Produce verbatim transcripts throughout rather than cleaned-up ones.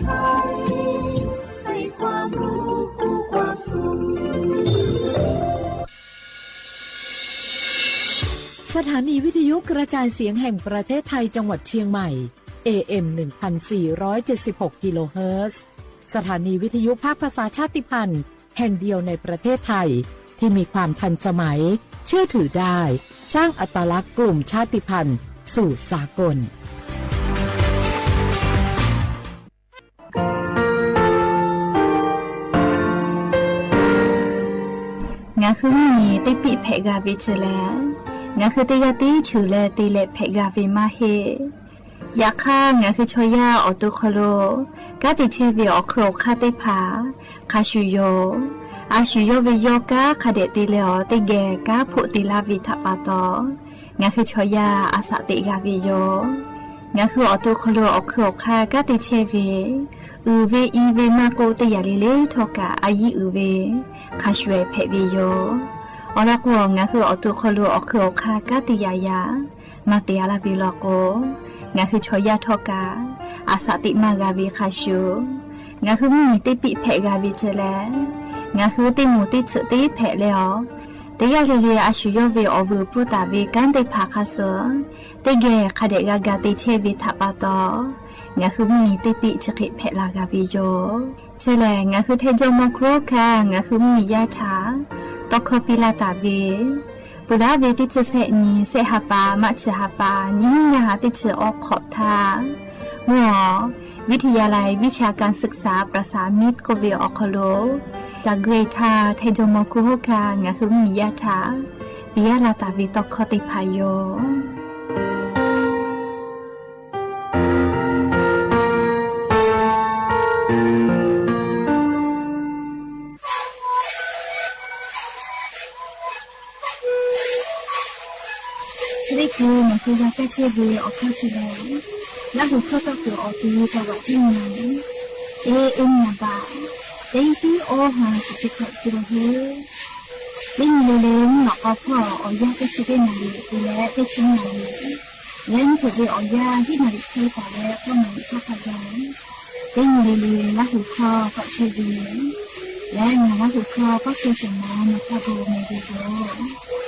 ไทย ให้ความรู้คู่ความสุข สถานีวิทยุกระจายเสียงแห่งประเทศไทยจังหวัดเชียงใหม่ เอ เอ็ม หนึ่งพันสี่ร้อยเจ็ดสิบหก กิโลเฮิรตซ์ สถานีวิทยุภาคภาษาชาติพันธุ์แห่งเดียวในประเทศไทย ที่มีความทันสมัย เชื่อถือได้ สร้างอัตลักษณ์กลุ่มชาติพันธุ์สู่สากล ငါဃုမီး တ့ပံၣ်ဖဲးဂၤဝဲဆၢလဲၣ်, ငါဃုတ့ယၤတ့ဆူလဲၣ် တ့လဲၣ်ဖဲးဂၤဝဲမးဟ့ၣ်. ယခါ ငါဃုဆီယၢ်အီၣ်တူၣ်ခီလိာ် ကးတံာ်ဆဲးဝဲအီၣ်ခုၣ်အီၣ်ခါသ့ၣ်တဖၣ် ခါဆူၣ်ယိာ်, အါဆူၣ်ယိာ်ဝဲယိာ်ကါ ခါဒဲးတ့လဲၣ်အီၤ တ့ဂဲၤကါဖိးတ့လၢဝဲထးပာ်တီၤ, ငါဃုဆီယၢ်အစးသ့းဂၤဝဲယိာ်. ငါဃုအီၣ်တူၣ်ခီလိာ်အီၣ်ခုၣ်အီၣ်ခါ ကးတံာ်ဆဲးဝဲ အုၣ်ဝဲအံၤဝဲမးကိး တ့ယၤလ့လ့ထီၣ်ကး အယံၤအုၣ်ဝဲ ခါဆူၣ်ဖဲးဝဲယိာ်. အီၤလီၤကိး ငါဃုအီၣ်တူၣ်ခီလိာ်အီၣ်ခုၣ်အီၣ်ခါ ကးတံာ်ယၤယၤ မၤတ့အလၢဝဲလီၤကိး, ငါဃုဆီယၢ်ထီၣ်ကး အစးသ့းမးဂၤဝဲခါဆူၣ်. ငါဃုမီး တ့ပံၣ်ဖဲးဂၤဝဲဆၢလဲၣ်, ငါဃုတ့မူးတ့ဆၢးတ့ဖဲးလဲၣ်အီၤ, တ့ယၤလ့လ့ အါဆူၣ်ယိာ်ဝဲအီၣ်ဝဲပူတၢ်ဝဲကါသ့ၣ်တဖၣ်ခါဆၢ, တ့ဂဲၤခါဒဲးဂၤဂၤတ့ဆဲးဝဲထးပာ်တီၤ, ငါဃုမီး တ့ပံၣ်ဆၢဃ့ဖဲးလၢဂၤဝဲယိာ်. ဆၢလဲၣ် ငါဃုထဲယိမီၤခိၣ်ခါ ငါဃုမီးယါထး တီခီပံလၢတၢ်ဝဲ ပူၤလၢဝဲတဆံဆဲးနံၤ ဆဲးဟးပာ် မးဆၢဟးပာ် နံၣ်ညါဟးတဆံအီခီၣ်ထး မ့ၢ်အီၤ วิทยาลัยวิชาการศึกษาประสานมิตร ကိးဝဲအီၤခီလိာ် တၢ်ဂ့ၢ်ထါ ထဲယိမီၤခိၣ်ဟိခါ ငါဃုမီးယါထး ပံယါလၢတၢ်ဝဲတီခီသ့ၣ်တဖၣ်ယိာ်. ဆၢဒ့ၣ်ကိး မၤဃုဂၤကဲဆ့ဝဲအီၣ်ခီဆၢလဲၣ်, လၢဟူၣ်ခီတီၢ်ကိးအီၤတ့ တၢ်ဝးတံၢ်နၤ အ့ အ့ၣ် မၤဘၣ် တ့ဟံၣ်အီၣ်ဟး စံးဆံးခီၣ်ကၠိဟဲ တ့နံၤလ့လ့ မုၢ်နီၢ်ကီၢ်ဖီၣ် အီၣ်ယၢ်ကဲဆ့ဒ့ၣ်နၤလံ အ့ လၢတ့ဆံနၤလံ လၢနဖိးဝဲအီၣ်ယၢ် ဟံၣ်နၤလံ ဆ့ပာ်လၢ ကီၢ်နၤလံ ကီၢ်ဖးယၢ် တ့နံၤလ့လ့ လၢဟူၣ်ခီ ကီၢ်ဆၢဝဲ လၢနၤလၢဟူၣ်ခီ ကီၢ်ဆၢစၢၤမၤ နၤဖးဘိးမဲာ်ဘိးဘိး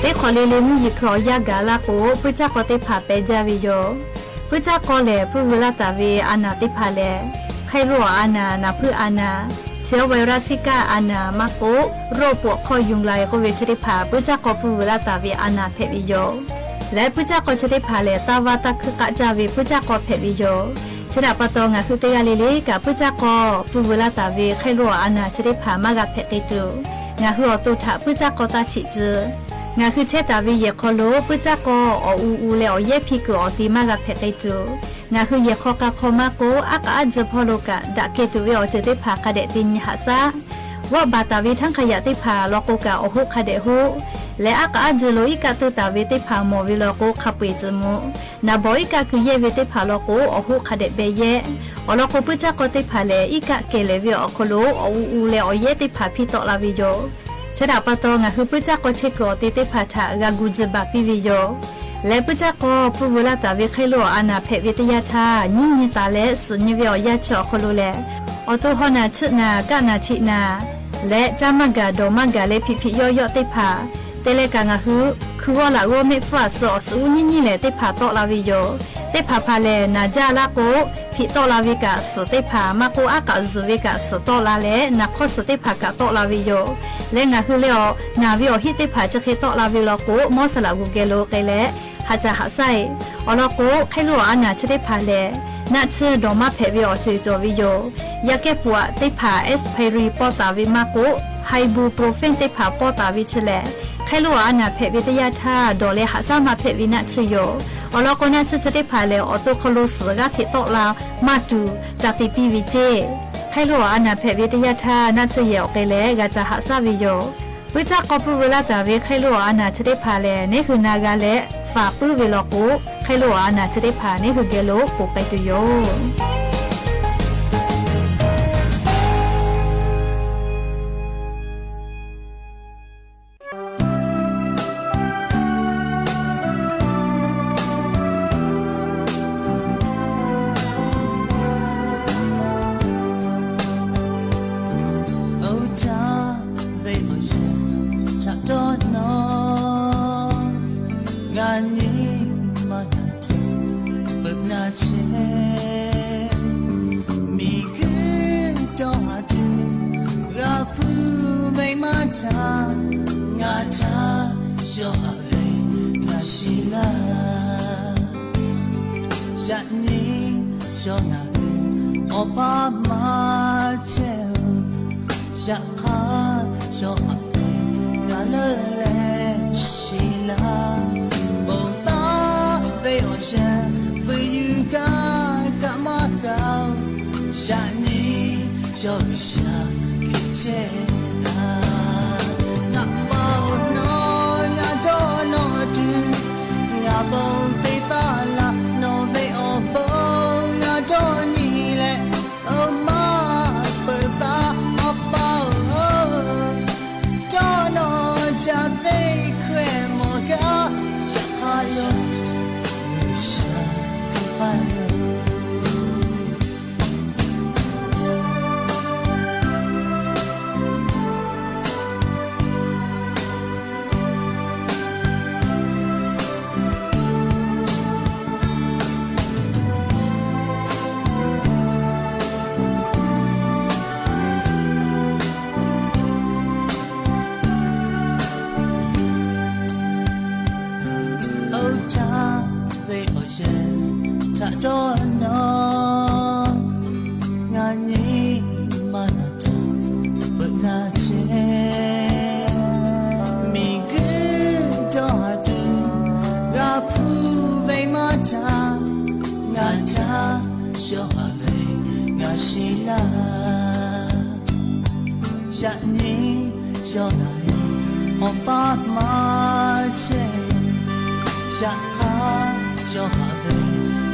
တ့ခီလ့လ့ မုၢ်ယံၤခုၣ်အီၣ်ယၢ်ဂၤလၢ်ကိး ပုၢ်ကၢ်ကီသ့ၣ်တဖၣ်ပဲာ်ကၢ်ဝဲယိာ်. ပုၢ်ကၢ်ကီလဲၣ် ပုၢ်ဝဲလၢ်တၢ်ဝဲအါနၢ်သ့ၣ်တဖၣ်လဲၣ်, ခဲရိာ်အါနၢ်, နၢ်ဖုအါနၢ်, ဆဲးဝဲရၣ်စံကၣ်အါနၢ် မးကိး ရိာ်ပှီၣ်ခီၣ်ယူၤလါ ကိးဝဲဆၢသ့ၣ်တဖၣ် ပုၢ်ကၢ်ကီပုၢ်ဝဲလၢ်တၢ်ဝဲအါနၢ်ဖဲးဝဲယိာ်. လၢပုၢ်ကၢ်ကီဆၢသ့ၣ်တဖၣ်လဲၣ် တၢ်ဝၢ်တၢ်ခုကၣ်ကၢ်ဝဲ ပုၢ်ကၢ်ကီဖဲးဝဲယိာ်. ဆၢဒၣ်ပာ်တီၢ် ငါဃုတ့ဂၤလ့လ့ကး ပုၢ်ကၢ်ကီ ပုၢ်ဝဲလၢ်တၢ်ဝဲ ခဲရိာ်အါနၢ်ဆၢသ့ၣ်တဖၣ် မၤဂၤဖဲးက့ၤတုၤ ငါဃုအီၣ်တိၢ်ထး ပုၢ်ကၢ်ကီတၢ်ထံၣ်စု ငါဃုဆဲးတၢ်ဝဲယဲၢ်ခီလိာ် ပုၢ်ကၢ်ကီ အီၣ်အူအူလဲၣ် အီၣ်ယဲၢ်ဖံးကုၢ်အီၣ်တ့ မၤဂၤဖဲးက့ၤတုၤ ငါဃုယဲၢ်ခီကၤခီမးကိး အါကအါဒုးဖီလိာ်ကး ဒၣ်ကဲတုၤဝဲအီၤစၢၤသ့ၣ်တဖၣ် ခါဒဲးတ့ညံဟးဆၣ် ဝီဘၣ်တၢ်ဝဲထၣ်ခါယၣ်သ့ၣ်တဖၣ်လီၤကိးကး အီၣ်ဟူးခါဒဲးဟူး လၢအါကအါဒုးလိာ် အံကၣ်တၢ်ဝဲသ့ၣ်တဖၣ် မီၢ်ဝဲလီၤကိး ခးပှဲၤစုမူး နၢ်ဘီအံကၣ်ကုၢ်ယဲၢ်ဝဲသ့ၣ်တဖၣ်လီၤကိး အီၣ်ဟူးခါဒဲးဘဲယဲၢ် အီၤလီၤကိး ပုၢ်ကၢ်ကီသ့ၣ်တဖၣ်လဲၣ် အံကၣ်ကဲလဲၣ်ဝဲအီၤခီလိာ် အီၣ်အူအူလဲၣ် အီၣ်ယဲၢ်သ့ၣ်တဖၣ် ဖံးတီးလၢ်ဝဲယိာ်. ဆၢဒၣ်ပာ်တီၢ် ငါဃုပုၢ်ကၢ်ကီဆဲးကုၢ်အီၣ်တ့သ့ၣ်တဖၣ်ထး ဂၤဂုာ်ဒုးဘၣ်ပံဝဲယိာ်. လၢပုၢ်ကၢ်ကီ ပုၢ်ဝဲလၢ်တၢ်ဝဲ ခဲရိာ်အါနၢ်ဖဲးဝဲတယၢ်ထါ ညံညံတၢ်လၢ စုးညံဝဲအီၤယၢ်ဆၢအီၤခီလိာ်လဲၣ် အီၣ်တိၢ်ဟီၣ်နၢ် ထံၣ်နၢ် ကၣ်နၢ်ထံၣ်နၢ် လၢကၠၢ်မၤဂၤ ဒိးမၤဂၤလၢ ဖံးဖံးယီၢ်ယီၢ်သ့ၣ်တဖၣ် တဲလဲၣ်ကး ငါဃု ခုဂီၢ်လၢဂီၢ် မ့ၢ်ဖုအစု အီၣ်စုအူညံညံလဲၣ် သ့ၣ်တဖၣ်တီးလၢ်ဝဲယိာ်. သ့ၣ်တဖၣ်ဖးလဲၣ် နၢ်ယၢ်လၢ်ကိး ဖံးတီးလၢ်ဝဲကး စုးသ့ၣ်တဖၣ် မးကိး အါကအါဒုးဝဲကး စုးတီးလၢ်လဲၣ် နၢ်ခီစုးသ့ၣ်တဖၣ် ကးတီးလၢ်ဝဲယိာ်. လၢငါဃုလၢအီၤ နၢ်ဝဲအီၤဟံၣ်သ့ၣ်တဖၣ် ကၠီဃ့တီးလၢ်ဝဲလီၤကိး မီၢ်စလးဂူၤကဲလိာ်ကဲလဲၣ် ဟးစၢ်ဟးစၢ်အံၤ အီၤလီၤကိး ခဲရိာ်အါနၢ်ဆၢသ့ၣ်တဖၣ်လဲၣ် နၢ်ဆၢဒိးမၤဖဲးဝဲအီၤစၢၤကၠီၤဝဲယိာ်. ယၢ်ကဲပူးသ့ၣ်တဖၣ် expiry ပီၢ်တၢ်ဝဲမးကိး ibuprofen သ့ၣ်တဖၣ်ပီၢ်တၢ်ဝဲဆၢလဲၣ် ခဲရိာ်အါနၢ်ဖဲးဝဲတယၢ်ထါ ဒိးလဲၤဟးစၢ်မၤဖဲးဝဲနၢ်ဆၢယိာ်. အီၤလီၤကိး နၢ်ဆၢဆၢသ့ၣ်တဖၣ်လဲၣ် အီၣ်တိၢ်ခီလိာ် စုးဂၤဖံးတီးလၢ်မၤတုၤ တၢ်သံပံဝဲစ့ၢ် ခဲရိာ်အါနၢ်ဖဲးဝဲတယၢ်ထါ နၢ်ဆၢယဲၢ်အီၤကဲလဲၣ် ဂၤစၢ်ဟးစၢ်ဝဲယိာ်. ပုၢ်တၢ်ကီပုၢ်ဝဲလၢတၢ်ဝဲ ခဲလိာ်အါနၢ်တသ့ၣ်တဖၣ်လၢ န့ၣ်ဃုာ်နၤဂၤလၢ ပာ်ပုၢ်ဝဲလီၤကိး ခဲလိာ်အါနၢ်တသ့ၣ်တဖၣ် န့ၣ်ဃုာ်ကဲလိာ် ပိာ်ပၢၢ်တုၤယိာ် အိၣ်တၢ် ဝဲအီၤယဲ ထးတီနီၤ ငါန့ၣ်မၤနၢၤတၢ် ပၢနၢ်ဆဲး မ့ၢ်ဂ့ၤဒီးဟးဒုး ဂၤဖုးမ့ၢ်မၤတၢ် ငါထး ယီၤဟးဝဲ ငါရှဲလၢ ယၤန့ၣ် ယီၤနၤဧၢ အီၣ်ပာ်မၤဆဲးဧၢ ယၤခါ ယီၤဟးဝဲ နၤလၢလဲၣ်ရှဲလၢ ဘိးသး ဝဲအီၤယဲ ပယုၢ်ကါ ကမၤကါ ယၤန့ၣ် ယီၤကစၢ်ကတဲတၢ် နပာ်နီၤ နဒီးနီၤဒုး နဘိးသ့ၣ်သၣ်လၢ နီၢ်ဝဲအီၤဘိး နဒီးနံၤလဲၣ် အမၤပၢၤသး အပၢ်ဧၢ ဒီးနီၤ ယသ့ခွဲးမီၢ်ကါ ယခါယီၤ ယခါယီၤ အိၣ်တၢ် ဝဲအီၤယဲ ထးတီနီၤ ငါန့ၣ်မၤနၢၤတၢ် ပၢနၢ်ဆဲး မ့ၢ်ဂ့ၤဒီးဟးဒုး ဂၤဖုးဝဲမၤတၢ် ငါထး ယီၤဟးဝဲ ငါရှဲလၢ ယၤန့ၣ် ယီၤနၤဧၢ အီၣ်ပာ်မၤဆဲး ယၤခါ ယီၤဟးဝဲ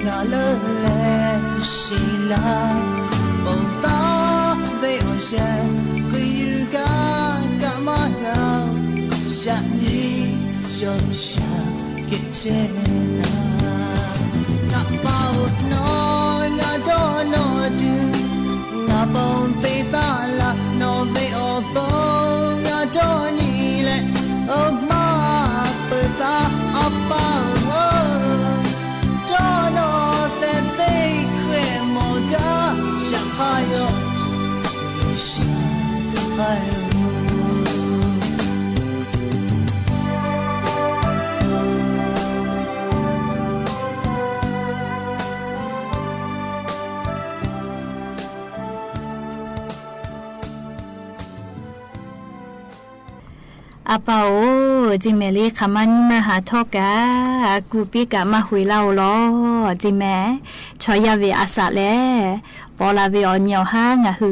နၤလၢလဲၣ်ရှဲလၢ ဘိးသး ဝဲအီၤယဲ ပယုၢ်ကါ ကမၤကါ ယၤန့ၣ် ယီၤကစၢ် ကတဲတၢ် နပာ်နီၤ နဒီးနီၤဒုး နဘိးသ့ၣ်သၣ်လၢ နီၢ်ဝဲအီၤဘိး နဒီးနံၤလဲၣ် အမၤပၢၤသး အပၢ်ဧၢ ဒီးနီၤ သ့ခွဲးမီၢ်ကါ ယခါယီၤ ယခါယီၤ အပၢ်ဧၢ, တမ့ၢ်လၢခမါနံမဟးထီၣ်ကး, ကူၣ်ပ့ကးမၣ်ဝ့ၤလၢ်ဧိၤလီၤ. တမ့ၢ်, ထီၣ်ယၢ်ဝဲအသးလဲၣ်. ပီလီၤဝဲအီၤညံအီၤဟါငါဟု,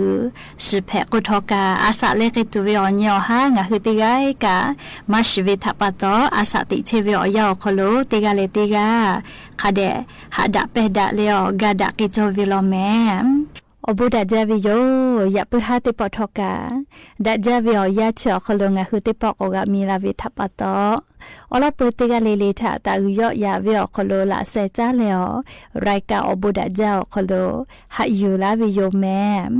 စံးဖဲးကိးထီၣ်ကး, အသးလဲၣ်က့ၤတုၤဝဲအီၤညံအီၤဟါငါဟုတဂၤကး, မၤစံးဝဲထးပာ်တီ, အသးသ့ၣ်ဆ့ဝဲအီၤယၢ်အီၤခီလိာ်, တဂၤလဲၣ်တဂၤ, ခါဒဲး, ဟးဒၣ်ပဲာ်ဒၣ်လဲအီၤ, ဂၤဒၣ်က့ၤကၠီဝဲလီၤမဲာ်. အိၣ်ဘူးဒၣ်ဒ်ဝဲယိာ်, ယပုၢ်ဟါသ့ၣ်ပီၣ်ထီၣ်ကး, ဒၣ်ဒ်ဝဲအီၤယၢ်ဆၢအီၤခီလိာ် ငါဟုသ့ၣ်ပီၣ်ကိးဂၤမံၤလၢဝဲထးပာ်တီ, အိၣ်လီၤပှဲၤတဂၤလဲၣ်လဲၣ်ထး တၢ်ဂုၤယီၣ်ယၤဝဲအီၤခီလိာ် လၢစဲးတၢ်လဲအီၤ, ရၢၢ်ကးအိၣ်ဘူးဒၣ်ဒ်အီၤခီလိာ်, ဟးယုာ်လၢဝဲယိာ်မဲာ်.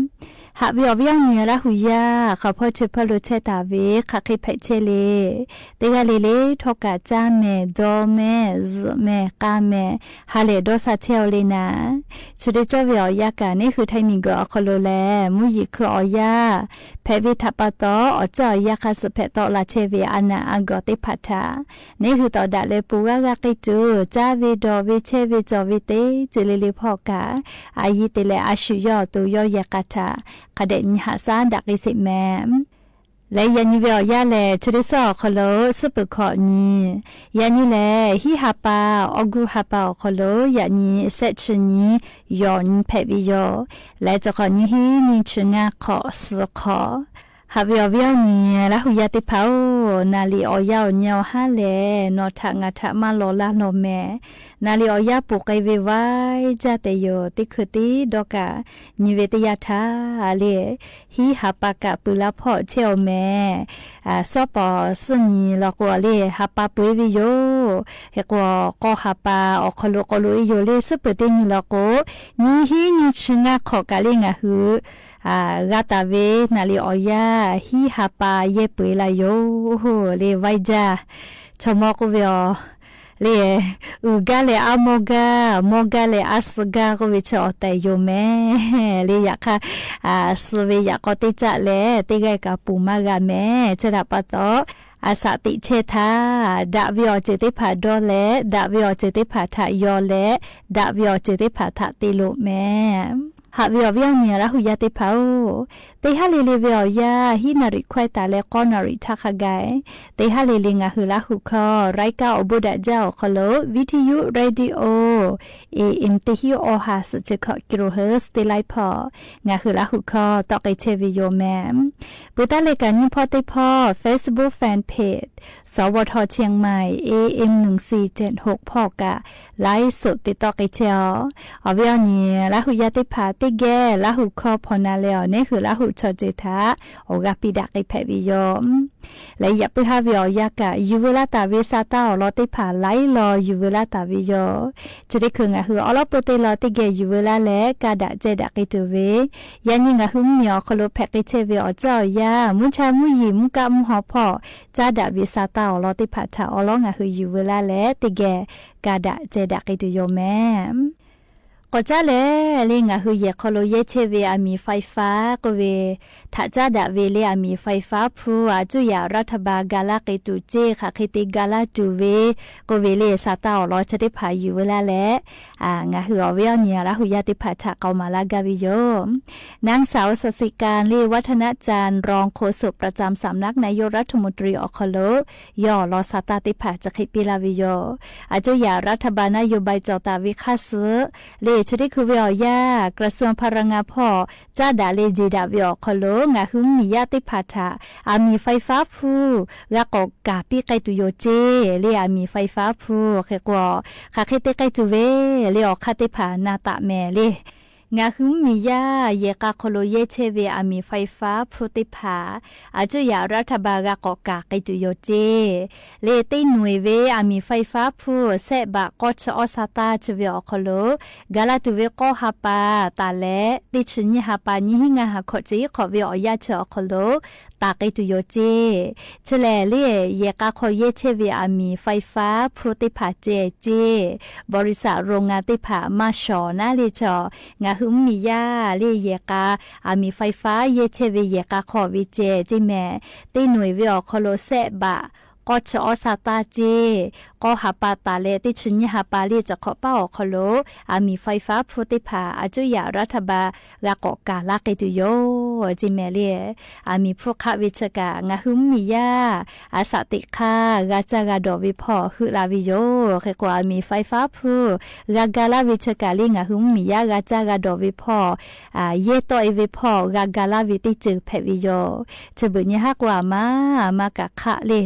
ဟးဝဲအီၤဝဲအီၤမံၤလၢဟူးယၢ်, ခီဖီထၢၣ်ဖီလိာ်ဆဲးတၢ်ဝဲ, ခးဃ့ဖဲးဆဲးလဲၣ်. တဂၤလဲၣ်လဲၣ်ထီၣ်ကး ကၠါမဲာ်, ဒီမဲာ်, စဲးမဲာ်, ကါမဲာ်, ဟးလဲၤဒီးစးဆဲးအီၤလံနၤ. ဆိဒ့ကၠီဝဲအီၤယၢ်ကးန့ၣ် ဃုထၢမံၤကီးအီၤခီလိာ်လဲၣ်, မူယံၤခုအီၤယၢ်, ဖဲဝဲထးပာ်တီ, အီၤစၢအီၤယၢ်ခါစံးဖဲးတီလၢဆဲးဝဲအနးအါဂီၢ်သ့ၣ်ဖးထး, န့ၣ်ဃုာ်ဒီးဒၣ်လၢပူၤဂၤဂၤက့ၤတုၤ, ကၠါဝဲဒီးဝဲဆဲးဝဲကၠီဝဲသ့ၣ်, တုၤလၢလၢဖီၣ်ကး, အယံၤသ့ၣ်လဲၣ်အဆူၣ်ယီၣ်အသိးယီၣ်ယဲၢ်ကးထး, ခါဒဲးနံၤဟးစၢ်ဒၣ်က့ၤစ့ၢ်မဲာ်. လၢယၤနံၤဝဲအီၤယၢ်လဲၣ်, ဆိဒ့ကၠီအီၤခီလိာ်, စံးပၢၢ်ခီၣ်နံၤ, ယၤနံၤလဲၣ်, ဟံၣ်ဟးပာ်, အီၣ်ကူၣ်ဟးပာ်အီၤခီလိာ်, ယၤနံၤစဲးဆံနံၤ, ယီၢ်နံၤဖဲးဝဲယိာ်, လဲၤတခီၣ်နံၤဟံးနံၤဆံငါခီၣ်သၢခီၣ် ဟးဝီဢီၣ်ဝီဢီၣ်နံၤ လၢဟုၣ်ယါသ့ၣ်တဖၣ်ဧၢ, နၣ်ရံၣ်အီၣ်ယါအီၣ်ညါအီၣ်ဟါလဲၣ်, နီၢ်ထးငါထးမးလီၤလါလီၤမဲာ်, နၣ်ရံၣ်အီၣ်ယါပူၤကွံာ်ဝဲဝဲ ကၢ်တဲာ်ယိာ် တံခုၣ်တံဒီကၣ် နံၤဝဲတယၢ်ထးလၢ ဟံးဟးပာ်ကၣ်ပုၢ်လၢဖီၣ်ဆဲးအီၣ်မဲာ်, စီၤပီၣ်စံၣ်ညီၣ်လီၤကဝီၤလၢ ဟးပာ်ပှ့ၤဝဲယိာ်, ဟဲကဝီၤကီၢ်ဟးပာ်အီၣ်ခီလိာ်ကီၢ်လိာ်အံၤယိာ်လၢ စံးပၢၢ်တ့ၢ်ညီၣ်လီၤကဝီၤ နံၤဟံးနံၤဆံငါခီၣ်ကးလၢနၣ်ဟုၣ် ဂၤတၢ်ဝဲ နၣ်ရံၣ်အီၣ်ယါ ဟံးဟးပာ်ယဲၢ်ပှ့ၤလၢယိာ် လၢဝဲဒၣ် ဆိမိၣ်ကွံာ်ဝဲအီၤ လၢ အုၣ်ကါလဲၣ်အါမီၢ်ကါ, မီၢ်ကါလဲၣ်အါစှၤကါ ကွံာ်ဝဲဆၢအီၣ်တဲာ်ယိာ်မဲာ်, လၢယခါ စှၤဝဲယကီၢ်တ့ၢ်ကၢ်လဲၣ် တ့ၢ်ဂၤကပူၤမးဂၤမဲာ်, ဆၢဒၣ်ပာ်တီ အစးတံးဆဲးထး ဒၣ်ဝဲအီၤစၢၤသ့ၣ်တဖၣ်ဒီလဲၣ်, ဒၣ်ဝဲအီၤစၢၤသ့ၣ်တဖၣ်ထးယီၤလဲၣ်, ဒၣ်ဝဲအီၤစၢၤသ့ၣ်တဖၣ်ထးတ့လိာ်မဲာ် ဟးဝီၣ်ဝီၢ်နံၤ လၢဟုၣ်ယါသ့ၣ်တဖၣ်ဧၢ, တ့ဟးလ့ၤလ့ၤဝဲအီၣ်ယါ ဟံးနၣ်ရံၣ်ခွဲးတၢ်လၢ ဃိးနၣ်ရံၣ်ထးခါဂၤ, တ့ဟးလ့ၤလ့ၤ နၣ်ဟုၣ်လၢဟုၣ်ခီ ရၢးကၣ်အိၣ်ဘိးဒၣ်ကၠၢ်အီၣ်ခီလိာ် ဝံထယု ရေဒီယို AM တဟံးအီဟး စဲးဆံခီၣ် ကံၣ်ရူၣ်ဟၢၣ် တ့လၢဖီၣ်, နၣ်ဟုၣ်လၢဟုၣ်ခီ တီၣ်က့ၤဆဲးဝဲယိာ်မဲာ်, ပှၤတၢ်လဲၤကၣ်ညံဖီသ့ၣ်တဖၣ် Facebook Fan Page စဝထ เชียงใหม่ AM หนึ่งสี่เจ็ดหก ဖီၣ်ကး ไลฟ์สด တ့တီၣ်က့ၤဆဲးအီၤ, အီၣ်ဝီၢ်နံၤ လၢဟုၣ်ယါသ့ၣ်တဖၣ် တ့ၢ်ဂဲၤ လၢဟုၣ်ခီဖီၣ်နၤလဲၣ်အီၤ နၢ်ဟုၣ်လၢဟုၣ်ခီစဲးထး အိၣ်ဂၤပံးဒၣ်က့ၤဖဲးဝဲယိာ် လၢယပုၢ်ဟးဝီၣ်အီၣ်ယါကၣ် ယူၢ်ဝဲလၢတၢ်ဝံစးတၢ်အီၣ်လီၤသ့ၣ်တဖၣ် လၢလီၤယူၢ်ဝဲလၢတၢ်ဝံယိာ်, ဆၢဒၣ်ခုၣ်နၣ်ဟုၣ်အီလီၤပှဲၤတ့ၢ်လီၤ တ့ၢ်ဂဲၤယူၢ်ဝဲလၢလဲၣ် ကါဒၣ်စဲးဒၣ်က့ၤတုၤဝဲ, ယၤနံၤနၣ်ဟုၣ်မံအီၣ်ခီလိာ် ဖဲးက့ၤဆဲးဝဲအီၣ်ကၠၢ်အီၣ်ယါ မူဆါမူယံၤ မူကးမူဟီၣ်ဖီၣ် ကါဒၣ်ဝံစးတၢ်အီၣ်လီၤသ့ၣ်တဖၣ်ထးအီလီၤ နၣ်ဟုၣ်ယူၢ်ဝဲလၢလဲၣ် တ့ၢ်ဂဲၤ ကါဒၣ်စဲးဒၣ်က့ၤတုၤယိာ်မဲာ် ကီၢ်ကၠၢ်လဲၣ် လၢနၣ်ဟုၣ်ယဲၢ်ခီလိာ်ယဲၢ်ဆဲးဝဲအမံၤ ไฟฟ้า ကီးဝဲ ထးကၠၢ်ဒၣ်ဝဲလၢအမံၤ ไฟฟ้า ဖု အစူၢ်ယၣ်ရးထဘၢၣ် ကၤလၢက့ၤတုၤစ့ ဃးဃ့တ့ၢ်ကၤလၢတုၤဝဲ ကီးဝဲလၢစးတၢ်အီၣ်လီၤဆၢသ့ၣ်တဖၣ်ယူၢ်ဝဲလၢလဲၣ် နၣ်ဟုၣ်အီၣ်ဝီၢ်နံၤ လၢဟုၣ်ယါသ့ၣ်တဖၣ်ထး ကီးမၤလၢဂၤဝဲယိာ် นางสาว ศศิการ လၢ วัฒนจันทร์ รองโฆษกประจำสำนักนายกรัฐมนตรี အီၣ်ခီလိာ် ယီၢ်လီၤစးတၢ်သ့ၣ်တဖၣ် စးဃ့ပ့လၢဝဲယိာ် အစူၢ်ယၣ်ရးထဘၢၣ် นโยบาย ကၠီၣ်တၢ်ဝံခါဆူ လၢဆၢဒၣ်ခုၣ်ဝဲအီၣ်ယါ กระทรวงพลังงาน ဖီၣ် ကၠၢ်ဒၣ်လၢ ကၠီၣ်ဒၣ်ဝဲအီၣ်ခီလိာ် နၣ်ဟုၣ်မံၤယါသ့ၣ်တဖၣ်ထး အမံၤ ไฟฟ้า ဖု ဂၤကီၣ်ကၢ်ပံးကဲတုၤယိာ်စ့ လၢအမံၤ ไฟฟ้า ဖု ဃ့ကွီၢ် ဃးဃ့တ့ၢ်ကဲတုၤဝဲ လၢအီၣ်ခါသ့ၣ်တဖၣ် နၢ်တၢ်မဲာ်လၢ နၣ်ဟုၣ်မံၤယါ ယဲၢ်ကၤခီလိာ်ယဲၢ်ဆဲးဝဲအမံၤ ไฟฟ้า ဖုသ့ၣ်တဖၣ် အစူၢ်ယၣ်ရးထဘၢၣ် ဂၤကီၣ်ကၢ်က့ၤတုၤယိာ်စ့ လၢတ့ၢ်နွံဝဲ အမံၤ ไฟฟ้า ဖု စဲးဘၣ်ကီၢ်ဆၢအီၣ်စးတၢ်ဆၢဝဲအီၣ်ခီလိာ် ကၤလၢတုၤဝဲကီၢ်ဟးပၢ် တၢ်လဲၣ် တ့ၢ်ဆံနံၣ်ဟးပၢ် နံၣ်ဟံးငါဟးခီၣ် ဆံးခီၣ်ဝဲအီၣ်ယါဆၢအီၣ်ခီလိာ် တၢ်က့ၤတုၤယိာ်စ့ ဆဲးလဲၣ်လၢ ယဲၢ်ကၤခီယဲၢ်ဆဲးဝဲအမံၤ ไฟฟ้า ဖုသ့ၣ်တဖၣ်စဲးစ့ บริษัท โรงงาน သ့ၣ်တဖၣ် မၤစှီၣ်နၤလၢဆၢ နၣ်ဟုၣ်မံၤယါ လၢယဲၢ်ကၤ အမံၤ ไฟฟ้า ယဲၢ်ဆဲးဝဲယဲၢ်ကၤခီဝဲစဲး စ့မဲာ် တ့ၢ်နွံဝဲအီၣ်ခီလိာ် စဲးဘၣ် ကီၢ်ဆၢအီၣ်စးတၢ်စ့ ကီၢ်ဟးပၢ် တၢ်လဲၣ် တ့ၢ်ဆံနံၣ်ဟးပၢ် လၢတခီၣ်ပၢ်အီၣ်ခီလိာ် အမံၤ ไฟฟ้า ဖုသ့ၣ်တဖၣ် အစူၢ်ယၣ်ရးထဘၢၣ် ဂၤကီၣ်ကၢ်လၢက့ၤတုၤယိာ် စ့မဲာ်လၢ အမံၤဖုခးဝဲဆၢကၣ် နၣ်ဟုၣ်မံၤယါ အစးတံးခါ ဂၤစၢ်ဂၤဒီးဝဲဖီၣ် ဟုးလၢ်ဝဲယိာ် ဃ့ကွီၢ်အမံၤ ไฟฟ้า ဖု ဂၤကၤလၢဝဲဆၢကၣ်လၢ နၣ်ဟုၣ်မံၤယါ ဂၤစၢ်ဂၤဒီးဝဲဖီၣ် ယဲၢ်တီၢ်အ့ၣ်ဝဲဖီၣ် ဂၤကၤလၢဝဲတ့ၢ်စၢၤဖဲးဝဲယိာ် ဆၢဘၣ်ညါဟးကွီၢ်အမါ အမါကးခးလၢ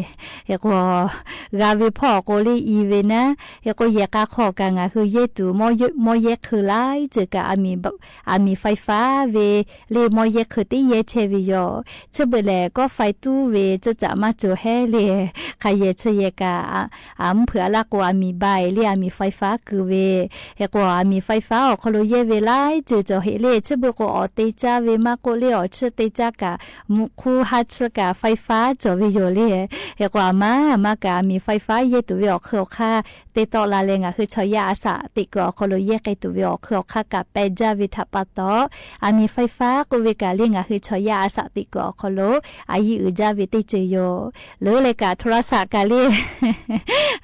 ဃ့ကွီၢ် ဂၤဝဲဖီၣ်အဃိလၢအံၤဝဲနၤ ဃ့ကွီၢ်ယဲၢ်ကၤခီၣ်ကး နၣ်ဟုၣ်ယဲၢ်တုၤ မီၢ်ယဲၢ်ခုးလၢစၢၤကၣ် အမံၤ ไฟฟ้า ဝဲ လၢမီၢ်ယဲၢ်ခုးတ့ၢ်ယဲၢ်ဆဲးဝဲယိာ် ဆၢဘၣ်လဲၣ် ကီၢ် ไฟ တူၢ်ဝဲ ကၠၢ်ကၠၢ်မၤစၢၤဟဲလၢ ဃးယဲၢ်ဆၢယဲၢ်ကၤ အမုၢ်ဖုးအလၢ်ကိးအမံၤဘၣ်အံၤလၢအမံၤ ไฟฟ้า ကုၢ်ဝဲ ဃ့ကွီၢ်အမံၤ ไฟฟ้า အီၣ်ခီလိာ်ယဲၢ်ဝဲလၢစၢၤကၠီၤဟ့ၣ်လၢ ဆၢဘၣ်ကိးအီၣ်တ့ၢ်ကၠၢ်ဝဲမၤကိးလၢအီၣ်ဆၢတ့ၢ်ကၠၢ်ကး မူခိၣ်ဟးဆၢကၣ် ไฟฟ้า ကၠီၤဝဲယိာ်လၢ ဃ့ကွီၢ်အမါ အမါကးအမံၤ ไฟฟ้า ယဲၢ်တုၤဝဲအီၣ်ခုးအီၣ်ခါ တ့တီၢ်လၢ်လၢ နၣ်ဟုၣ်ဆီယါအစးတံးကုၢ်အီၣ်ခီလိာ် ယဲၢ်က့ၤတုၤဝဲအီၣ်ခုးအီၣ်ခါကးပဲာ်ကၠၢ်ဝဲထးပာ်တီၢ် အမံၤ ไฟฟ้า ကိးဝဲကးလၢ နၣ်ဟုၣ်ဆီယါအစးတံးကုၢ်အီၣ်ခီလိာ် အယံာ်အုၣ်ကၠၢ်ဝဲတ့ၢ်စၢၤယိာ် လၢလဲၤကး โทรศัพท์ ကးလၢ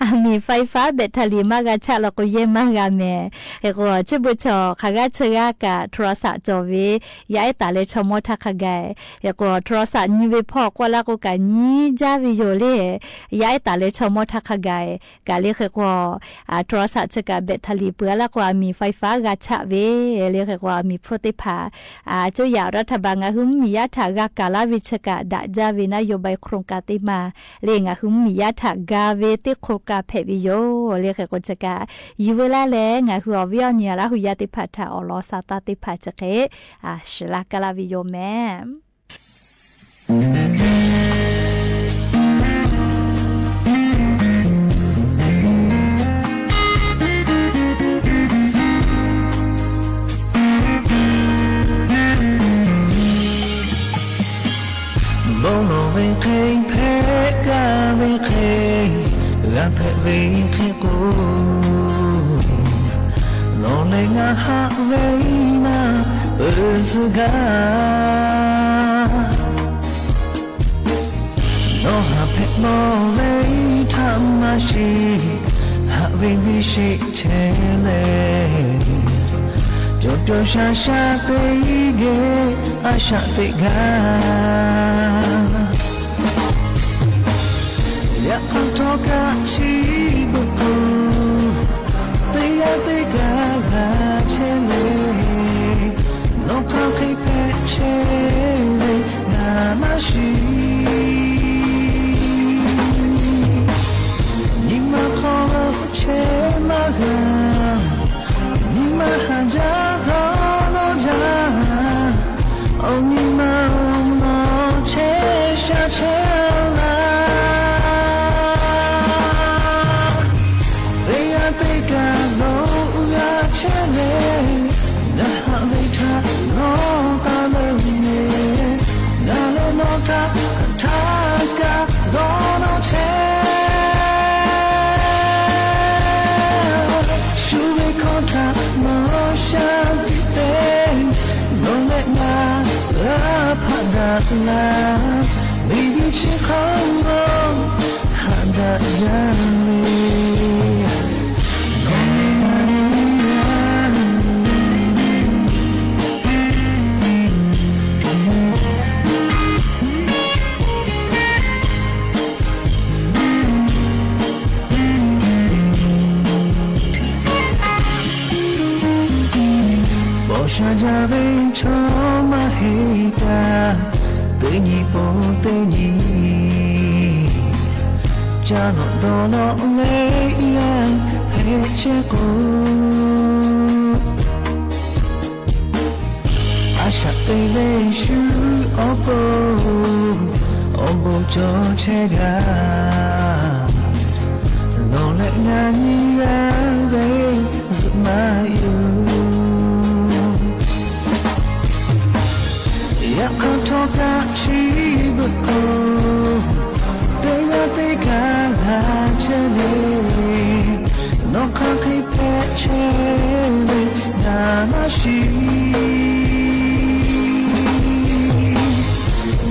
အမံၤ ไฟฟ้า แบตเตอรี่ မၤဂၤဆးလီၤကိးယဲၢ်မၤဂၤမဲာ် ဃ့ကွီၢ် ဆၢဘၣ်ဆီၣ် ဃးဂၤဆၢဂၤကး โทรศัพท์ ကၠီၤဝဲ ယအဲၣ်တၢ်လၢဆီမိၢ်ထးခါဂၤ ဃ့ကွီၢ် โทรศัพท์ ညံဝဲဖီၣ်ကွၢ်လၢ်ကိးကး ညံကၠၢ်ဝဲယိာ်လၢ ယအဲၣ်တၢ်လၢဆီမိၢ်ထးခါဂၤ ကးလၢဃ့ကွီၢ် โทรศัพท์ ဆၢကး แบตเตอรี่ ပှၤလၢ်ကိးအမံၤ ไฟฟ้า ဂၤဆးဝဲ လၢဃ့ကွီၢ်အမံၤဖုသ့ၣ်တဖၣ် အစူၢ်ယၣ်ရးထဘၢၣ် ငါးဟုမီယါထးဂၤကၤလၢ်ဝေးဆၢကး ဒၣ်ဒၢဝဲ นโยบายโครงการ သ့ၣ်မး လၢငါးဟုမီယါထးဂၤဝဲတ့ၢ် โครงการ ဖဲးဝဲယိၤ လၢခဲကိးဆၢကး ယုၢ်ဝဲလၢ်လၢ ငါးဟုအီၣ်ဝံၣ်အီၣ်နံၤ အလၢဟူယါသ့ၣ်တဖၣ်ထး အီၣ်လီၤဆါတၢ်သ့ၣ်တဖၣ်ဆၢဃဲး အၡၢၣ်လၢ်ကလၢ်ဝဲယိၤမ့ၢ် ဘီလီၤဝဲခဲ ဖဲကဝဲခဲ ဂၤဖဲးဝဲခဲကိး လီၤလၢငါဟးဝဲမး ပၢၤတဂၤ ဒီးဟးဖဲးဘီဝဲ ထးမၤရှ့ ဟးဝဲဝံၤရှ့ထဲလဲၣ် ပျီပျီရှါရှါသ့ဂ့ၤ အၡၣ်သ့ၣ်ဂၤ ယခီၣ်ထီၣ်ကဆံဘုကိး သ့ၣ်ယၤသ့ၣ်ကၤဂၤထဲလဲၣ် နီၢ်ခါဃ့ဖဲးဆဲးဝဲ နမၤရှ့ နံၤမၤခီဆဲးမၤဂၤ နံၤမၤဟးဒၣ်ဒီးနီၢ်ဒၣ် အိၣ်နံၤမၤနီၢ်ဆဲးရှါဆဲးလၢ် သ့ၣ်ယၤသ့ၣ်ကၤ ဒီးအူဂၤထဲလဲၣ် နဟးဝဲထးနီၢ်သးလၢန့ၣ် နလဲၤနီၢ်ထး ထးကၤ ဒီးနီၢ်ဆဲး ဆူဝဲခီၣ်ထး နီၢ်ရှါသ့ၣ်သ့ၣ် နီၢ်လဲၣ်နၤ လၢဖးဒၣ်လၢ် မ့ၢ်ဒုးဆ့ခီၣ်ဂီၤ ဟးဒၣ်ယၤန့ၣ် ဘီၣ်ဆၣ်ဒၣ်ဝဲ ဆိမးဟ့ၣ်တၢ် သ့ၣ်ညါပိာ်သ့ၣ်ညါ ကၢ်နီၣ်ဒီးလီၤလဲၤယၤ ဖဲဆဲးကိး အၡၣ်သ့ၣ်လဲၤဆူအီၤဘိ အီၤဘိကၠီဆဲးဂၤ နီၢ်လဲၣ်နၤနံၤဂၤဝဲ ယမၤယိၤ ယခီၣ်ထီၣ်ကဆံဘုကိး သ့ၣ်ယၤသ့ၣ်ကၤဂၤထဲလဲၣ် နီၢ်ခါဃ့ဖဲးဆဲးဝဲ နမၤရှ့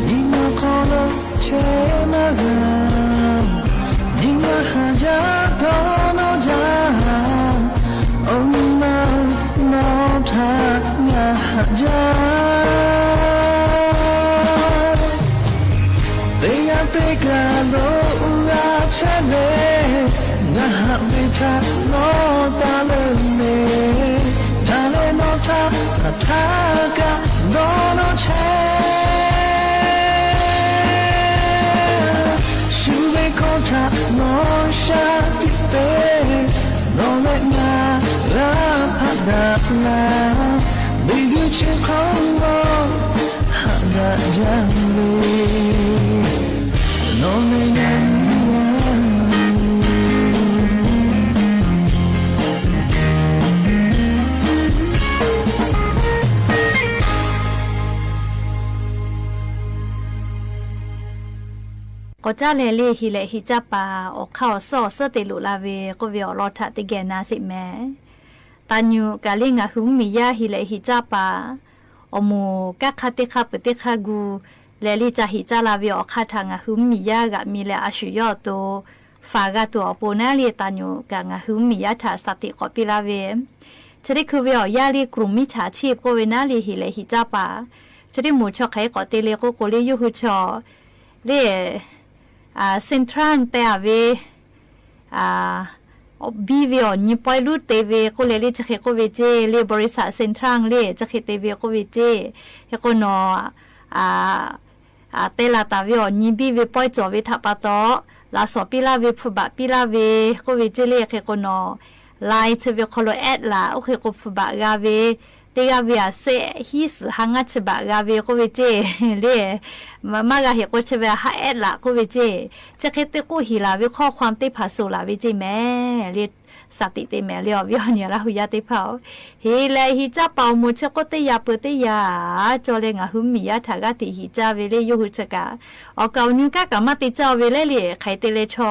နံၤမၤခီလီၤဆဲးမၤဂၤ နံၤမၤဟးဒၣ်ဒီးနီၢ်ဒၣ် အိၣ်နံၤမၤနီၢ်ထး နဟးဒၣ် သ့ၣ်ယၤသ့ၣ်ကၤ ဒီးအူဂၤထဲလဲၣ် နဟးဝဲထးနီၢ်သးလၢန့ၣ် နလဲၤနီၢ်ထး ထးကၤ ဒီးနီၢ်ဆဲး ဆူဝဲခီၣ်ထး နီၢ်ရှါသ့ၣ်သ့ၣ် နီၢ်လဲၣ်နၤ လၢဖးဒၣ်လၢ် မ့ၢ်ဒုးဆ့ခီၣ်ဂီၤ ဟးဒၣ်ယၤန့ၣ် နီၢ်လဲၣ်နၤ ကီၢ်ကၠၢ်လဲၣ်လၢဟ့ၣ်လဲၣ်ဟ့ၣ်ကၠၢ်ပာ် အီၣ်ခါအီၣ်စီအီၣ်ဆၢသ့ၣ်လိာ်လၢဝဲ ကီၢ်ဝဲအီၤလီၤထးတကဲနၤစ့ၢ်ကီးမ့ၢ် တၢ်ညိုးကးလၢ ငါးဟုမီယါဟ့ၣ်လဲၣ်ဟ့ၣ်ကၠၢ်ပာ် အီၣ်မူးကၣ်ခါတ့ၢ်ခါပၢၤတ့ၢ်ခါဂူာ် လဲၤလၢတၢ်ဟ့ၣ်ကၠၢ်လၢဝဲအီၤခါထး ငါးဟုမီယါဂၤမံၤလၢအဆူၣ်ယီၢ်အသိး ဖးဂၤတူာ်အပူၤနၤလၢတၢ်ညိုးကး ငါးဟုမီယါထးစးသ့ၣ်ကီးပ့ၢ်လၢ်ဝဲ ဆၢထံၣ်ခုဝဲအီၤယါလၢ กลุ่มมิจฉาชีพ ကိးဝဲနၤလၢဟ့ၣ်လဲၣ်ဟ့ၣ်ကၠၢ်ပာ် ဆၢထံၣ်မူးဆီၣ်ခါအံၤကီးတ့ၢ်လၢ ကိးကိးလၢယိၤဟုးဆီၣ် လၢ Central တဲအဝဲ အ ဘိဝ့ၢ်အီၤ ညီပွႆလူး တ့ဝ့ၢ် ကိးလဲၣ်လၢ ကၠၢခ့ၣ်ကိးဝ့ၢ်ကၠ့ လၢ บริษัทเซ็นทรัล လၢ ကၠၢခ့ၣ်တ့ဝ့ၢ် ကိးဝ့ၢ်ကၠ့ ဟဲကိးနီၤ အ အ တဲလီၤတၢ်ဝ့ၢ်အီၤ ညီဘိဝ့ၢ် ပွၢ်ကၠီၣ်ဝ့ၢ် ထးပာ်တီၢ် လၢစီၤပံလၢ်ဝ့ၢ် ဖုးဘၣ်ပံလၢ်ဝ့ၢ် ကိးဝ့ၢ်ကၠ့လၢ ဟဲကိးနီၤ line ဆၢဝ့ၢ် ခီလိ add လၢ အိၣ်ဃ့ၢ်ကိးဖုးဘၣ်ဂၤဝ့ၢ် တ့ဂၤဝ့ၢ်အစဲး ဟံးစု ဟါငါးဆံဘၣ်ဂၤဝ့ၢ် ကိးဝ့ၢ်ကၠ့ လၢ မ မၤဂၤဟ့ၣ်ကိးဆၢဝ့ၢ် ဟါ add လၢ ကိးဝ့ၢ်ကၠ့ ကၠၢခ့ၣ်တ့ကိးဟံၣ်လၢ်ဝ့ၢ် ခီကွၢ်တ့ဖးစိလၢ်ဝ့ၢ်ကၠ့မ့ၢ် လၢ စးတံးတ့မ့ၢ် လၢအီၤဝ့ၢ်အီၤ နံၣ်လၢဟူးယါတ့ၢ်ဖး ဟ့ၣ်လဲၣ်ဟံးကၠၢပာ်အိၣ်မူဆၢကိးတ့ယၤပၢၢ်တ့ယၤ ကၠီလဲၣ် ငါဟုမ့ၢ်ယါထးဂၤတ့ၢ်ဟံးကၠၢဝ့ၢ်လၢ ယိၤဟုးဆၢကၣ် အီၣ်ကၢ်အီၣ်ညူကၣ်ကၢ်မၤတ့ၢ်ကၠၢဝ့ၢ်လၢလံ ခဲအံၤတ့လဲၤဆီ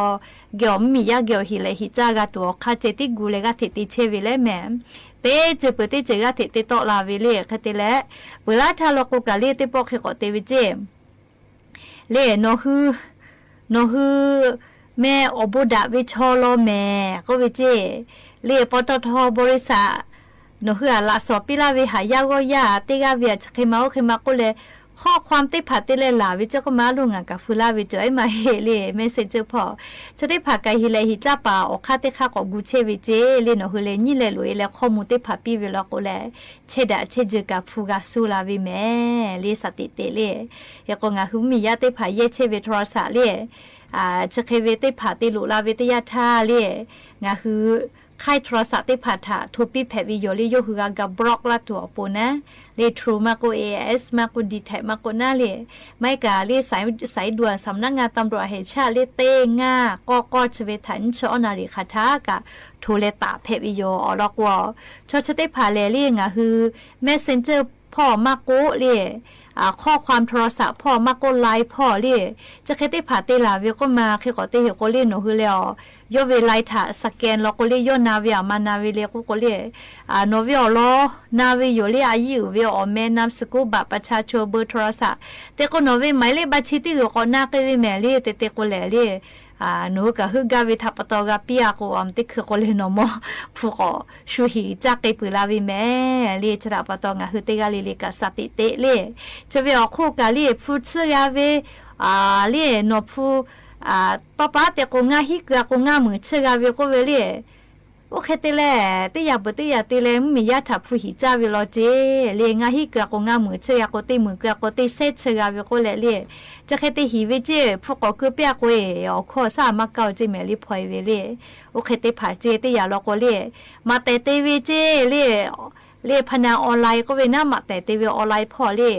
ကဲအီၤမ့ၢ်ယါကဲအီၤဟံၣ်လဲၣ်ဟံးကၠၢဂၤတူၢ်အီၤခါ ကၠဲတံၢ်ကူလဲၣ် ဂၤထံၣ်တ့ၢ်ဆဲဝ့ၢ်လၢမ့ၢ် တ့စၢၤပၢၢ်တ့စၢၤ ဂၤထံၣ်တ့ၢ်တီလၢ်ဝ့ၢ်လၢ ခဲအံၤတ့လဲၣ် ပှၤလၢထးလီၤကိးကၢ်လၢ တ့ပိာ်ဃ့ၢ်ဃီးတ့ဝ့ၢ်ကၠ့ လၢ နီၢ်ဟု နီၢ်ဟု မ့ၢ်အီၣ်ဘိးဒၣ်ဝ့ၢ်ဆီလီၤမ့ၢ် ကိးဝ့ၢ်ကၠ့ လၢ ပီတီထီ บริษัท နီၢ်ဟုအလၢစီၤပံလၢ်ဝ့ၢ် ဟးယါဂီၢ်ယါ တ့ဂၤဝ့ၢ်အဆၢဃ့မၤအိၣ်ဃ့မၤကိးလဲၣ် ခီကွၢ်တ့ဖးတ့လဲၣ်လၢ်ဝ့ၢ်ကၠ့ ကိးမၤလိာ်ငါကၢ်ဖုလၢ်ဝ့ၢ်ကၠ့ မၤဟ့ၣ်လၢ messenger ဖီ ဆၢတ့ဖးကၢ်ဟံၣ်လဲၣ်ဟံးကၠၢပာ်အိၣ်ခါတ့ခါကိးဂုာ်ဆဲဝ့ၢ်ကၠ့ လၢနီၢ်ဟုလၢနံၣ်လဲၣ်လိာ်အံၤလၢ ခီမူတ့ဖးပံဝ့ၢ်လီၤကိးလဲၣ် ဆဲဒၣ်ဆဲယၢၤကၢ်ဖုဂၤစိလၢ်ဝ့ၢ်မ့ၢ် လၢစးတံးတ့လၢ ဟဲကိး ငါဟုမ့ၢ်ယါတ့ဖးယဲၢ်ဆဲဝ့ၢ် โทรศัพท์ လၢ အ ဆၢဃ့ဝ့ၢ်တ့ဖးတ့လိာ်လၢ်ဝ့ၢ်တယၢ်ထါလၢ ငါဟု ခါ โทรศัพท์ တ့ဖးထး ထိၣ်ပံဖဲးဝံၤယိာ်လၢ ယိၤဟုးဂၤက block လၢတူၢ်အပူၤနၤ လၢ True မးကိး AIS မးကိး D-Tag မးကိးနၤလၢ မ့ၢ်ကၢ်လၢ สายด่วน สำนักงานตำรวจแห่งชาติ လၢ တ့ငါ ကီကီ ဆၢဝ့ၢ်ထး နဆၢအီၣ်နၣ်ရံၣ်ဃာ်ထးကၢ် ထိၣ်လဲၤတၢ်ဖဲးဝံၤယိာ်အီၤလီၤကိး ဆီဆၢတ့ဖးလဲၣ်လၢ ငါဟု messenger ဖီမးကိးလၢ အ ခီကွၢ် โทรศัพท์ ဖီမးကိး line ဖီလၢ ဆၢဃ့တ့ဖးတ့လၢ်ဝ့ၢ်ကိးမး ဃ့ၢ်ဃီးတ့ဟ့ၣ်ကိးလၢနီၢ်ဟုလၢအီၤ ယိၤဝ့ၢ် line ထး สแกน လီၤကိးလၢ ယိၤနၤဝ့ၢ်အမၤနၤဝ့ၢ်လၢ ကိးကိးလၢ အ နီၢ်ဝ့ၢ်အီၤလီၤ နၤဝ့ၢ်ယိာ်လၢ အယံၢ်အုၣ်ဝ့ၢ် အီၣ်မဲ นามสกุล บัตรประชาชน เบอร์โทรศัพท์ တ့ကိးနီၢ်ဝ့ၢ် မၤလၢဘၣ်ဆံ တံၢ်ဂုၢ်ကိးနၤက့ဝ့ၢ်မ့ၢ်လၢ တ့တ့ကိးလဲၣ်လၢ အ နီၢ်ဟုကၢ်ဟုကါဝ့ၢ်ထးပတီၢ်ဂၤပံအါကိး အီၣ်မတ့ခုၣ်ကိးလၢနီၢ်မီၢ် ဖုၣ်ကိး ဆူၣ်ဟံၣ်ကၠၢက့ပၢၢ်လၢ်ဝ့ၢ်မ့ၢ်လၢ ဆၢတ့ပတီၢ် ငါဟုတ့ဂၤလံလံကၢ်စးတံးတ့လၢ ဆၢဝ့ၢ်အီၤခိၣ်ကၢ်လၢ ဖုဆၢဂၤဝ့ၢ် အ လၢနီၢ်ဖု အ တီပာ်တ့ကိး ငါဟံးကၢကိး ငါမုၢ်ဆၢဂၤဝ့ၢ်ကိးဝဲလၢ အိၣ်ဃ့တ့လဲၣ် တ့ယၤပၢၢ်တ့ယၤတ့လဲၣ် မ့ၢ်ယါထးဖုဟံၣ်ကၠၢဝ့ၢ်လီၤကၠ့ လၢ ငါဟံးကၢကိး ငါမုၢ်ဆၢဂၤကိး တ့မုၢ်ကၢကိး တ့စဲးဆၢဂၤဝ့ၢ်ကိးလဲၣ်လၢ ဆၢဃ့တ့ဟံၣ်ဝ့ၢ်ကၠ့ ဖုၣ်ကိးကုပျၢ်ကိး အီၣ်ခိၣ်စၢ်မၤကၢအီၤကၠ့မ့ၢ်လၢဖီဝ့ၢ်လၢ အိၣ်ဃ့တ့ဖးကၠ့ တ့ယၤလီၤကိးလၢ မၤတဲာ်တ့ဝ့ၢ်ကၠ့လၢ လၢ พนันออนไลน์ ကိးဝဲန့ၣ် မၤတဲာ်တ့ဝ့ၢ် online ဖီလၢ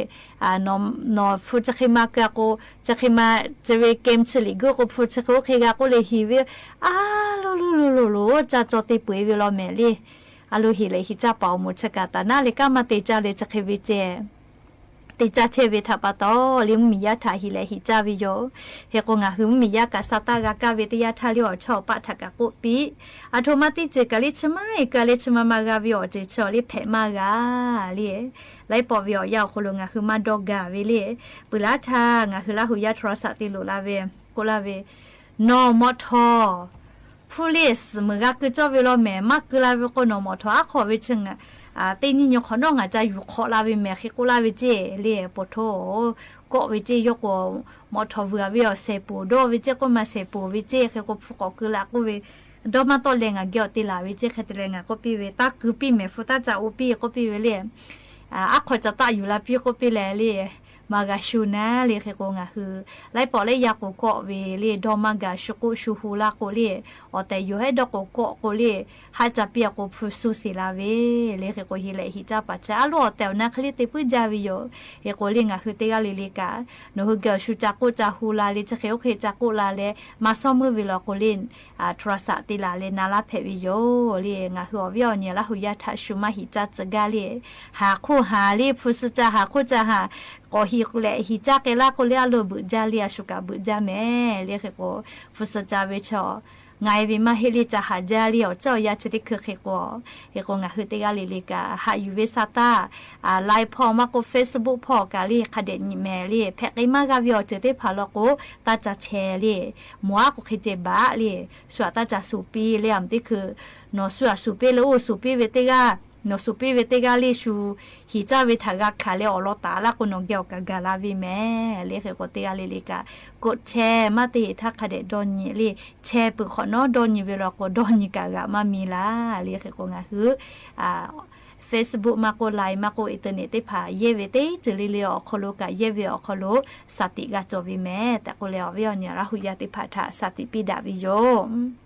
အ နီၢ် နီၢ်ဖုဆၢဃ့မၤကၢကိး ဆၢဃ့မၤ ဆၢဝ့ၢ် game ဆၢလံၣ်ဂုၢ်ကိး ဖုဆၢဃ့အိၣ်ဃ့ဂၤကိးလၢဟံၣ်ဝ့ၢ် အလိၤလိၤလိၤလိၤလိၤ ကၠၢ်ကၠီတ့ပှ့ၤဝ့ၢ်လီၤမ့ၢ်လၢ အလိၤဟံၣ်လဲၣ်ဟံၣ်ကၠၢပာ်အိၣ်မူဆၢကၢ်တၢ်နါလၢကါမၤတ့ၢ်ကၠၢလၢဆၢဃ့ဝ့ၢ်ကၠ့ တ့ၢ်ကၠၢဆဲဝ့ၢ်ထးပတီၢ်လၢ မုၢ်မံၤယါထးဟံၣ်လဲၣ်ဟံၣ်ကၠၢဝံၤယိာ် ဟဲကိး ငါဟုမုၢ်မံၤယါကးစၢ်တၢ်ဂၤကၢ်ဝ့ၢ်တယါထါလၢအီၣ်ဆီၣ်အပၣ်ထးကးကိးပံ အထိးမၤတံၢ်စၢၤကးလၢဆၢမါအံၤ ကၢ်လၢဆၢမါမၤဂၤဝံၤအီၣ်စၢၤဆီၣ်လၢဖဲးမးဂၤ လၢ လၢပိာ်ဝံၤအီၣ်ယါအီၣ်ဃိလိာ် ငါဟုမၤဒီဂၤဝံၤလၢ ပှၤလၢထါ ငါဟုလၢဟူးယါထရီစးတ့လိာ်လၢဝဲ ကိးလၢဝဲ နီၢ်မီၣ်ထီၣ် ဖုလၢစမုၢ်ဂၤကၢ်ကၠီဝံၤလီၤမ့ၢ် မၤကၢ်လၢဝဲကိးနီၢ်မီၣ်ထီၣ် အါခီၣ်ဝဲဆၢ တ့နံၣ်ညီခီၣ်နီၣ် ငါကၢ်ယူၤခီၣ်လၢဝဲမ့ၢ် ဃ့ကိးလၢဝဲကၠ့ လၢပိာ်ထိၣ် ကိးဝဲကၠ့ ယိၤကိး မီၣ်ထီၣ်ဝံၤအဝဲအီၣ်စဲးပူၤ ဒီးဝဲကၠ့ ကိးမၤစဲးပူၤဝဲကၠ့ ဃ့ကိးဖုကိးကုလၢကိးဝဲ ဒီးမၤတီၢ်လဲၤငါကဲအီၤတ့လၢဝဲကၠ့ ခဲတလဲၤငါကိးပံဝဲ တၢ်ကုာ်ပံမ့ၢ် ဖုတၢ်ကၢ်အိၣ်ပံ ကိးပံဝဲလၢ အါခီၣ်ကၠီတၢ်ယူၤလၢပံ ကိးပံလဲၣ်လၢ မၤဂၤဆူနၤလၢ ဃ့ကိး ငါဟု လၢပိာ်လၢယၤကိးကိးဝဲလၢ ဒီးမၤဂၤဆူကိးဆူဟူလၢကိးလၢ အီၣ်တဲာ်ယိၤဟဲဒီးကိးကိးကိးလၢ ဟးကၢ်ပံအကိးဖုစူစ့လၢဝဲ လၢဃ့ကိးဟံၣ်လဲၣ်ဟံၣ်ကၠၢ်ပာ်ဆၢ အလိၣ်အီၣ်တဲာ်အီၤနါချ့တ့ပှၤကၠၢ်ဝံၤယိာ် ဃ့ကိးလၢ ငါဟုတ့ဂၤလံလံကၢ် နီၢ်ဟုကၢ်ဆူကၠၢ်ကိးကၠၢ်ဟူလၢလၢ ကၠ့ဃ့အိၣ်ဃ့ကၠၢ်ကိးလၢလၢ မၤဆီမုၢ်ဝံၤလီၤကိးလၢ ထရီစးတ့လၢလၢ နၤလၢဖဲးဝံၤယိာ်လၢ ငါဟုအီၣ်ဝံၤအီၣ်နံၤလၢဟူးယါထးဆူမးဟံၣ်ကၠၢ်စၢၤဂၤလၢ ဟးခိၣ်ဟးလၢ ဖုစူကၠၢ်ဟးခိၣ်ကၠၢ်ဟး ကိးဟံၣ်လဲၣ်ဟံၣ်ကၠၢ်ကဲလၢကိးလၢအလိၣ်ဘုးကၠၢ်လၢ အဆူကၢ်ဘုးကၠၢ်မ့ၢ်လၢဃ့ကိး ဖုစူကၠၢ်ဝဲဆၢ ငါဝံၤမးဟ့ၣ်လၢကၠၢ်ဟးကၠၢ်လၢ အီၣ်ကၠၢ်အီၣ်ယၤဆၢတ့ခုဃ့ကိး ဃ့ကိး ငါဟုတ့ဂၤလံလံကၢ် ဟးယူၤဝဲစၢ်တၢ် အ line ဖီမးကိး Facebook ဖီကၢ်လၢ ခဒဲးနံၣ်မ့ၢ်လၢ ဖဲးက့ၤမးဂၤဝံၤအီၣ်စၢၤတ့ဖးလီၤကိး တၢ်ကၠၢ်ဆဲးလၢ မွၤကိးဃ့တ့ဘၣ်လၢ ဆူအတၢ်ကၠၢ်ဆူပံလၢ အမတ့ခုၣ် နီၢ်ဆူအဆူပံလၢအိၣ်ဆူပံဝဲတ့ဂၤ နော်ဆူၣ်ပ့ဝဲတဂၤလၢ ဆူၣ်ဟံၣ်စၢ်ဝဲထးဂၤခးလၢအီၤလီၤတၢ်လၢ ကိးနီၢ်ကဲအီၤကဂၤလၢ်ဝဲမ့ၢ် လၢဃဲၣ်ကိးတဂၤလၢ်လၢ်က ကိး share မ့ၢ်တဟ့ၣ်ထးခးဒဲးဒီနံၤလၢ share ပၢၢ်ခီၣ်နီဒီနံၤဝဲလီၤ ကိးဒီနံၤကဂၤမ့ၢ်မံၤလၢ် လၢဃဲၣ်ကိး ငါဟု Facebook မ့ၢ်ကိး Line မ့ၢ်ကိး Internet သ့ၣ်တဖၣ် ယဲၢ်ဝဲတ့ၢ်တလၢလၢအီၤခီလိာ် ကယဲၢ်ဝဲအီၤခီလိာ် စၢ်တံၢ်ဂၤကၠီၣ်ဝဲမ့ၢ် တၢ်ကိးလဲၣ်အီၤဝဲအီၤန့ၣ် ရဟူယၤသ့ၣ်တဖၣ်ထး စၢ်တံၢ်ပံဒၣ်ဝဲယိၤ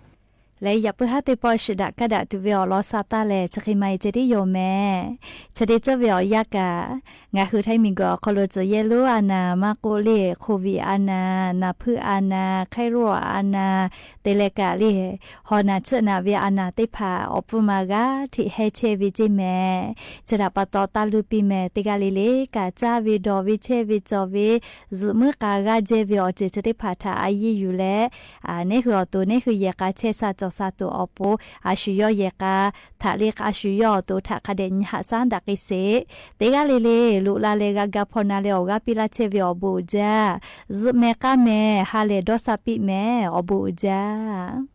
လၢယပၢဟၣ်သ့ၣ်ပီၣ် ရှဲဒၣ်ကဒါတူၢ်ဝဲအီၤလီၤ စၢ်တၢ်လဲၣ် ဆၢဃ့မၤအံၤကဲဒ်ယိၤမ့ၢ် ဆၢဒ့ၣ်စၢၢ်ဝဲအီၤယါကၤ ငါဟု ထၢမံၤကီး ခီလိာ် ကၠိယဲၢ်လိာ်အနၢ် မ့ၢ်ကိးလၢ COVID အနၢ် နၢ်ဖုအနၢ် ခဲရိၣ်အနၢ် တလဲၤကးလၢ ဟီၣ်နၢ်ဆၢၣ်နၢ်ဝဲအနၢ်သ့ၣ်တဖၣ် အိၣ်ပူၤမးဂၤ ထံၣ်ဟဲဆဲးဝဲက့ၤမ့ၢ် ဆၢဒၣ်ပာ်တီၢ်တၢ်လုၢ်ပံၤမ့ၢ် တဂၤလၢ်လၢ် ကးစၢ်ဝဲဒီးဝဲ ဆဲးဝဲကၠီၣ်ဝဲ ယုၢ်မုၢ်ဃာ်ဂၤ ကဲဝဲအီၤ စၢၣ်ဆၢသ့ၣ်တဖၣ်ထး အယံာ်ယုၢ်လၢ အန့ၣ်ဃုာ်အီၤတိၤ န့ၣ်ဃုာ်ယဲၢ်ဃာ် ဆဲးစၢ်ကၠီၣ်စၢ်တိၤအီၤပူၤ အဆူၣ်ယီၢ်ယဲၢ်ဃာ် ထးလၢအဆူၣ်ယီၢ်အီၤတိၤ ထးခးဒဲးနံၤဟးစၢ်ဒၣ်က့ၤစ့ၢ် တဂၤလၢ်လၢ် လူၤလၢ်လၢ်ဂၤဂၤ ဖီၣ်နၤလၢအီၣ်ဂၤပံလၢ် ဆဲးဝဲအီၤဘူးဒၣ် ယုၢ်မဲာ်ဃာ်မ့ၢ် ဟါလဲၢ်ဒီးစၢ်ပံးမ့ၢ် အီၤဘူးဒၣ်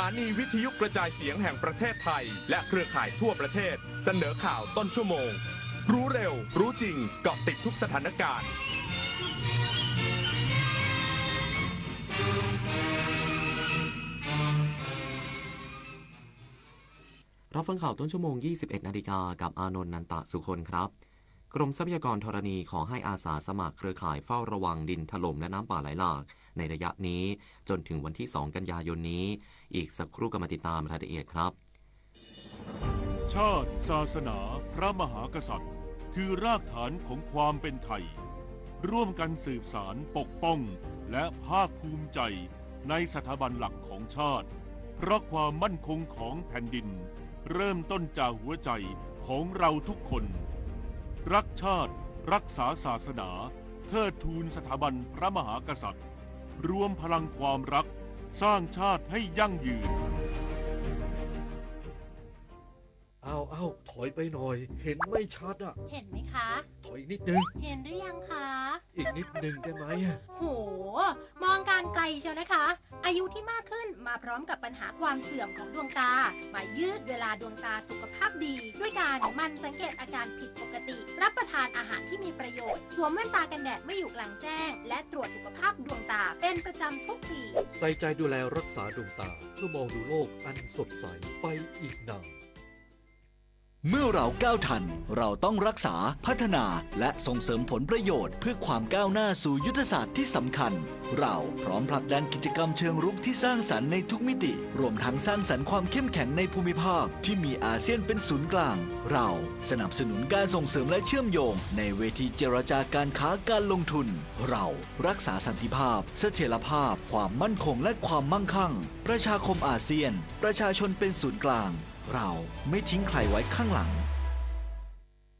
ถานีวิทยุกระจายเสียงแห่งประเทศไทย และเครือข่ายทั่วประเทศ เสนอข่าวต้นชั่วโมง รู้เร็ว รู้จริง เกาะติดทุกสถานการณ์ รับฟังข่าวต้นชั่วโมง ยี่สิบเอ็ดนาฬิกา กับอานนท์ นันตะสุคนครับ กรมทรัพยากรธรณีขอให้อาสาสมัครเครือข่ายเฝ้าระวังดินถล่มและน้ำป่าไหลหลากในระยะนี้ จนถึงวันที่ สอง กันยายนนี้ อีกสักครู่กลับมาติดตามรายละเอียดครับ ชาติ ศาสนา พระมหากษัตริย์ คือรากฐานของความเป็นไทย ร่วมกันสืบสานปกป้อง และภาคภูมิใจในสถาบันหลักของชาติ เพราะความมั่นคงของแผ่นดิน เริ่มต้นจากหัวใจของเราทุกคน รักชาติ รักษาศาสนา เทิดทูนสถาบันพระมหากษัตริย์ รวมพลังความรัก สร้างชาติให้ยั่งยืน เอา เอา ถอยไปหน่อย เห็นไม่ชัดอะ เห็นไหมคะ ถอยอีกนิดนึง เห็นหรือยังคะ อีกนิดนึงได้ไหมอะ โห มองการไกลเชียวนะคะ อายุที่มากขึ้นมาพร้อมกับปัญหาความเสื่อมของดวงตา มายืดเวลาดวงตาสุขภาพดี ด้วยการหมั่นสังเกตอาการผิดปกติ รับประทานอาหารที่มีประโยชน์ สวมแว่นตากันแดดเมื่ออยู่กลางแจ้ง และตรวจสุขภาพดวงตาเป็นประจำทุกปี ใส่ใจดูแลรักษาดวงตา เพื่อมองดูโลกอันสดใสไปอีกนาน เมื่อเราก้าวทัน เราต้องรักษา พัฒนา และส่งเสริมผลประโยชน์ เพื่อความก้าวหน้าสู่ยุทธศาสตร์ที่สำคัญ เราพร้อมผลักดันกิจกรรมเชิงรุกที่สร้างสรรค์ในทุกมิติ รวมทั้งสร้างสรรค์ความเข้มแข็งในภูมิภาคที่มีอาเซียนเป็นศูนย์กลาง เราสนับสนุนการส่งเสริมและเชื่อมโยงในเวทีเจรจาการค้าการลงทุน เรารักษาสันติภาพ เสถียรภาพ ความมั่นคง และความมั่งคั่ง ประชาคมอาเซียน ประชาชนเป็นศูนย์กลาง เราไม่ทิ้งใครไว้ข้างหลัง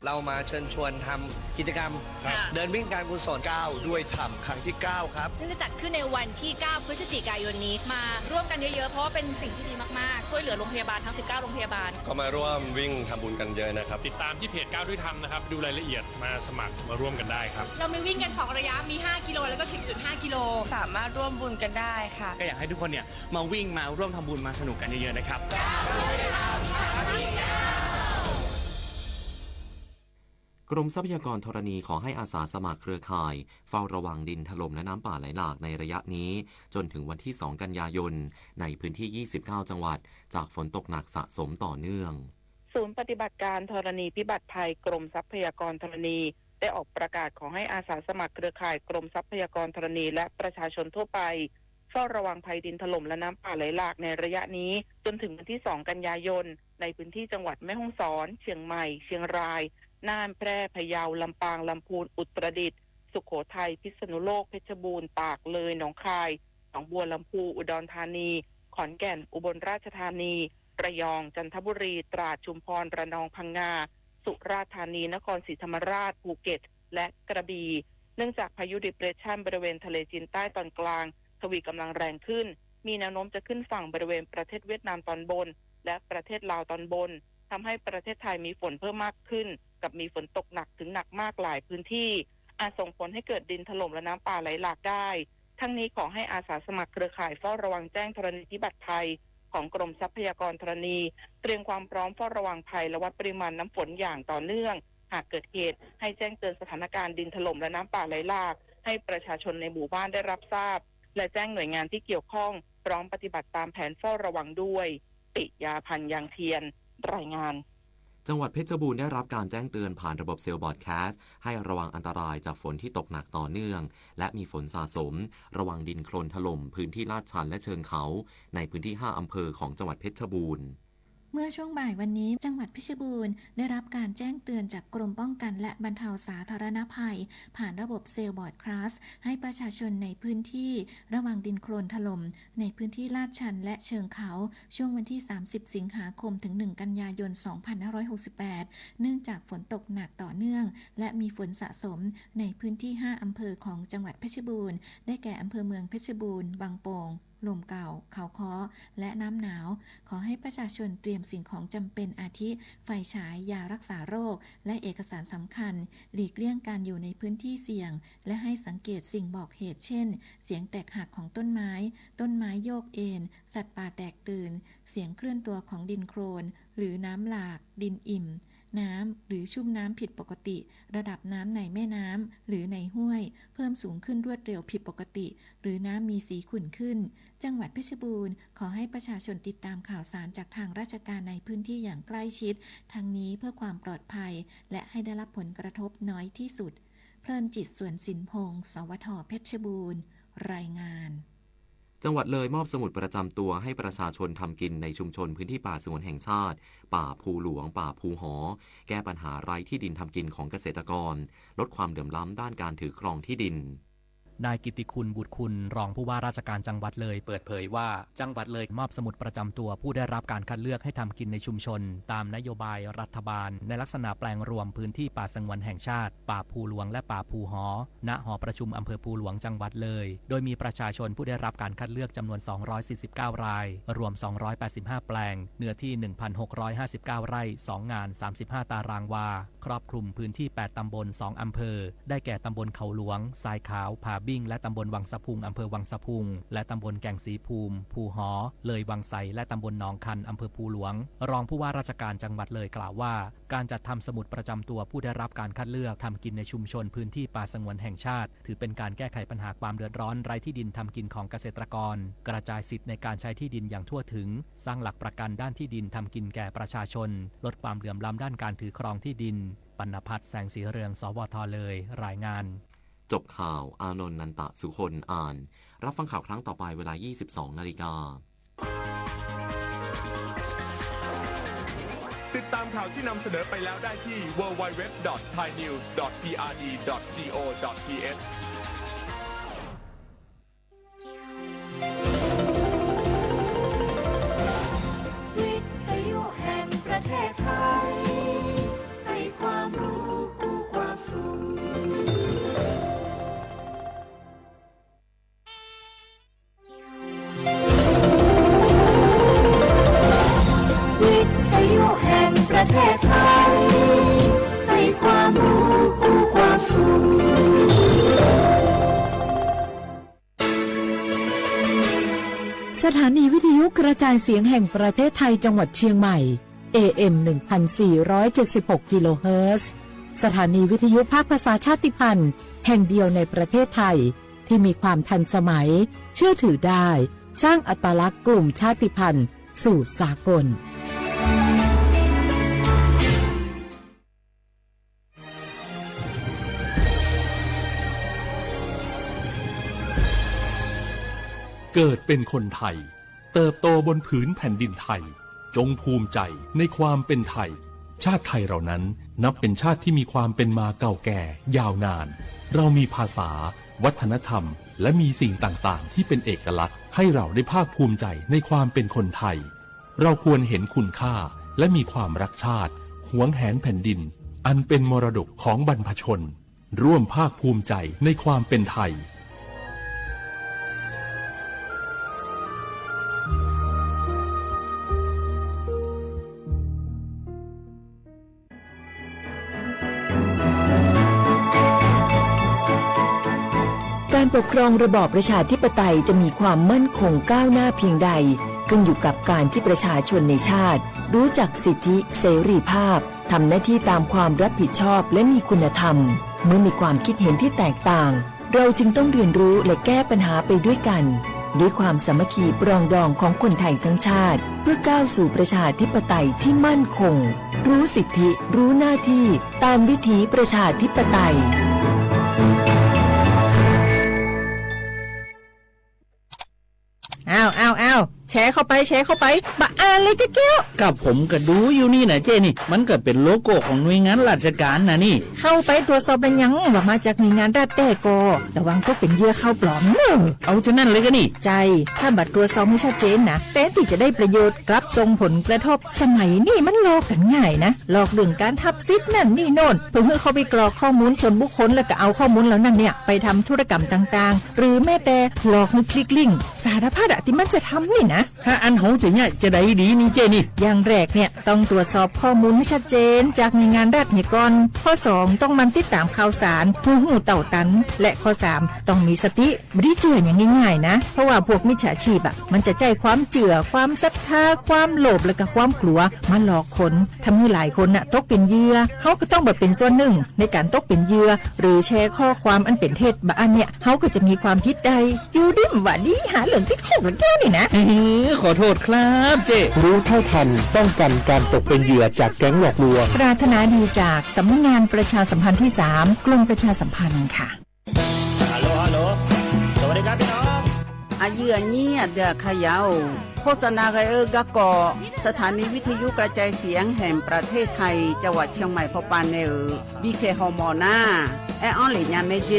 เรามาเชิญชวนทำกิจกรรม ครับ เดินวิ่งการกุศล ก้าวด้วยธรรม ครั้งที่เก้า ครับ ซึ่งจะจัดขึ้นในวันที่ เก้า พฤศจิกายนนี้ มาร่วมกันเยอะๆ เพราะว่าเป็นสิ่งที่ดีมากๆ ช่วยเหลือโรงพยาบาลทั้ง สิบเก้า โรงพยาบาล ก็มาร่วมวิ่งทำบุญกันเยอะนะครับ ติดตามที่เพจก้าวด้วยธรรมนะครับ ดูรายละเอียด มาสมัครมาร่วมกันได้ครับ เรามีวิ่งกันสองระยะ มี ห้า กิโล แล้วก็ สิบจุดห้า กิโล สามารถร่วมบุญกันได้ค่ะ ก็อยากให้ทุกคนเนี่ย มาวิ่ง มาร่วมทำบุญ มาสนุกกันเยอะๆ นะครับ กรมทรัพยากรธรณีขอให้อาสาสมัครเครือข่ายเฝ้าระวังดินถล่มและน้ำป่าไหลหลากในระยะนี้ จนถึงวันที่ สอง กันยายน ในพื้นที่ ยี่สิบเก้า จังหวัด จากฝนตกหนักสะสมต่อเนื่อง ศูนย์ปฏิบัติการธรณีพิบัติภัย กรมทรัพยากรธรณี ได้ออกประกาศขอให้อาสาสมัครเครือข่ายกรมทรัพยากรธรณี และประชาชนทั่วไป เฝ้าระวังภัยดินถล่มและน้ำป่าไหลหลากในระยะนี้ จนถึงวันที่ สอง กันยายน ในพื้นที่จังหวัดแม่ฮ่องสอน เชียงใหม่ เชียงราย น่าน แพร่ พะเยา ลำปาง ลำพูน อุตรดิตถ์ สุโขทัย พิษณุโลก เพชรบูรณ์ ตาก เลย หนองคาย หนองบัวลำภู อุดรธานี ขอนแก่น อุบลราชธานี ระยอง จันทบุรี ตราด ชุมพร ระนอง พังงา สุราษฎร์ธานี นครศรีธรรมราช ภูเก็ต และกระบี่ เนื่องจากพายุ depression บริเวณทะเลจีนใต้ตอนกลาง ทวีกำลังแรงขึ้น มีแนวโน้มจะขึ้นฝั่งบริเวณประเทศเวียดนามตอนบน และประเทศลาวตอนบน ทำให้ประเทศไทยมีฝนเพิ่มมากขึ้น กับมีฝนตกหนักถึงหนักมากหลายพื้นที่ อาจส่งผลให้เกิดดินถล่มและน้ำป่าไหลหลากได้ ทั้งนี้ขอให้อาสาสมัครเครือข่ายเฝ้าระวังแจ้งธรณีพิบัติภัย ของกรมทรัพยากรธรณี เตรียมความพร้อมเฝ้าระวังภัยและวัดปริมาณน้ำฝนอย่างต่อเนื่อง หากเกิดเหตุ ให้แจ้งเตือนสถานการณ์ดินถล่มและน้ำป่าไหลหลาก ให้ประชาชนในหมู่บ้านได้รับทราบ และแจ้งหน่วยงานที่เกี่ยวข้อง พร้อมปฏิบัติตามแผนเฝ้าระวังด้วย ปิยาพันธ์ ยางเทียน รายงาน จังหวัดเพชรบูรณ์ได้รับการแจ้งเตือนผ่านระบบเซลล์บรอดแคสต์ ให้ระวังอันตรายจากฝนที่ตกหนักต่อเนื่อง และมีฝนสะสม ระวังดินโคลนถล่มพื้นที่ลาดชันและเชิงเขา ในพื้นที่ ห้า อำเภอของจังหวัดเพชรบูรณ์ เมื่อช่วงบ่ายวันนี้ จังหวัดเพชรบูรณ์ได้รับการแจ้งเตือนจากกรมป้องกันและบรรเทาสาธารณภัย ผ่านระบบเซลล์บรอดแคสต์ ให้ประชาชนในพื้นที่ระวังดินโคลนถล่ม ในพื้นที่ลาดชันและเชิงเขา ช่วงวันที่ สามสิบ สิงหาคม ถึง หนึ่ง กันยายน สองพันห้าร้อยหกสิบแปด เนื่องจากฝนตกหนักต่อเนื่อง และมีฝนสะสมในพื้นที่ ห้า อำเภอของจังหวัดเพชรบูรณ์ ได้แก่อำเภอเมืองเพชรบูรณ์ วังโป่ง ลมเก่า เขาค้อ และน้ำหนาว ขอให้ประชาชนเตรียมสิ่งของจำเป็นอาทิ ไฟฉาย ยารักษาโรค และเอกสารสำคัญ หลีกเลี่ยงการอยู่ในพื้นที่เสี่ยง และให้สังเกตสิ่งบอกเหตุ เช่น เสียงแตกหักของต้นไม้ ต้นไม้โยกเอน สัตว์ป่าแตกตื่น เสียงเคลื่อนตัวของดินโคลน หรือน้ำหลาก ดินอิ่ม น้ำ หรือชุ่มน้ำผิดปกติ ระดับน้ำในแม่น้ำ หรือในห้วย เพิ่มสูงขึ้นรวดเร็วผิดปกติ หรือน้ำมีสีขุ่นขึ้น จังหวัดเพชรบูรณ์ ขอให้ประชาชนติดตามข่าวสารจากทางราชการในพื้นที่อย่างใกล้ชิด ทั้งนี้เพื่อความปลอดภัย และให้ได้รับผลกระทบน้อยที่สุด เพลินจิต สวนสินพงษ์ สวท เพชรบูรณ์ รายงาน จังหวัดเลยมอบสมุดประจำตัวให้ประชาชนทำกินในชุมชนพื้นที่ป่าสงวนแห่งชาติ ป่าภูหลวง ป่าภูหอ แก้ปัญหาไร้ที่ดินทำกินของเกษตรกร ลดความเหลื่อมล้ำด้านการถือครองที่ดิน นายกิตติคุณ บุตรคุณ รองผู้ว่าราชการจังหวัดเลย เปิดเผยว่า จังหวัดเลยมอบสมุดประจำตัวผู้ได้รับการคัดเลือกให้ทำกินในชุมชน ตามนโยบายรัฐบาล ในลักษณะแปลงรวมพื้นที่ป่าสงวนแห่งชาติ ป่าภูหลวง และป่าภูหอ ณ หอประชุมอำเภอภูหลวง จังหวัดเลย โดยมีประชาชนผู้ได้รับการคัดเลือกจำนวน สองร้อยสี่สิบเก้า ราย รวม สองร้อยแปดสิบห้า แปลง เนื้อที่ หนึ่งพันหกร้อยห้าสิบเก้า ไร่ สองงาน สามสิบห้า ตารางวา ครอบคลุมพื้นที่ แปด ตำบล สอง อำเภอ ได้แก่ตำบลเขาหลวง ทรายขาว ผาบิ้ง และตำบลวังสะพุง อำเภอวังสะพุง และตำบลแก่งสีภูมิ ภูหอ เลยวังไส และตำบลหนองคัน อำเภอภูหลวง รองผู้ว่าราชการจังหวัดเลยกล่าวว่า การจัดทำสมุดประจำตัวผู้ได้รับการคัดเลือกทำกินในชุมชนพื้นที่ป่าสงวนแห่งชาติ ถือเป็นการแก้ไขปัญหาความเดือดร้อนไร้ที่ดินทำกินของเกษตรกร กระจายสิทธิ์ในการใช้ที่ดินอย่างทั่วถึง สร้างหลักประกันด้านที่ดินทำกินแก่ประชาชน ลดความเหลื่อมล้ำด้านการถือครองที่ดิน ปัณณพัฒน์ แสงสีเรือง สวท เลย รายงาน จบข่าว อานนท์ นันตะสุคน อ่าน รับฟังข่าวครั้งต่อไปเวลา ยี่สิบสอง นาฬิกา ติดตามข่าวที่นำเสนอไปแล้วได้ที่ ดับเบิลยู ดับเบิลยู ดับเบิลยู ดอท ไทยนิวส์ ดอท พีอาร์ดี ดอท จีโอ ดอท ทีเอช วิทยุแห่งประเทศไทย ให้ความรู้คู่ความสุข วิทยุแห่งประเทศไทย ให้ความรู้คู่ความสุข สถานีวิทยุกระจายเสียงแห่งประเทศไทยจังหวัดเชียงใหม่ เอเอ็ม หนึ่งพันสี่ร้อยเจ็ดสิบหก กิโลเฮิรตซ์ สถานีวิทยุภาคภาษาชาติพันธุ์แห่งเดียวในประเทศไทย ที่มีความทันสมัย เชื่อถือได้ สร้างอัตลักษณ์กลุ่มชาติพันธุ์สู่สากล เกิดเป็นคนไทย เติบโตบนผืนแผ่นดินไทย จงภูมิใจในความเป็นไทย ชาติไทยเรานั้นนับเป็นชาติที่มีความเป็นมาเก่าแก่ยาวนาน เรามีภาษา วัฒนธรรม และมีสิ่งต่างๆ ที่เป็นเอกลักษณ์ ให้เราได้ภาคภูมิใจในความเป็นคนไทย เราควรเห็นคุณค่า และมีความรักชาติ หวงแหนแผ่นดิน อันเป็นมรดกของบรรพชน ร่วมภาคภูมิใจในความเป็นไทย การปกครองระบอบประชาธิปไตยจะมีความมั่นคงก้าวหน้าเพียงใด ขึ้นอยู่กับการที่ประชาชนในชาติ รู้จักสิทธิเสรีภาพ ทำหน้าที่ตามความรับผิดชอบและมีคุณธรรม เมื่อมีความคิดเห็นที่แตกต่าง เราจึงต้องเรียนรู้และแก้ปัญหาไปด้วยกัน ด้วยความสามัคคีปรองดองของคนไทยทั้งชาติ เพื่อก้าวสู่ประชาธิปไตยที่มั่นคง รู้สิทธิ รู้หน้าที่ ตามวิถีประชาธิปไตย อ้าว อ้าว อ้าว แช ร์เข้าไป แชร์เข้าไป บ่อ่านเลยแก้วๆ กับผมก็ดูอยู่นี่นะเจ๊นี่ มันก็เป๋นโลโก้ของหน่วยงานราชการนะนี่ เข้าไปตรวจสอบแล้วยังว่ามาจากหน่วยงานรัฐแต๊ก่อ ระวังตกเป๋นเหยื่อข่าวปลอมเน่อ เอาจานั้นเลยก็นี่ ใจ้ ถ้าบ่ตรวจสอบหื้อชัดเจนนะ แตนตี้จะได้ประโยชน์ กลับส่งผลกระทบ สมัยนี้มันหลอกกั๋นง่ายนะ หลอกเรื่องก๋านฮับสิทธิ์นั่นนี่โน่น เพื่อหื้อเข้าไปกรอกข้อมูลส่วนบุคคล แล้วก็เอาข้อมูลเหล่านั้นเนี่ย ไปทำธุรกรรมต่างๆ หรือแม้แต่หลอกหื้อคลิกลิงก์ สารพัดอะตี้มันจะทำนี่นะ ถ้าอั้นเฮาจะเยียะจาใดดีนี่เจ๊นี่ อย่างแรกเนี่ย ต้องตรวจสอบข้อมูลหื้อชัดเจนจากหน่วยงานรัฐเหียก่อน ข้อสอง ต้องหมั่นติดต๋ามข่าวสารหื้อฮู้เต้าตัน และข้อสาม ต้องมีสติ บ่ดีเจื้ออย่างง่ายๆ นะ เพราะว่าพวกมิจฉาชีพอะ มันจะใจ๊ความเจื้อ ความศรัทธา ความโลภ และก็ความกลัว มาหลอกคน ทำหื้อหลายคนน่ะ ตกเป๋นเหยื่อ เฮาก็ต้องบ่เป๋นส่วนนึ่งในก๋านตกเป๋นเหยื่อ หรือแชร์ข้อความอันเป๋นเท็จ บ่อั้นเนี่ย เฮาก็จะมีความผิดได้ อยู่ดีบ่ดี หาเรื่องติดคุกแล้วแก้วนี่นะ เฮ้อ ขอโต้ษครับเจ๊ รู้เท่าทัน ป้องกันการตกเป็นเหยื่อจากแก๊งหลอกลวง ปรารถนาดีจากสำนักงานประชาสัมพันธ์ที่สาม กรมประชาสัมพันธ์ค่ะ ฮัลโหล ฮัลโหล สวัสดีครับพี่น้อง อายื้ออายี่ อาเตื้ออาขยาว โฆษณากั๋นเอ่อ ก๊ะเกาะ สถานีวิทยุกระจายเสียงแห่งประเทศไทย จังหวัดเชียงใหม่ ผ่อปานแน่เอ่อ บีเค ฮอมอนา แออั้นเหละยาแม่เจ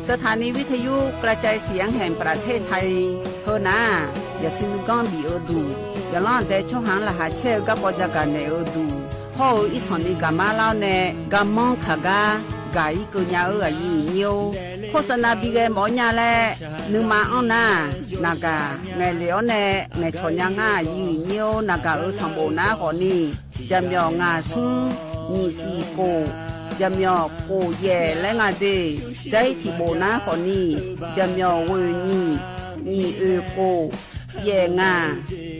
สถานีวิทยุกระจายเสียงแห่งประเทศไทย เฮอนา อย่าซินก้องบีเอ่อดู อย่าล้อแต่ช่องหางรหัสแช่ก๊ะเกาะจะกั๋นแน่เอ่อดู เพราะเอ่อ อีสานนี้กามาลาวแน่ กามองขาก้า ก๋ายเกยาเอ่อ อายื้ออายี่ โฆษณาบีแกหมอญาแล นึ่งมาอ้อนา นากา ไงเหลียวแน่ ไงถอนยางา อายื้ออายี่ นากาเอ่อ สองโบนาขอนี้ จะเหมียวงาซุง หยี่สี่โก จะเหมียวโกแย่และงาเด ใจ๊ที่โบนาขอนี้ จะเหมียวเว่อหยี่ หยี่เอ่อโก แย่งา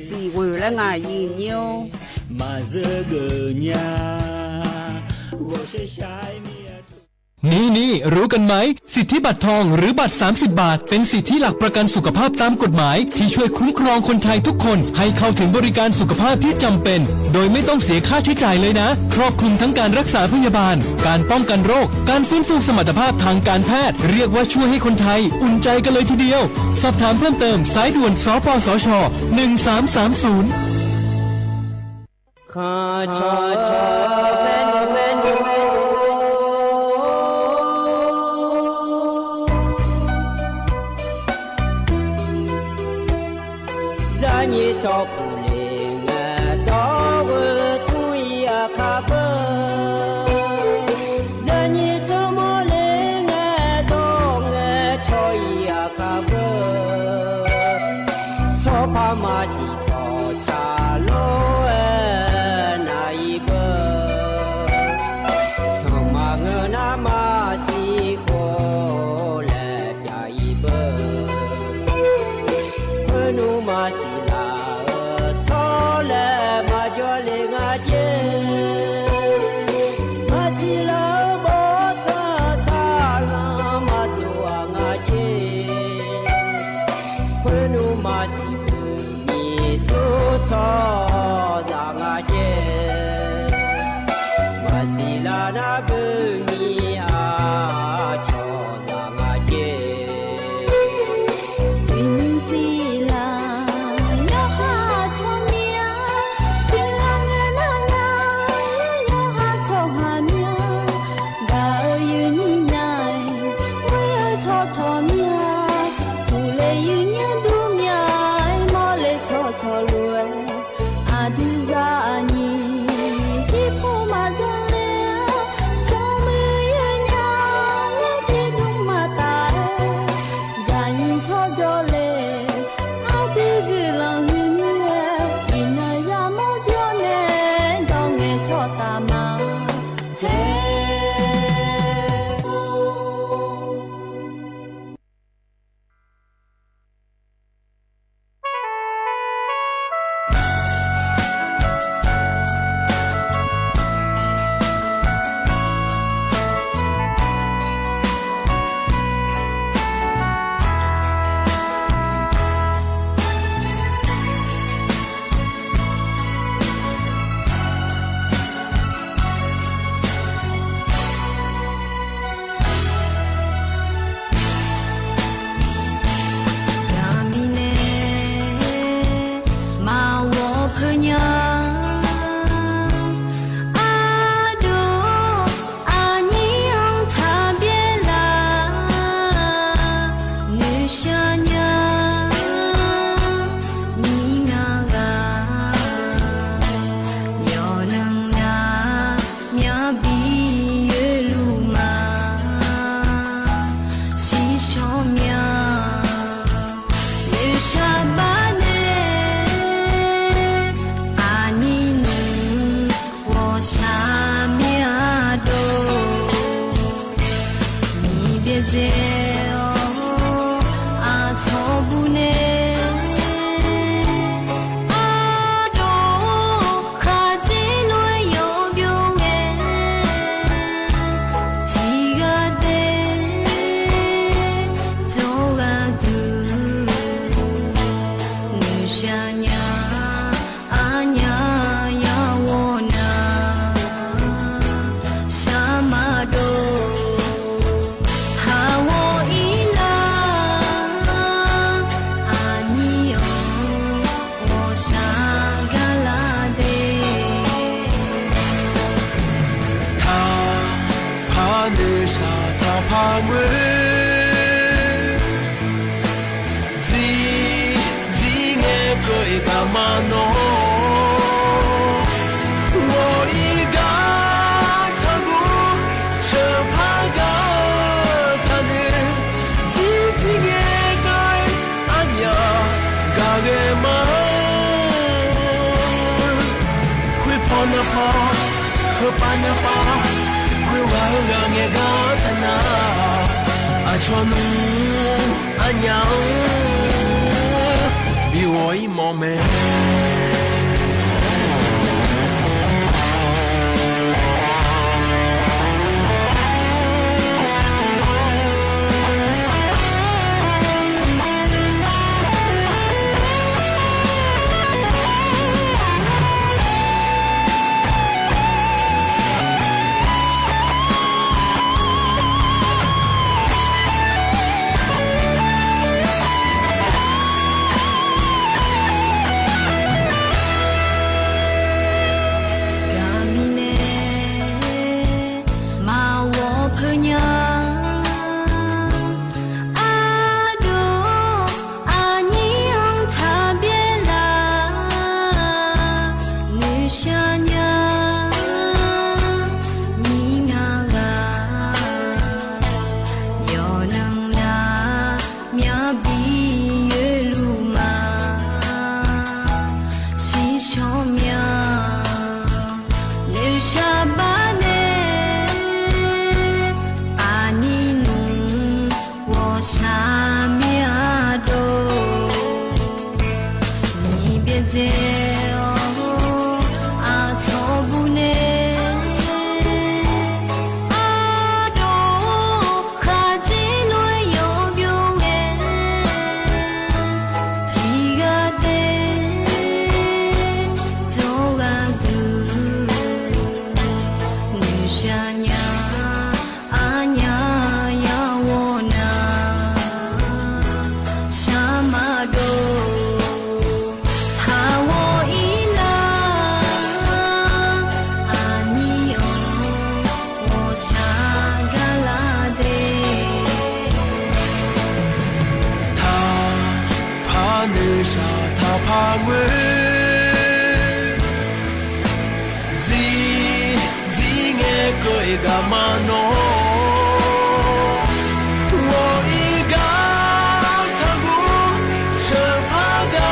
สี่เว่อและงา อายื้ออายี่ นี่นี่ รู้กันไหม สิทธิบัตรทองหรือบัตรสามสิบบาท เป็นสิทธิหลักประกันสุขภาพตามกฎหมาย ที่ช่วยคุ้มครองคนไทยทุกคนให้เข้าถึงบริการสุขภาพที่จำเป็น โดยไม่ต้องเสียค่าใช้จ่ายเลยนะ ครอบคลุมทั้งการรักษาพยาบาล การป้องกันโรค การฟื้นฟูสมรรถภาพทางการแพทย์ เรียกว่าช่วยให้คนไทยอุ่นใจกันเลยทีเดียว สอบถามเพิ่มเติม สายด่วน สปสช หนึ่งสามสามศูนย์ ข้าชอชอชอแม่นแม่น ยายีจอปูเลงดอเวอทุยอาคาเบอ ยายีจอมอเลงดองชอยอาคาเบอ ซอพามาสี จอชาโลเอนาอีเบอ สมาเงอนามาสีโคและยาอีเบอ เออหนูมาสีลาเออ ซอและมาจอเลงาเจ มาสีลาเออ บอซาซาลามาตัวงาเจ เปิ้นหนูมาสีเปิ้นมีสู้ซอจางอาเจ มาสีลานาเปิ้นมีอาชอจางอาเจ วินสีลายอหาชอเมีย สีลาเงนาง ဖးမွဲ ဇီ ဇီငဲကၢၣ်အ့ၣ်ကမၤနီၤ ဂီၤအံၤဂၤထးဘူ ဆၢဖးဂၤထးန့ၣ် ဇီတံၤငဲကၢၣ် အညါ ဂၤဂ့ၤမး ခွ့ဖီနဖီ ခွ့ပၢ်နပၢ် ခွ့ဝၤဂၤငဲၤဂၤတနၤ အဆီနူ အညါဧၢ ဘံဂီၤအံၤမီၢ်မဲာ် တၢ်မံၤနဲ မၤဝီၤဖၢညါ အဒိၣ် အနံၣ်အိၣ်ထးဘဲလၢ နုၢ်သၢညါ မံၤငါဂၤ ယီၤနၢၤလၢ မၠၣ်ဘံယွဲလူၤမၤ စံးဆၢမၠၣ် နုၢ်သၢဘၣ်နဲ အနံၣ်နုၢ် ဝီၤသၢမ့ၢ်အဒိၣ် မံၤဘဲၣ်စဲအီၤ အထီၣ်ဘူၣ်နဲ အဒိၣ် ခးတ့လွဲယီၤဘျိဝဲ ထံဂၤတဲ တီဂၤဒုး နုၢ်သၢညါ အညါယဝီၤနၤ ဆၢမၤဒိၣ် ဟးဝီၤအံၤလၢ အနံၣ်အိၣ် ဝီၤသၢဂၤလၢ်ဒဲး ထါ ဖးနုၢ်သၢ ထါဖးမွဲ ဇီ ဇီငဲကၢၣ်အ့ၣ်ဂၤမၤနီၤ ဂီၤအံၤဂၤထးဘူ ဆၢဖးဂၤ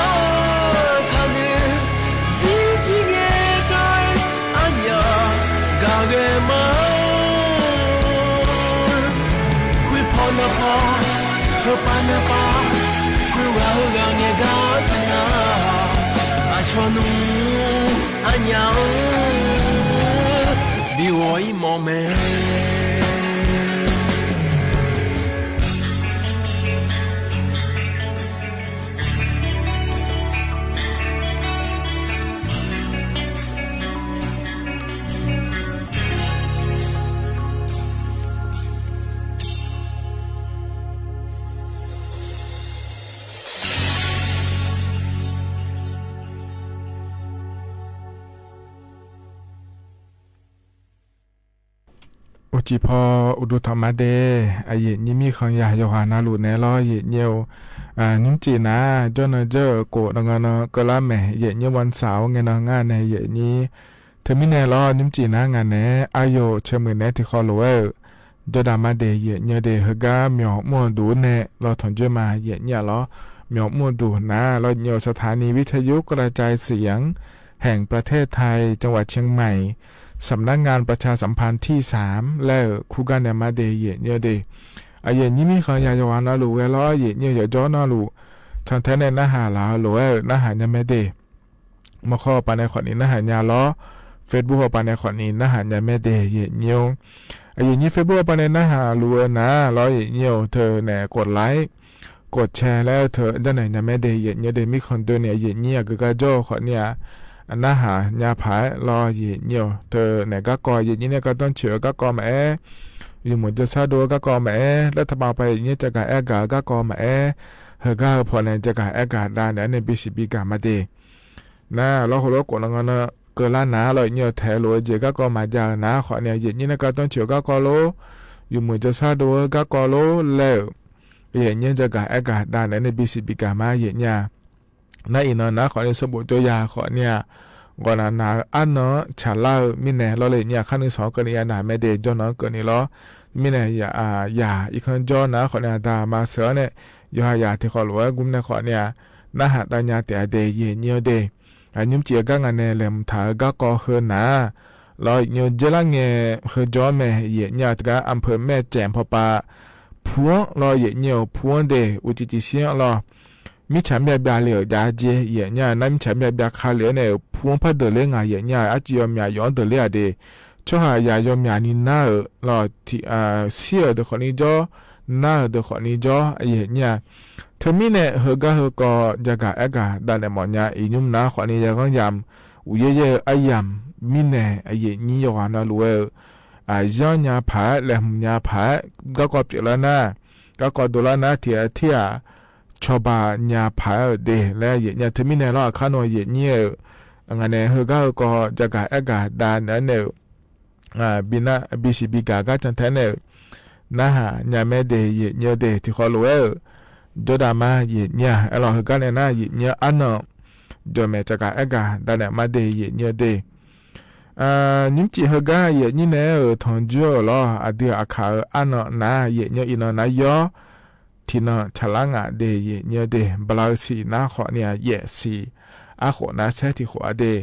ထးန့ၣ် ဇီတံၤငဲကၢၣ် အညါ ဂၤဂ့ၤမး ခွ့ဖီနဖီ ခွ့ပၢ်နပၢ် ခွ့ဝၤဂၤငဲၤဂၤတနၤ အဆီနူ အညါဧၢ ဘံဂီၤအံၤမီၢ်မဲာ် အိၣ်ကံၢ်ဖီ အိၣ်ဒိၣ်ထီၣ်မးဒဲး အယဲၢ်နံၣ်မံၣ်ဃီယၤ ယွၤဟးနၤလူၤနဲလီၤ ယဲၢ်နံၣ်ဧိၤ နံၣ်စံၣ်နၤ ကၠီၣ်နၢၤကၠီၣ် ကိးနီၢ်ဂၤနီၢ် ကလါမဲာ် ယဲၢ်နံၣ်ဝၣ်စၢ် အိၣ်ငဲၤနီၢ် ငါးနဲ ယဲၢ်နံၣ် ထၢမံၤနဲလီၤ နံၣ်စံၣ်နၤ ငါးနဲ အယိာ်ဆၢမုၢ်နဲ ထံၣ်ဃီလိာ်ဝဲ ဒီးဒၣ်မးဒဲး ယဲၢ်နံၣ်ဒဲး ဟဲဂၤ မၠီၣ်မူၣ်ဒူၣ်နဲ လီၤထီၣ်ကၠိမး ယဲၢ်နံၣ်လီၤ မၠီၣ်မူၣ်ဒူၣ်နၤ လီၤယဲၢ်နံၣ် สถานีวิทยุกระจายเสียงแห่งประเทศไทย จังหวัดเชียงใหม่ สำนักงานประชาสัมพันธ์ที่สาม လၢခူဂၤနဲၣ်မးဒဲး ယဲၢ်နံၣ်ဒဲး အယဲၢ်နံၣ်မံၣ်ဃီယၤ ယွၤဟးနၤလူၤဝဲလီၤ ယဲၢ်နံၣ် ယိာ်ကၠီၣ်နၤလူၤ ထၢထဲနဲၣ် နၢ်ဟးလၢလိာ်ဝဲ နၢ်ဟးညါမဲာ်ဒဲး မီၢ်ခီအပၤနဲၣ် ခီၣ်နံၣ် နၢ်ဟးညါလီၤ Facebook အပၤနဲၣ် ခီၣ်နံၣ် နၢ်ဟးညါမဲာ်ဒဲး ယဲၢ်နံၣ်ဧိၤ အယဲၢ်နံၣ် Facebook အပၤနဲၣ် နၢ်ဟးလူၤဝဲနၤလီၤ ယဲၢ်နံၣ်ဧိၤ ထၢနဲၣ် กดไลค์ กดแชร์ လၢထၢ ဒ်နဲၣ် ညါမဲာ်ဒဲး ယဲၢ်နံၣ်ဒဲး မံၣ်ဃီဒိၣ်န့ၣ် အယဲၢ်နံၣ် အကကၢ်ကၠီၣ် ခီၣ်နံၣ်ဧါ အနၢ်ဟးညါဖးလီၤ ယဲၢ်နံၣ်ဧိၤ ထၢနဲၣ် ကၣ်ကီ ယဲၢ်နံၣ်န့ၣ် ကၢ်တွၣ်ဆၢ ကၣ်ကီမးအဲ ယိာ်မူးကၠိဆၣ်ဒိၣ် ကၣ်ကီမးအဲ လၢထးပာ်ပၤ ယဲၢ်နံၣ် ကၠဲးကၤအဲၣ်ကၤ ကၣ်ကီမးအဲ ဟဲဂၤဟဲဖီၣ်နဲၣ် ကၠဲးကၤအဲၣ်ကၤဒါန့ၣ် အန့ၣ် ဘံၣ်စံၣ်ဘံၣ်ကၤမးဒဲး နၤ လီၤဟိလိာ်ကိးနီၢ်ဂၤနီၢ် ကလါနၤလီၤ ယဲၢ်နံၣ် ထဲလိာ်ဝဲကၠဲး ကၣ်ကီမးယၤနၤ ခီၣ်နံၣ် ယဲၢ်နံၣ်န့ၣ် ကၢ်တွၣ်ဆၢ ကၣ်ကီလိာ် ယူႇเหมือนจะซาดูเออ กาก็โลแล ယဲၢ်ညိ จะก๋าแอ๊กก๋าดา แหนใน บีซี บี กามา ယဲၢ်ညိ နာ်အံၤနီၤ နာ်ဃိးနံၤ สะบดโจ้ยา ဃိးနံၤ ဂီၤနၤနၤ အါနီၤ ဆၣ်လါဧိၤ မ့ၢ်နဲ လီၤလၢယဲၢ်ညိ ခါနုၤ စီၤကၢၣ်နံၣ်ယၤ နာ်မ့ၢ်ဒ့ၣ် ကၠီနီၤ ကၢၣ်နံၣ်လီၤ မ့ၢ်နဲ ယၤ ယၤ ယခီၣ်ကၠီ နာ်ဃိးနံၤ အတၢ်မၤစၢၤန့ၣ် ယိၤဟၣ်ယၤ ထံၣ်ဃီၣ်လိာ်ဝဲ ဂုမ်နၤဃိးနံၤ နဟးတၢ်ညါတဲာ်အဒ့ၣ် ယဲၢ်ညိဒ့ၣ် အညိမ်ကျိၣ်အဂၤ ငါနဲလဲၣ် မုၢ်ထါဧိၤ ကၢ်ကီၢ်ဟၢနၤ လီၤ ယဲၢ်ညိ ကၠဲလါငဲၢ် ဟၢကၠီမဲာ် ယဲၢ်ညိ တကး အမ်ၣ်ဖၢၣ်မဲၢ်ကၠဲၣ် ဖီၣ်ပၤ ဖူအီၤလီၤ ယဲၢ်ညိ ဖူအီၤဒ့ၣ် အူကၠံကၠံစံအီၤလီၤ မ့ၢ်ဆၣ်မ့ၢ်ဘျါလံဧိၤ ဒ်အက့ၢ် ယဲၢ်ညိ နာ်မ့ၢ်ဆၣ်မ့ၢ်ဘျါခါလံဧိၤန့ၣ် ဖူအီၤဖးဒၢးလၢငါ ယဲၢ်ညိ အစံၣ်ယီၤမၠးယီၤဒၢးလၢအဒ့ၣ် ဆီဟၣ်ယၤယီၤမၠးနံၤနါဧိၤ လီၤ ထံၣ် စံၣ်ဧိၤဒီးဃိးနံၤကၠီ နါဧိၤဒီးဃိးနံၤကၠီ ယဲၢ်ညိ ထၢမံၤန့ၣ် ဟၢဂၤဟၢကီၢ် ယဲၢ်ဂၤအဲၣ်ဂၤ ဒၣ်နဲၣ်မီၢ်ညါ အံၤညိမ်နၤ ဃိးနံၤယဲၢ်ဂီၢ်ယၢမ်ၣ် အူယဲၢ်ယဲၢ်အယၢမ်ၣ် မံၤနဲၣ် အယဲၢ်ညိယွၤနၤလူၤဝဲဧိၤ အယီၢ်ညါဖး လဲၤမုၢ်ညါဖး ကၢ်ကီၢ်ပျဲးလၢနၤ ကၢ်ကီၢ်ဒိၣ်လၢနၤ ထံၣ်အထံၣ်ဧါ ဆီၣ်ဘၣ်ညါဖးဧိၤဒ့ၣ် လၢယဲၢ်ညိ ထၢမံၤနဲၣ်လီၤ အခါနီၤ ယဲၢ်ညိဧိၤ အငါနဲၣ် ဟၢဂၤဟၢကီၢ် ယဲၢ်ဂၤအဲၣ်ဂၤ ဒၣ်နဲၣ်န့ၣ်ဧိၤ ဘံၣ်နၢ် ဘံၣ်စံၣ်ဘံၣ်ကၣ် ကၢ်ကၠီၣ်ထဲန့ၣ်ဧိၤ နဟးညါမဲာ်ဒ့ၣ် ယဲၢ်ညိဒ့ၣ် ထံၣ်ဃီၣ်လိာ်ဝဲဧိၤ ကၠီဒၣ်မါ ယဲၢ်ညိ အဲၣ်လီၤ ဟၢဂၤနဲၣ်နၤ ယဲၢ်ညိ အါနီၤ ကၠီမဲာ် ယဲၢ်ဂၤအဲၣ်ဂၤ ဒၣ်နဲၣ်မါဒ့ၣ် ယဲၢ်ညိဒ့ၣ် ညိမ်ကျိၣ်ဟၢဂၤ ယဲၢ်ညိနဲၣ်ဧိၤ ထီၣ်ကၠိဧိၤလီၤ အဒုးအခးဧိၤ အါနီၤနၤ ယဲၢ်ညိ အံၤနီၤ နၤယီၢ် ထံၣ်နီၤ ဆၣ်လါငါဒ့ၣ် ယဲၢ်ညိဒ့ၣ် ဘၣ်လါဧိၤ ဆံးနၤ ဃိးနံၤ ယဲၢ်ဆံး အဃိးနၤ ဆဲးထံၣ်ဃိးအဒ့ၣ်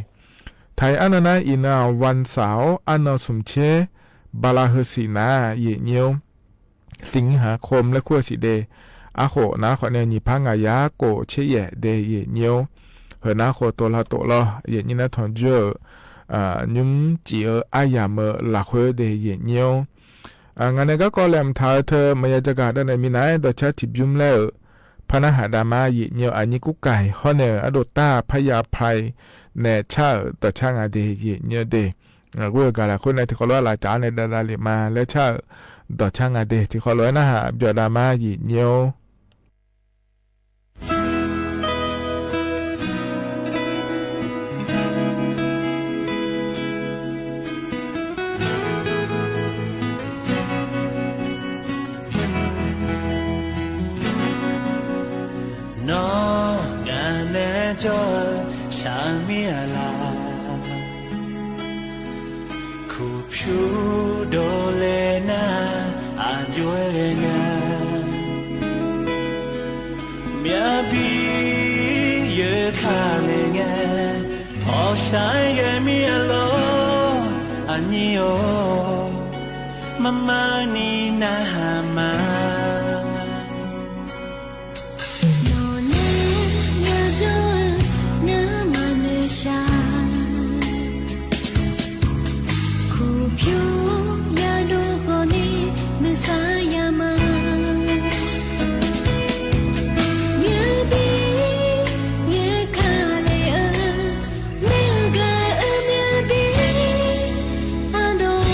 ထါအံၤအါနီၤနၤ အံၤနီၤ ဝၣ်စၣ် အါနီၤ သုးမုၢ်ဆ့ ဘၣ်လါဧိၤ ဆံးနၤ ယဲၢ်ညိ သိင်ႁၢၣ်ခိၣ် လၢခိၣ်ဆံးဒ့ၣ် အဃိးနၤ ဃိးနံၤ နံၣ်ဖးငါးရာ ကိးဆံယဲၢ်ဒ့ၣ် ယဲၢ်ညိ ဟၢနၤ ဃိးတိၢ်လါတိၢ်လီၤ ယဲၢ်ညိနဲၣ် ထီၣ်ကၠိဧိၤ ညိမ်ကျိၣ်ဧိၤ အါယၢမ်ၣ်ဧိၤ လၢဃိဒ့ၣ် ယဲၢ်ညိ အငါနဲၣ် ကၢ်ကီၢ်လဲၣ် မုၢ်ထါဧိၤ ထၢမၤယဲၢ် ယဲၢ်ဂၤဒၣ်နဲၣ် မံၤနၢ် ဒီးဆၣ်ထံၣ်ဘျုးလၢ ဖးနၢ်ဟးဒၣ်မါ ယဲၢ်ညိ အညိၣ်ကူၣ်ကၢ် ဟီန့ၣ် အဒိၣ်တၢ် ဖးယၢ်ဖျါ နဲၣ်ဆၣ်ဧိၤ ဒီးဆၣ်ငါဒ့ၣ် ယဲၢ်ညိဒ့ၣ် ဂုၤဂၤလၢဃိန့ၣ် ထံၣ်ဃီၣ်လိာ်ဝဲ လၢတၢ်အါန့ၣ် ဒၣ်ဒၣ်လံမါ လၢဆၣ်ဧိၤ ဒီးဆၣ်ငါဒ့ၣ် ထံၣ်ဃီၣ်လိာ်ဝဲ နၢ်ဟးဘျီဒၣ်မါ ယဲၢ်ညိ နီၢ် ငါနဲၣ်ကၠီ ဆၣ်မံၤအလၣ် ခူၣ်ဖၠူၣ်ဒိၣ်လဲၣ်နၤ အဒွဲၣ်ဂဲၤ မၠၣ်ဘံၣ်ယဲၢ်ခါလဲၣ် အီၣ်ဆၣ်ယဲၢ်မံၤအလီၢ် အညိၣ်ဧိၤ မမၤနံၤနၤဟါမါ နီၢ်နဲၣ် ယၤကၠီဧၢ နမၤနၢၤဆၣ် ခူၣ်ဖၠူၣ်ယၤဒိၣ်ဃီန့ၣ် မုၢ်ဆါယၤမၤ မၠၣ်ဘံၣ်ယဲၢ်ခါလဲၣ်ဧၢ မ့ၢ်ဂၤဧၢ မၠၣ်ဘံၣ်အဒိၣ်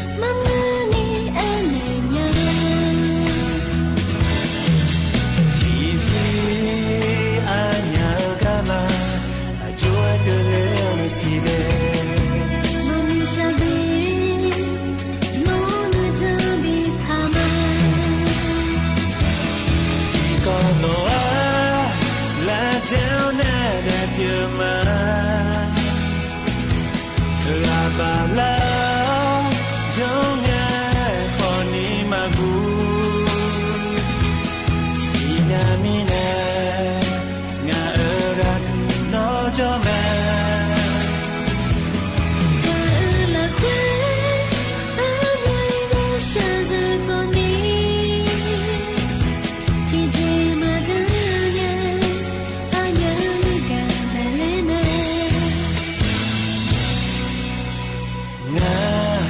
မမၤနံၤအဲၣ်န့ၣ်ညါ ထံၣ်စ့အညါဂၤမါ အကၠီကလဲၤစံးဘၣ် မနုၤဆၣ်ဘ့ၣ် နီၢ်နၢၤတၢ်ဘ့ၣ်ဖးမါ ထံၣ်ကီၢ်လီၤဧါ လၢကၠီနဲၣ်ဒဲးပျၢၤမါ ရၤဘၣ်လၢ ယိၤငါဃီနံၤမၤဘူၣ် စံးညါမံၤနဲၣ် ငါအၢရၤကနီၢ်ကၠီမဲာ် တၢ်အၢလၢခွဲ အမၤယဲၢ်ဆၣ်စၢ်ဃီနံၤ ထံၣ်က့ၤမၤတၢ်ညါ အညါနကၤဒၣ်လဲၣ်န့ၣ် ငါ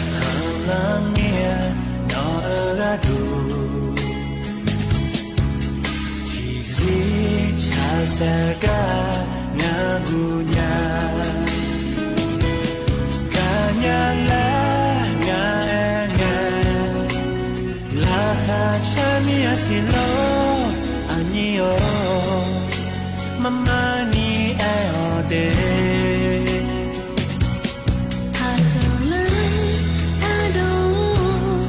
ခီလၢမ့ၢ်နီၢ်အၢရၤဒိၣ် ထံၣ်စ့ဆၣ်စၢ်ကၤ ငါဘူၣ်ညါ ကညးလၢ ငါအဲၣ်ငါ လၢဃာ်ဆၣ်မံၤအစံၣ်လီၤ အညိၣ်ဧိၤ မမၤနံၤအဲၣ်အီၤဒဲး ဖးဃီလၢအဒိၣ်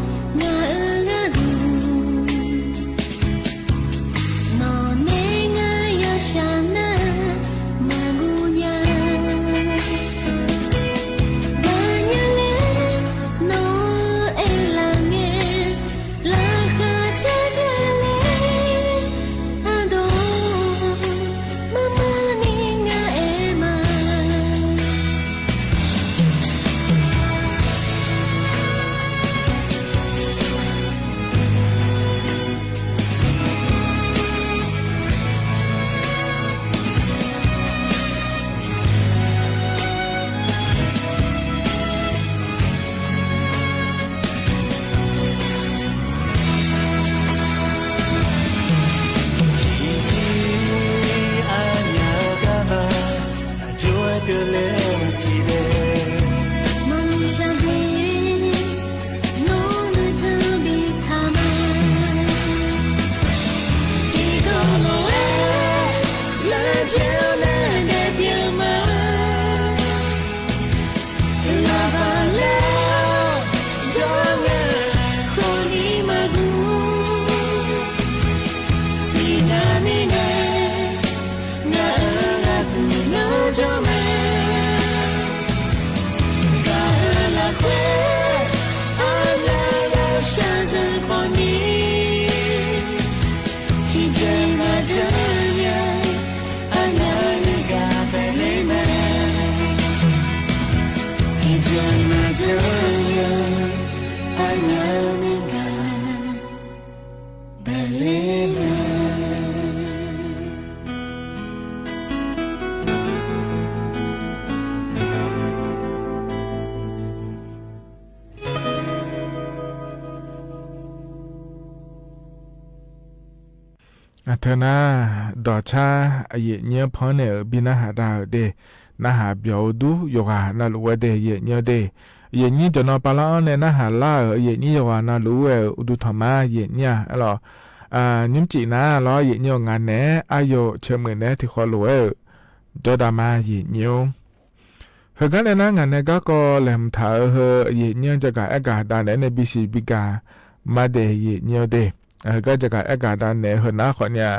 အထဲနာ် ဒိးဆါ အယိာ်ညိဖီန့ၣ် ဘိနၢ်ဟးတၢ်ဒ့ၣ်, နၢ်ဟးဘျီဢဒူ ယိၤဂၤနၢ်လူဝဲဒၣ် ယိာ်ညိဒ့ၣ်, ယိာ်ညိ ကနီၤပာ်လီၤအီၤန့ၣ် နၢ်ဟးလၢ်ဧၢ, ယိာ်ညိ ယိၤဂၤနၢ်လူဝဲ အဒူထီၣ်မး ယိာ်ညိ အလီၤ. နံၣ်ကံးနၤလီၤ ယိာ်ညိ ငါနဲ အယိာ် ဆၢမုၢ်နဲ ထံၣ်ဃီလိာ်ဝဲဧၢ, ဒီးဒၣ်မး ယိာ်ညိ ဟ့ၣ်ဂံၢ်န့ၢ်နၤ ငါနဲ ကါကီလဲၤမုာ်ထၣ်ဧၢ ဟ့ၣ် ယိာ်ညိ တဂၤအဲၣ်ဂၤဒၣ်နဲ နဲဘံၣ်စံၣ်ဘံၣ်ကၢ် မးဒဲး ယိာ်ညိဒ့ၣ်, ဟ့ၣ်ဂံၢ် တဂၤအဲၣ်ဂၤဒၣ်နဲ ဟ့ၣ်နၤဃီန့ၣ်ဧါ,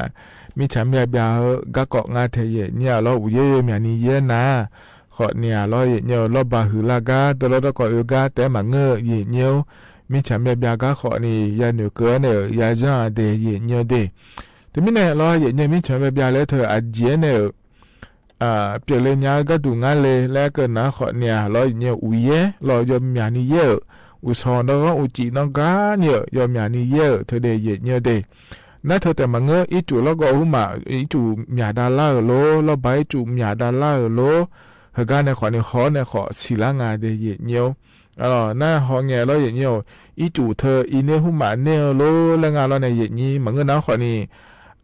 မ့ၢ်ဆၣ်မၠၣ်ဘျါဧၢ ကါကီငါထဲ ယိာ်ညိလီၤ, အိၣ်ယဲယိာ်မၠၣ်နံၤယဲနၤ ဃီန့ၣ်ဧါလီၤ ယိာ်ညိ, လီၤဘၣ်ဟုၣ်လၢ်ဂၤ ဒီးလီၤဒီးကီၢ်အၢဂၤ တဲမၤငၢၢ် ယိာ်ညိ, မ့ၢ်ဆၣ်မၠၣ်ဘျါဂၤဃီန့ၣ် ယၤနုာ်ကၢန့ၣ် ယၤယီဂၤဒဲး ယိာ်ညိဒ့ၣ်, တမံၤန့ၣ်လီၤ ယိာ်ညိ မ့ၢ်ဆၣ်မၠၣ်ဘျါလၢထၢၣ် အယဲၢ်န့ၣ် ပျဲၢ်လၢညါ ကါဒိၣ်ငါလ့ လၢကနၣ်ဃီန့ၣ်ဧါလီၤ ယိာ်ညိ, အိၣ်ယဲလီၤ ယီၢ်မၠၣ်နံၤယဲဧၢ, အိၣ်ဆီၣ်နီၣ်ဂီၢ် အိၣ်စံၣ်နီၣ်ဂၤန့ၣ်ဧၢ, ယီၢ်မၠၣ်နံၤယဲဧၢ ထၢဒဲး ယိာ်ညိဒ့ၣ်, နၢ်ထၢၣ်တဲမၤငၢၢ် အ့ၣ်ကူၣ်လီၤကီၢ်ဟူမး, အ့ၣ်ကူၣ်မၠၣ်ဒၣ်လၢ်ဧၢလီၤ, လီၤဘၣ်အ့ၣ်ကူၣ်မၠၣ်ဒၣ်လၢ်ဧၢလီၤ, ဟ့ၣ်ဂံၢ်န့ၢ်ဃီန့ၣ် ဃီန့ၢ်ဃီ စံၣ်လၢ်ငါဒဲး ယိာ်ညိ အလီၤ နၢ်ဟီၣ်ငဲၤလီၤ ယိာ်ညိ, အ့ၣ်ကူၣ်ထၢအံၤန့ၢ်ဟူမးန့ၢ်ဧၢလီၤ လၢငါလီၤန့ၣ် ယိာ်ညိ မၤငၢၢ်နၤဃီန့ၣ်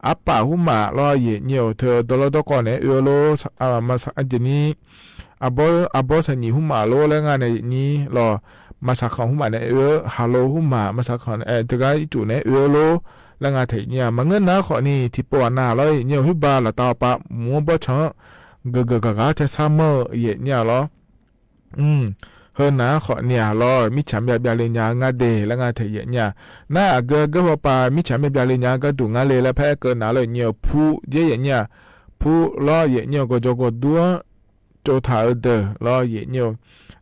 အပၢ်ဟူမးလီၤ ယိာ်ညိ, ထၢဒီးလီၤဒီးကီၢ်န့ၣ် အၢလီၤ, မၤစၢ် အကနံၤ အဘီ အဘီဆၣ်နံၣ်ဟူမးလီၤ လၢငါန့ၣ် ယိာ်ညိလီၤ, မၤစၢ်ခီၣ်ဟူမးန့ၣ် အၢ ဟးလိာ်ဟူမး, မၤစၢ်ခီၣ်န့ၣ် တဂၤအ့ၣ်ကူၣ်န့ၣ် အၢလီၤ လၢငါထဲ ယိာ်ညိ, မၤငၢၢ်နၤဃီန့ၣ် ထံၣ်ပိာ်နၤလီၤ ယိာ်ညိ, ဟ့ၣ်ဘၣ်လီၤတၢ်အီၣ်ပၤ မူဘီၣ်ဆီၣ် ဂၢၢ်ဂၢၢ်ဂၤဂၤထဲဆၢမုၢ် ယိာ်ညိလီၤ ဟ့ၣ်နၤဃီန့ၣ်ဧါလီၤ, မ့ၢ်ဆၣ်မၠၣ်ဘျါလၢညါ ငါဒဲး လၢငါထဲ ယိာ်ညိ, နၢ်အဂၢၢ်အဂၢၢ်ပၤ မ့ၢ်ဆၣ်မၠၣ်ဘျါလၢညါ ကါဒိၣ်ငါလ့ လၢဖဲအကနၣ်လီၤ ယိာ်ညိ, ဖု ယဲ ယိာ်ညိ, ဖုလီၤ ယိာ်ညိ, ကီၢ်ကၠီၣ်ကီၢ်ဒူ ကၠိထၣ်အဒၢးလီၤ ယိာ်ညိ,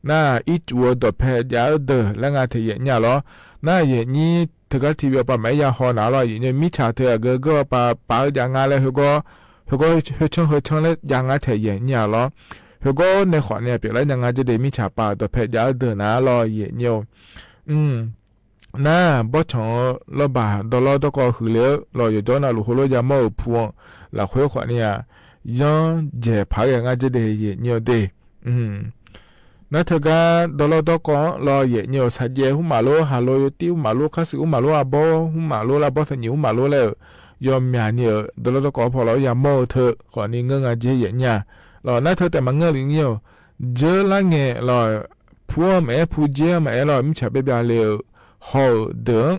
နၢ်အ့ၣ်ကူၣ်အဒိးဖဲဒၣ်အဒၢး လၢငါထဲ ယိာ်ညိလီၤ, နၢ်ယိာ်ညိ ထၢၣ်ဂၤထံၣ်ဝံၤအီၤပၤ မ့ၢ်ယၤဟီၣ်နၤလီၤ ယိာ်ညိ, မ့ၢ်ဆၣ်ထၢၣ်အဂၢၢ်အဂၢၢ်ပၤ ပာ်ဒၣ်ငါလၢ ဟ့ၣ်ဂံၢ် ဟ့ၣ်ဂံၢ် ဟ့ၣ်ဆၢ ဟ့ၣ်ဆၢလၢဒၣ်ငါထဲ ယိာ်ညိလီၤ, ဟ့ၣ်ဂံၢ်န့ၢ်ဃီန့ၣ် ပျဲလၢညါ ငါဒဲး မ့ၢ်ဆၣ်ပာ်ဒိးဖဲဒၣ်အဒၢးနၤလီၤ ယိာ်ညိ နၢ်ဘီၣ်ဆီၣ် လီၤဘၣ်ဒီးလီၤဒီးကီၢ်ဟုၣ်လ့ဧၢ လီၤ ယိာ်ကၠီနၢ်လူၤ ဟိလိယၤမီၢ်ဧၢ ဖု လၢဃိဃီန့ၣ်ဧါ, ယီၢ်ယဲၢ်ဖးဂ့ၤ ငါဒဲး ယိာ်ညိဒဲး နၢ်ထၢၣ်ဂၤ ဒီးလီၤဒီးကီၢ်လီၤ ယိာ်ညိ, စၢ်ယဲၢ်ဟူမးလီၤ, ဟးလိာ်ယိာ်တံၢ်ဟူမးလီၤ, ခါဆူၣ်ဟူမးလီၤ, အဘီဟူမးလီၤ လၢအဘီဆၣ်နံၣ်ဟူမးလီၤလၢ ယီၢ်မၠၣ်နံၤဧၢ, ဒီးလီၤဒီးကီၢ်ဖီၣ်လီၤ ယၤမီၢ်ဧၢ ထၢၣ်ဃီန့ၣ် ငၢၢ်ငါဒဲး ယိာ်ညိလီၤ, နၢ်ထၢၣ်တဲမၤငၢၢ်လံ ယိာ်ညိ, ယဲၢ်လါငဲၢ်လီၤ, ဖုမ့ၢ်အဲၣ် ဖုယဲၢ်မ့ၢ်အဲၣ်လီၤ, မ့ၢ်ဆၣ်ဘျါဘျါလၢ ဟီၣ်ဧၢဒၢး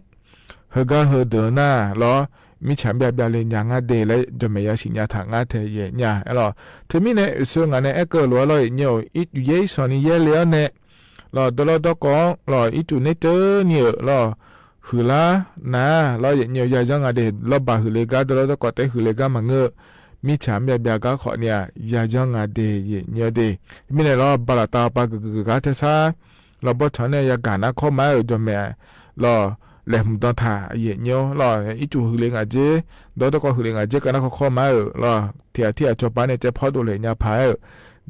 ဟ့ၣ်ဂံၢ်ဟ့ၣ်ဒၢးနၤလီၤ, မ့ၢ်ဆၣ်ဘျါဘျါလၢညါ ငါဒဲး လၢ ယီၢ်မဲာ်ယၤစံၣ်ညါထၣ် ငါထဲ ယိာ်ညိလီၤ, တမံၤန့ၣ် အၢၣ်စၢၤ ငါန့ၣ် အဲၣ်ကၢၣ်လိာ်လီၤ ယိာ်ညိ, ယဲၢ်အံၤ စီၤနံၤယဲၢ်လ့အီၤန့ၣ်လီၤ, ဒီးလီၤဒီးကီၢ်လီၤ, အ့ၣ်ကူၣ်န့ၢ်တနံၤဧၢလီၤ, ဟုၣ်လါနၤလီၤ ယိာ်ညိ, ယၤယီၢ်ငါဒဲး လီၤဘၣ်ဟုၣ်လ့ၤဂၤ ဒီးလီၤဒီးကီၢ်တဲဟုၣ်လ့ၤဂၤမၤငၢၢ်, မ့ၢ်ဆၣ်ဘျါဘျါဂၤဃီန့ၣ် ယၤယီၢ်ငါဒဲး ယိာ်ညိဒဲး, တမံၤန့ၣ်လီၤ ဘၣ်လီၤတၢ်ပာ်ဂၢၢ်ဂၢၢ်ဂၤဂၤထဲဆၢ လီၤဘီၣ်ဆီၣ်န့ၣ် ယၤကၣ်နါခီမးဧၢ ယီၢ်မဲာ်လီၤ, လဲၤမုာ်ဒီးထၣ် ယိာ်ညိလီၤ, အ့ၣ်ကူၣ်ဟုၣ်လ့ၤငါဒဲး, ဒီးလီၤဒီးကီၢ်ဟုၣ်လ့ၤငါဒဲး ကၣ်နါခီခီမးဧၢလီၤ, ထံၣ်အထံၣ်အစီၤပၤန့ၣ် တဲဖီဒိၣ်လဲၣ်ညါဖးဧၢ,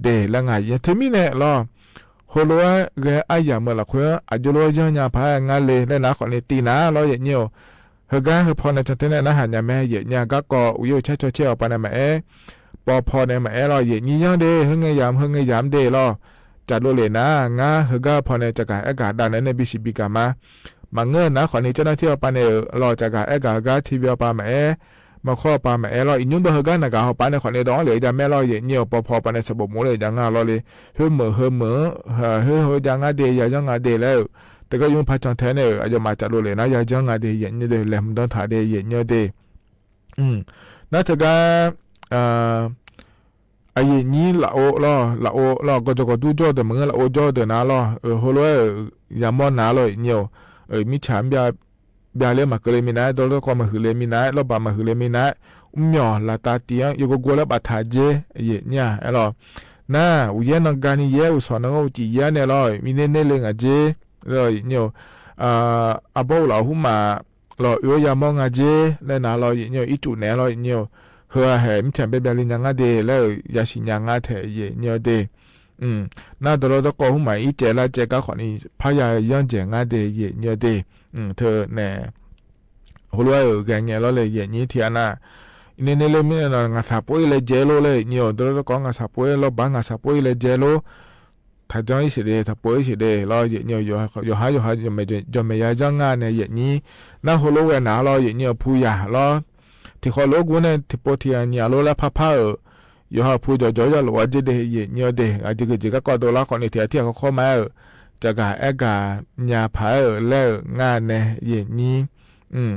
ဒဲးလၢငါယိာ်ညိ, တမံၤန့ၣ်လီၤ ဟိလိဝဲဂဲၤအါယၤမုၢ်လၢ်ခွဲ အယိလိယီၢ်ညါဖး ငါလ့ လၢနၤဃီန့ၣ် တံၢ်နၤလီၤ ယိာ်ညိဧၢ, ဟ့ၣ်ဂံၢ်ဟ့ၣ်ဖီန့ၣ် တၢ်ထဲန့ၣ် နဟးညါမ့ၢ် ယိာ်ညိ, ဂၤကီၢ် အိၣ်ယိာ်ဆဲးဆီးဆဲးအီၤပၤန့ၣ်မ့ၢ်အဲၣ်, ပီၤဖီန့ၣ်မ့ၢ်အဲၣ်လီၤ ယိာ်ညိ, ယီၢ်ဒဲး ဟ့ၣ်ဂံၢ်ယၤ ဟ့ၣ်ဂံၢ်ယၤမ့ၢ်ဒဲးလီၤ, ကၢ်လိာ်လဲၣ်နၤ, ငါဟ့ၣ်ဂံၢ်ဟ့ၣ်ဖီန့ၣ် တဂၤအဲၣ်ဂၤဒၣ်နဲ နဲဘံၣ်စံၣ်ဘံၣ်ကၢ်မး, မၤငၢၢ်နၤဃီန့ၣ် ကၠီၣ်နၢ်ထံၣ်အီၤပၤန့ၣ်လီၤ, တဂၤအဲၣ်ဂၤ ဂၤထံၣ်ဝံၤအီၤပၤမ့ၢ်အဲၣ် မၤခီအီၤပၤမ့ၢ်အဲၣ်လီၤ, အံၤညိဘၣ်ဟ့ၣ်ဂံၢ်နဂၤဟီၣ်ပၤန့ၣ်ဃီန့ၣ် ဒီးလဲၣ်ယၤမ့ၢ်လီၤ ယိာ်ညိ, ပီၤဖီပၤန့ၣ် စးဘိၣ်မူလၢယၤငါလီၤလံ, ဟ့ၣ်မုာ်ဟ့ၣ်မုာ်, ဟ့ၣ်ဟ့ၣ်ယၤငါဒဲး ယၤယီၢ်ငါဒဲးလၢ တကယုၢ်ဖးကၠီၣ်ထဲန့ၣ် အယီၢ်မးကၢ်လိာ်လဲၣ်နၤ ယၤယီၢ်ငါဒဲး ယိာ်ညိဒဲး လဲၤမုာ်ဒီးထၣ်ဒဲး ယိာ်ညိဒဲး နၢ်ထၢၣ်ဂၤ အယိာ်ညိ လၢအိၣ်လီၤ လၢအိၣ်လီၤ ကီၢ်ကၠီၣ်ကီၢ်ဒူကၠီၣ်ဒၢး မၤငၢၢ်လၢအိၣ်ကၠီၣ်ဒၢးနၤလီၤ, ဟိလိဝဲ ယၤမီၢ်နၤလီၤ ယိာ်ညိ, မ့ၢ်ဆၣ်ဘျါ ဘျါလၢမၤကလ့မံၤနၤ, ဒီးလီၤဒီးကီၢ်မၤဟုၣ်လ့မံၤနၤ, လီၤဘၣ်မၤဟုၣ်လ့မံၤနၤ, မၠီၣ်လၢတၢ်တံၢ် ယကကွၢ်လၢဘၣ်ထၣ်က့ ယိာ်ညိလီၤ, နၢ် အိၣ်ယဲၢ်နီၢ်ဂၤနံၤယဲၢ် အိၣ်ဆီၣ်နီၣ်ဂီၢ်အိၣ်စံၣ်ယဲၢ်န့ၣ်လီၤ, မံန့ၢ်န့ၢ်လၢငါက့ လီၤ ယိာ်ညိ, အဘီအိၣ်လၢအဟူမး လီၤ အၢယၤမီၢ်ငါက့ လၢနၤလီၤ ယိာ်ညိ, အ့ၣ်ကူၣ်နဲလီၤ ယိာ်ညိ, ဟ့ၣ်ဂံၢ်ဟ့ၣ် မ့ၢ်ဆၣ်ဘျါဘျါလၢညါ ငါဒဲးလၢ ယၤစံၣ်ညါငါထဲ ယိာ်ညိဒဲး อืม နာ်ဒိးလီတကီၢ် ဟူးမး အီးစဲးလါစဲးကါ ခွံနံၣ် ဖးယၢ်ယီၢ်ယဲၢ်ငါဒဲး ယဲၢ်နံၣ်အီၤဒဲး อืม ထဲန့ၣ် ဟိလိဝဲဧၢ ဂဲၤငဲၤလီၤလၢယဲၢ်နံၣ်ထံးအနၢ် အံၤန့ၣ်န့ၣ်လၢမ့ၢ်နီၤ ငါသးပှ့ၤလၢယဲၢ်လိၤလၢယဲၢ်နံၣ်အီၤ ဒိးလီတကီၢ် ငါသးပှ့ၤလီၤ ဘၣ်ငါသးပှ့ၤလၢယဲၢ်လိၤ ထးကၠီအံၤစ့ၢ်ကီး ထးပှ့ၤအံၤစ့ၢ်ကီး လီၤ ယဲၢ်နံၣ်အီၤ ယိၤဟၣ် ယိၤဟၣ် ယိၤဟၣ် ယဲၢ်မ့ၢ်ယၤ ယဲၢ်မ့ၢ်ယၤ ယီၢ်ငါန့ၣ် ယဲၢ်နံၣ် နာ်ဟိလိဝဲနၤလီၤ ယဲၢ်နံၣ်အီၤဖုယၤလီၤ ထံၣ်ဃီလိာ်ကွဲန့ၣ် ထံၣ်ပိထံၣ်ညၣ်လိလၢဖးဖးဧၢ ယိၤဟၣ်ဖုယီၤယီၤယီၢ်လီၤဝဲဒ်ဒဲး ယဲၢ်နံၣ်အီၤဒဲး အစ့ၢ်ကီး စ့ၢ်ကီး ကီၢ်ဒိးလါ ခွံနံၣ်ထံး အထံၣ်အခီခီမးဧၢ စှၤဂၤအဲၣ်ဂၤညါဖးဧၢ လဲၣ်ဧၢ ငါန့ၣ် ယဲၢ်နံၣ် อืม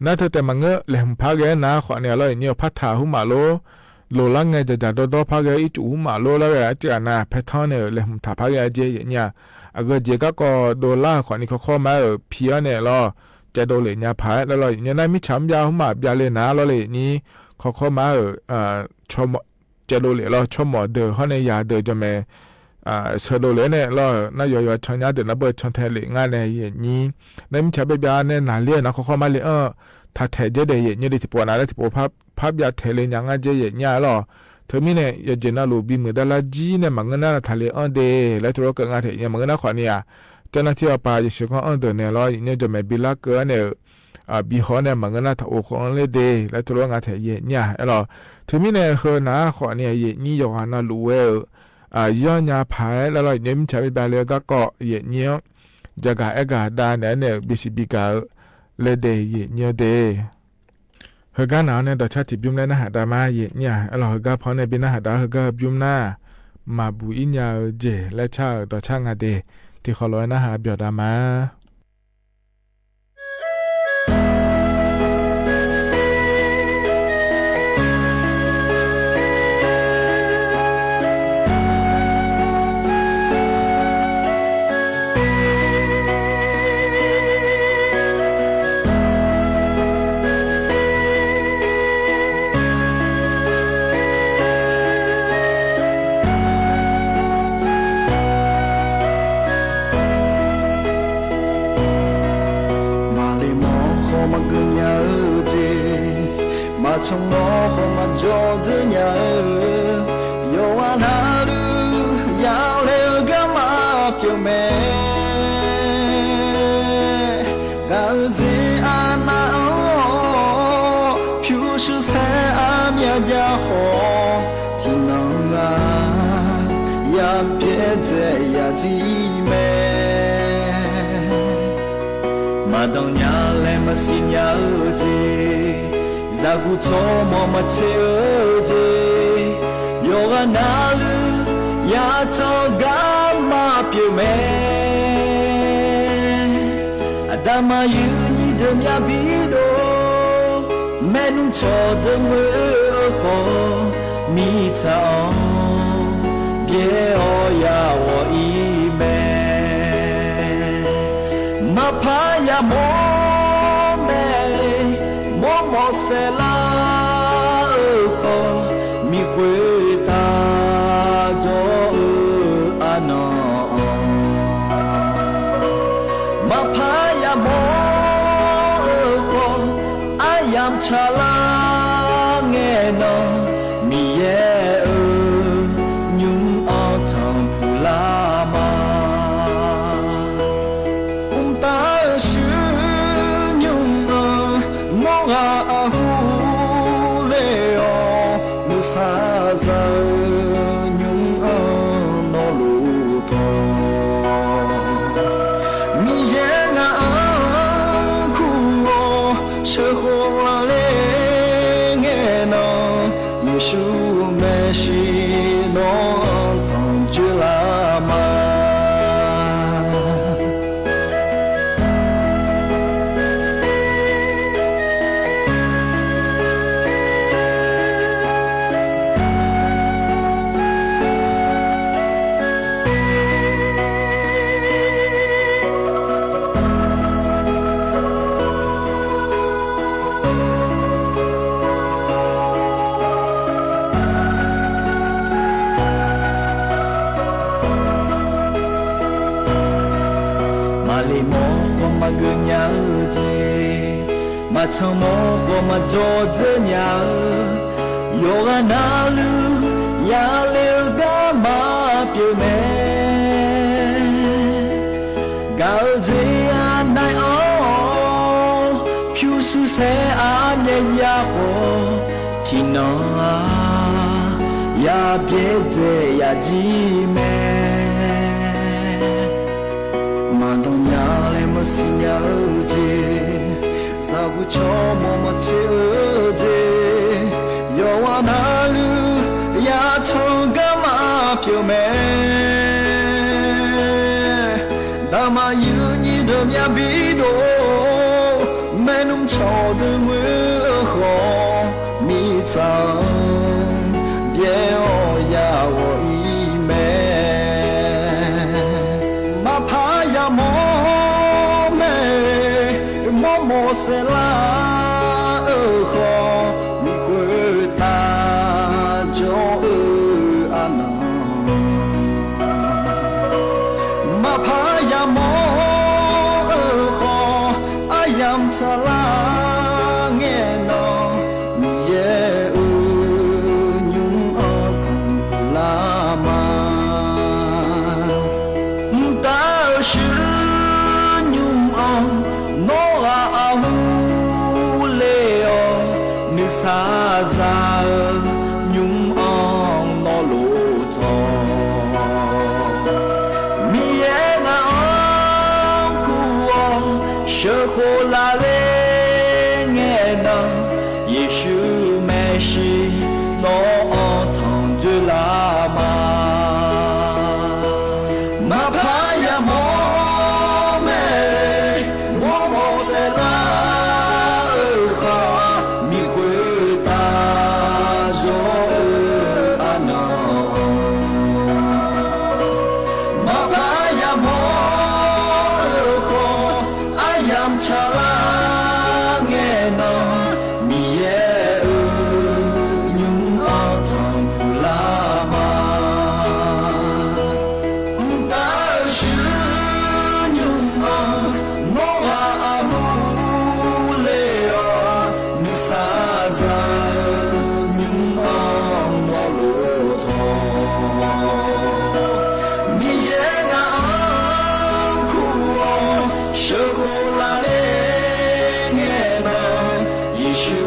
နာ်ထဲတဲမၤငါ လဲၤမုာ်ဖးဂ့ၤနၤ ခွံနံၣ်အီၤလီၤ ယဲၢ်နံၣ်အီၤ ဖးထးဟူးမးလိၤ လိၤလၢ်ငဲၤ ယၤယၤဒီဒီဖးဂ့ၤ အံၣ်စူၣ်ဟူးမးလိၤ လၢဂၤအစ့ၢ်ကီးနၤ ဖဲထီန့ၣ် လဲၤမုာ်ထးဖးဂ့ၤအက့ ယဲၢ်နံၣ်ဧါ အဂ့ၢ်စ့ၢ်ကီး ကီၢ်ဒိးလါ ခွံနံၣ်ခီခီမးဧၢ ဖံအီၤန့ၣ်လီၤ ကဲဒိးလဲၣ်ညါဖးလီၤလီၤ ယဲၢ်နံၣ်အီၤ မ့ၢ်ဆၣ်မ့ၢ်ဘျါဟူးမးဘျါလၢနၤလီၤလၢယဲၢ်နံၣ် ခီခီမးဧၢ ကဲဒိးလဲၣ်လီၤ ဆိကမိၣ်ဒၢးဟီန့ၣ် ယၤဒၢး ယီၢ်မ့ၢ် ဆၢဒိးလဲၣ်န့ၣ်လီၤ နာ်ယီၤယီၤ ဆီညါဒၢး နၢ်ပၢၢ်ဆီထဲလဲၣ် ငါန့ၣ် ယဲၢ်နံၣ် နမ့ၢ်ဆၣ်မ့ၢ်ဘျါန့ၣ် နၤလံ နခီခီမးလၢအၢ ထးထဲးက့ဒဲး ယဲၢ်နံၣ်အီၤဒဲး ထံၣ်ပှၤနၤလၢထံၣ်ပှၤဖး ဖးဘျါထဲးလၢညါ ငါက့ ယဲၢ်နံၣ်အီၤလီၤ ထဲမံၤန့ၣ် ယဲၢ်နံၣ်အီၤ လီၤဘံမုာ်ဒၣ်လၢကၠံန့ၣ် မၤငါနၤထးလၢအၢဒဲး လၢထံရူၢ်ကၢငါထဲး ယဲၢ်မၤငါနၤ ခွံနံၣ်ဧါ ကၠီၣ်နၢ်ထံအီၤပာ် ယဲၢ်ဆံဃီအၢဒၢးန့ၣ်လီၤ ယဲၢ်နံၣ်အီၤ ယီၢ်မ့ၢ်ဘံလါကၢန့ၣ် အဘံဟီန့ၣ် မၤငါနၤထးအိၣ်ဃီလၢဒဲး လၢထံရူၢ်ငါထဲး ယဲၢ်နံၣ်ဧါလီၤ ထဲမံၤန့ၣ် ဟၢနၤ ခွံနံၣ် ယဲၢ်နံၣ် ယီၤဂၤနၤလူၤဝဲဧၢ ယီၢ်ညါဖးလီၤလီၤ ယဲၢ်နံၣ် မ့ၢ်ဆၣ်မ့ၢ်ဘျါလၢအဂၤကီး ယဲၢ်နံၣ် ယၤဂၤအဲၣ်ဂၤဒါန့ၣ်န့ၣ် ဘံစံးဘံကၤဧၢ လၢဒဲး ယဲၢ်နံၣ်အီၤဒဲး ဟၢဂၤနၤန့ၣ် ဒီးဆၣ်စံးဘျုးမးလၢနဟးဒါမး ယဲၢ်နံၣ်ဧါ လီၤ ဟၢဂၤဖီန့ၣ် ဘၣ်နဟးဒါ ဟၢဂၤဘျုးမးနၤ မၤဘူၣ်အံၣ်ညါဧၢ က့ လၢဆၣ်ဧၢ ဒီးဆၣ်ငါဒဲး ထံၣ်ဃီလီၤဝဲနဟး ဘျီဒါမး မၤလ့ၤမီၢ်ဃီမၤကၢၢ်ညါဧၢက့ မၤဆၢမီၢ်ဃီမၤကၠီၣ်စၢၢ်ညါဧၢ ယွၤနၤလၢ ယၤလဲၤဂၤမၤပျၢၤမဲ ဂၤဧၢ စ့အနၢ်အီၤ ဖၠူစူဆဲအမံၤယၤဃီ ထံၣ်နီၢ်ဂၤ ယၤပျဲၢ်စဲယၤစံမဲ မၤဒီးညါလဲၤမၤစံညါဧၢက့ စၢ်ကူၣ်ဆီမီၤမၤဆဲးဧၢက့ ယွၤနၤလၢ ယၤထီၣ်ဂၤမၤပျၢၤမဲ အဒါမၤယုၢ်နံၤဒၢးမၠးဘံဒိၣ် မဲာ်နုာ်ထီၣ်ဒၢးမုၢ်အဃီ မံဆါအီၤ ဘျဲအီၤယၤဝီၤအံၤမဲ မၤဖးယၤမိၢ်မဲ မိၢ်မီၤစဲၤလၤအဃီ မံၤဃ့တၢ်ဒီးအၢအနီၢ် မၤဖးယၤမိၢ်အဃီ အါယၤဆါလၢငဲၢ်နီၢ် မံၤယဲၢ်ဧၢ ညုၣ်အီၣ်ထီၣ်ဖူလၢ်မး အုၣ်တၢ်ဆူညုၣ်အၢ မိၢ်ဂၤအဟူးလ့ၤအီၤ မုၢ်ဆါစၢ်ဧၢ ညုၣ်အၢနီၢ်လူၤထီၣ် မံၤယဲၢ်ငါအၢ ခူၣ်ဂီၤ ဆၢဃီလၢ်လၢ်ငဲၢ်နီၢ် ယ့ၣ်ၡူးမဲာ်ဆှံနီၢ် ထီၣ်ကၠၢလၢ်မး မၤလ့ၤမီၢ်ဃီမၤကၢၢ်ညါဧၢက့ မၤဆၢမီၢ်ဃီမၤကၠီၣ်စၢၢ်ညါဧၢ ယွၤနၤလၢ ယၤလဲၤဧၢဂၤမၤ မ့ၢ် ကးဧိၤ စ့အနၢ်အီၤ ဖြူစုဆဲးအါ မျဲၢ်ယၢ်ဃီ ထံနီၤဧါ ယါဘျဲၣ်စဲးယၤကံမ့ၢ် မၤဒီးညါလၢ မုၢ်ဆ့ၣ်ညါဧိၤက့ၤ သးဝံၣ်ဆီ မိၢ်မီၢ်ဆ့ၣ်ဧိၤက့ၤ ယွၤဝဲနၤလၢ ယါဆီၣ်ကါမးပျိာ်မ့ၢ် တၢ်မၤယုၢ်ညံဒီးမၠါဘံၣ်ဒိၣ် မဲာ်နုာ်ဆီၣ်ဒုးမုၢ်ဃီ မံသး ဘျဲၣ်အီၣ်ယၤဝဲအံၤမ့ၢ် မၤဖးယၤမီၢ်မ့ၢ် မိၢ်မီၢ်စဲးလါဧိၤဃီ မုၢ်ဃုတၢ်ကၠီဧိၤအနီၢ် မၤဖးယၤမီၢ်ဧိၤဃီ အယံၤဆၣ်လါ ငဲၢ်နီၢ် မံၤယဲၢ်ဧိၤ ညူအီၣ်ထီၣ်ပူၤလၢမး တၢ်ဧၢ ဆှၢညူအီၣ် နီၢ်ဂၤအဟူးလ့အီၤ နုၢ်ဆါစၢ်ဧၢ ညူအီၣ်နီၢ်လိၣ်ထီၣ် မံၤယဲၢ်ဂၤအီၣ်ခူအီၣ် ဆၢဃိလၢ်လ့ ငဲၢ်နီၢ် ယ့ၣ်ၡူးမ့ၢ်ဆှံ နီၢ်အီၣ်ထီၣ်စၢၤလၢမး မၤဖးယၤမီၢ်မ့ၢ် မိၢ်မီၢ်စဲးလါဧိၤဃီ မုၢ်ဃုတၢ်ကၠီဧိၤအနီၢ် မၤဖးယၤမီၢ်ဧိၤဃီ အယံၤဆၣ်လါ ငဲၢ်နီၢ် မံၤယဲၢ်ဧိၤ ညူအီၣ်ထီၣ်ပူၤလၢမး တၢ်ဧၢ ဆှၢညူအီၣ် နီၢ်ဂၤအဟူးလ့အီၤ နုၢ်ဆါစၢ်ဧၢ ညူအီၣ်နီၢ်လိၣ်ထီၣ် မံၤယဲၢ်ဂၤအီၣ်ခူအီၣ် ဆၢဃိလၢ်လ့ ငဲၢ်နီၢ် ယ့ၣ်ၡူး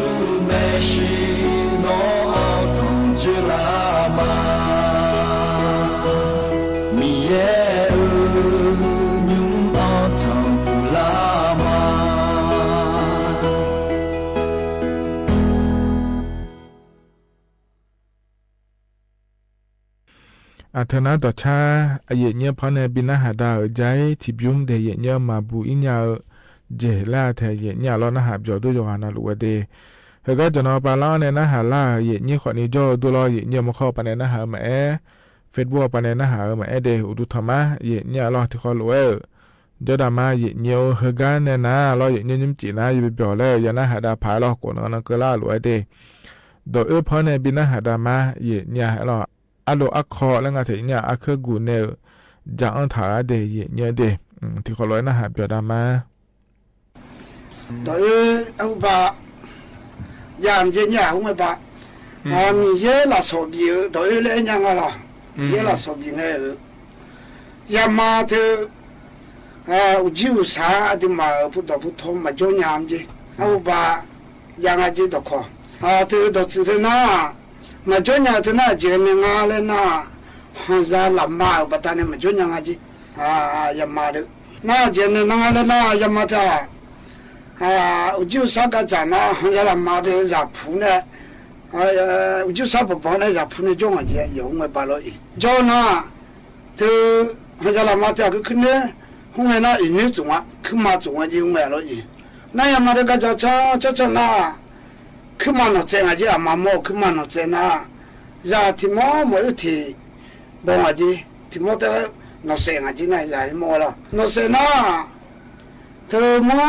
မ့ၢ်ဆှံ နီၢ်အီၣ်ထီၣ်စၢၤလၢမး မံၤယဲၢ်ဧိၤ ညူအီၣ်ထီၣ်ပူၤလၢမး အထၢၣ် နၢ်ဒီးဆါ အယဲၢ်ညိဖီန့ၣ် ဘံနၢ်ဟးဒါဧၢ ကၠဲထံဘျုး ဒဲးယဲၢ်ညိမၤဘူၣ်အံၤညါဧိၤ ကၠဲးလၢအထၢၣ် ယဲၢ်ညိအလီၢ် နၢ်ဟးပျီၤဒိၣ်ယိၤဂၤနီၤ လူၤဝဲဒၣ် ဟဲကါ ကၠီနီၤပၤလီၤန့ၣ် နၢ်ဟးလၢ ယဲၢ်ညိဃီန့ၣ် ကၠီဒိၣ်လီၤ ယဲၢ်ညိမခီပၤန့ၣ် နၢ်ဟးမးအဲၣ် Facebook ပၤန့ၣ် နၢ်ဟးမးအဲၣ်ဒဲး အိၣ်ဒူထီၣ်မး ယဲၢ်ညိအလီၢ် ထံၣ်ဃီလူၤဝဲဧိၤ ကၠီဒၣ်မး ယဲၢ်ညိဧိၤ ဟဲကါန့ၣ်နၤလီၤ ယဲၢ်ညိ ညိမ့ၢ်စံးနၤ ယဘၣ်ပျီၤလၢ ယနၢ်ဟးဒါဖးလီၤ ကိးနီၢ်နီၢ်ကၢလၢလူၤဝဲဒၣ် ဒီးအၢဖီန့ၣ် ဘံနၢ်ဟးဒါမး ယဲၢ်ညိလီၤ အလိၤအခီလၢ နတၢ်ညါအခဲဂူာ်န့ၣ်ဧိၤ ကၠီအီၣ်ထၣ်ဒဲး ယဲၢ်ညိဒဲး ထံၣ်ဃီလူၤဝဲ နၢ်ဟးပျီၤဒါမး ဒီးအၢ အဟူးဘၣ် ယၤမ့ၢ်ယဲၢ်ညိ ဟူးဝဲဘၣ် မံၤယဲၢ်လၢစီၤဘံၣ်ဧိၤ ဒီးအၢလၢညါငါလီၤ ယဲၢ်လၢစီၤဘံၣ်န့ၣ်ဧိၤ ယမါတ အိၣ်ကံၢ်အိၣ်ဆၣ် အဒုးမၤအၢ ဖိဒီးဖိထီ မၤကၠိညါမ့ၢ်က့ အဟူးဘၣ် ယၤငါက့ဒီးခီ တဒီးစုတနါ မၤကၠိညါတနါ ကဲန့ၣ် ငါလၢန ဟီၣ်ယါလၢ်မၤဧိၤ ဘၣ်တၢ်န့ၣ် မၤကၠိညါငါက့ ယမါဒီး နကဲန့ၣ် နငါလၢန ယမါတၢ် အိၣ်ကံၢ်အိၣ်ဆၣ်ကစၢ်န ဟီၣ်ယါလၢ်မၤဒီး ယၤဖူန့ၣ် အိၣ်ကံၢ်အိၣ်ဆၣ်ဘီဘီန့ၣ် ယၤဖူန့ၣ် ကၠီမးက့ ယဟူးဝဲဘၣ်လီၤအံၤ ကၠီန တ ဟီၣ်ယါလၢ်မၤတၢ် ခုန ဟူးဝဲန အံၤနုၣ်စုာ်ဝဲ ခုမၤစုာ်ဝဲက့ ဟူးဝဲလီၤအံၤ နယမါဒီးကစၢ်ဆီ ဆီဆီန ခုမၤနီၢ်စဲးငါက့ အမါမိၢ် ခုမၤနီၢ်စဲးန ယၤထံၣ်မီၢ် မီၢ်အုၣ်ထံၣ်ဘီငါက့ ထံၣ်မီၢ်တဲ နီၢ်စဲးငါက့န ယၤဟံးမီၢ်ဝဲလီၤ နီၢ်စဲးန တမီၢ် မီၢ်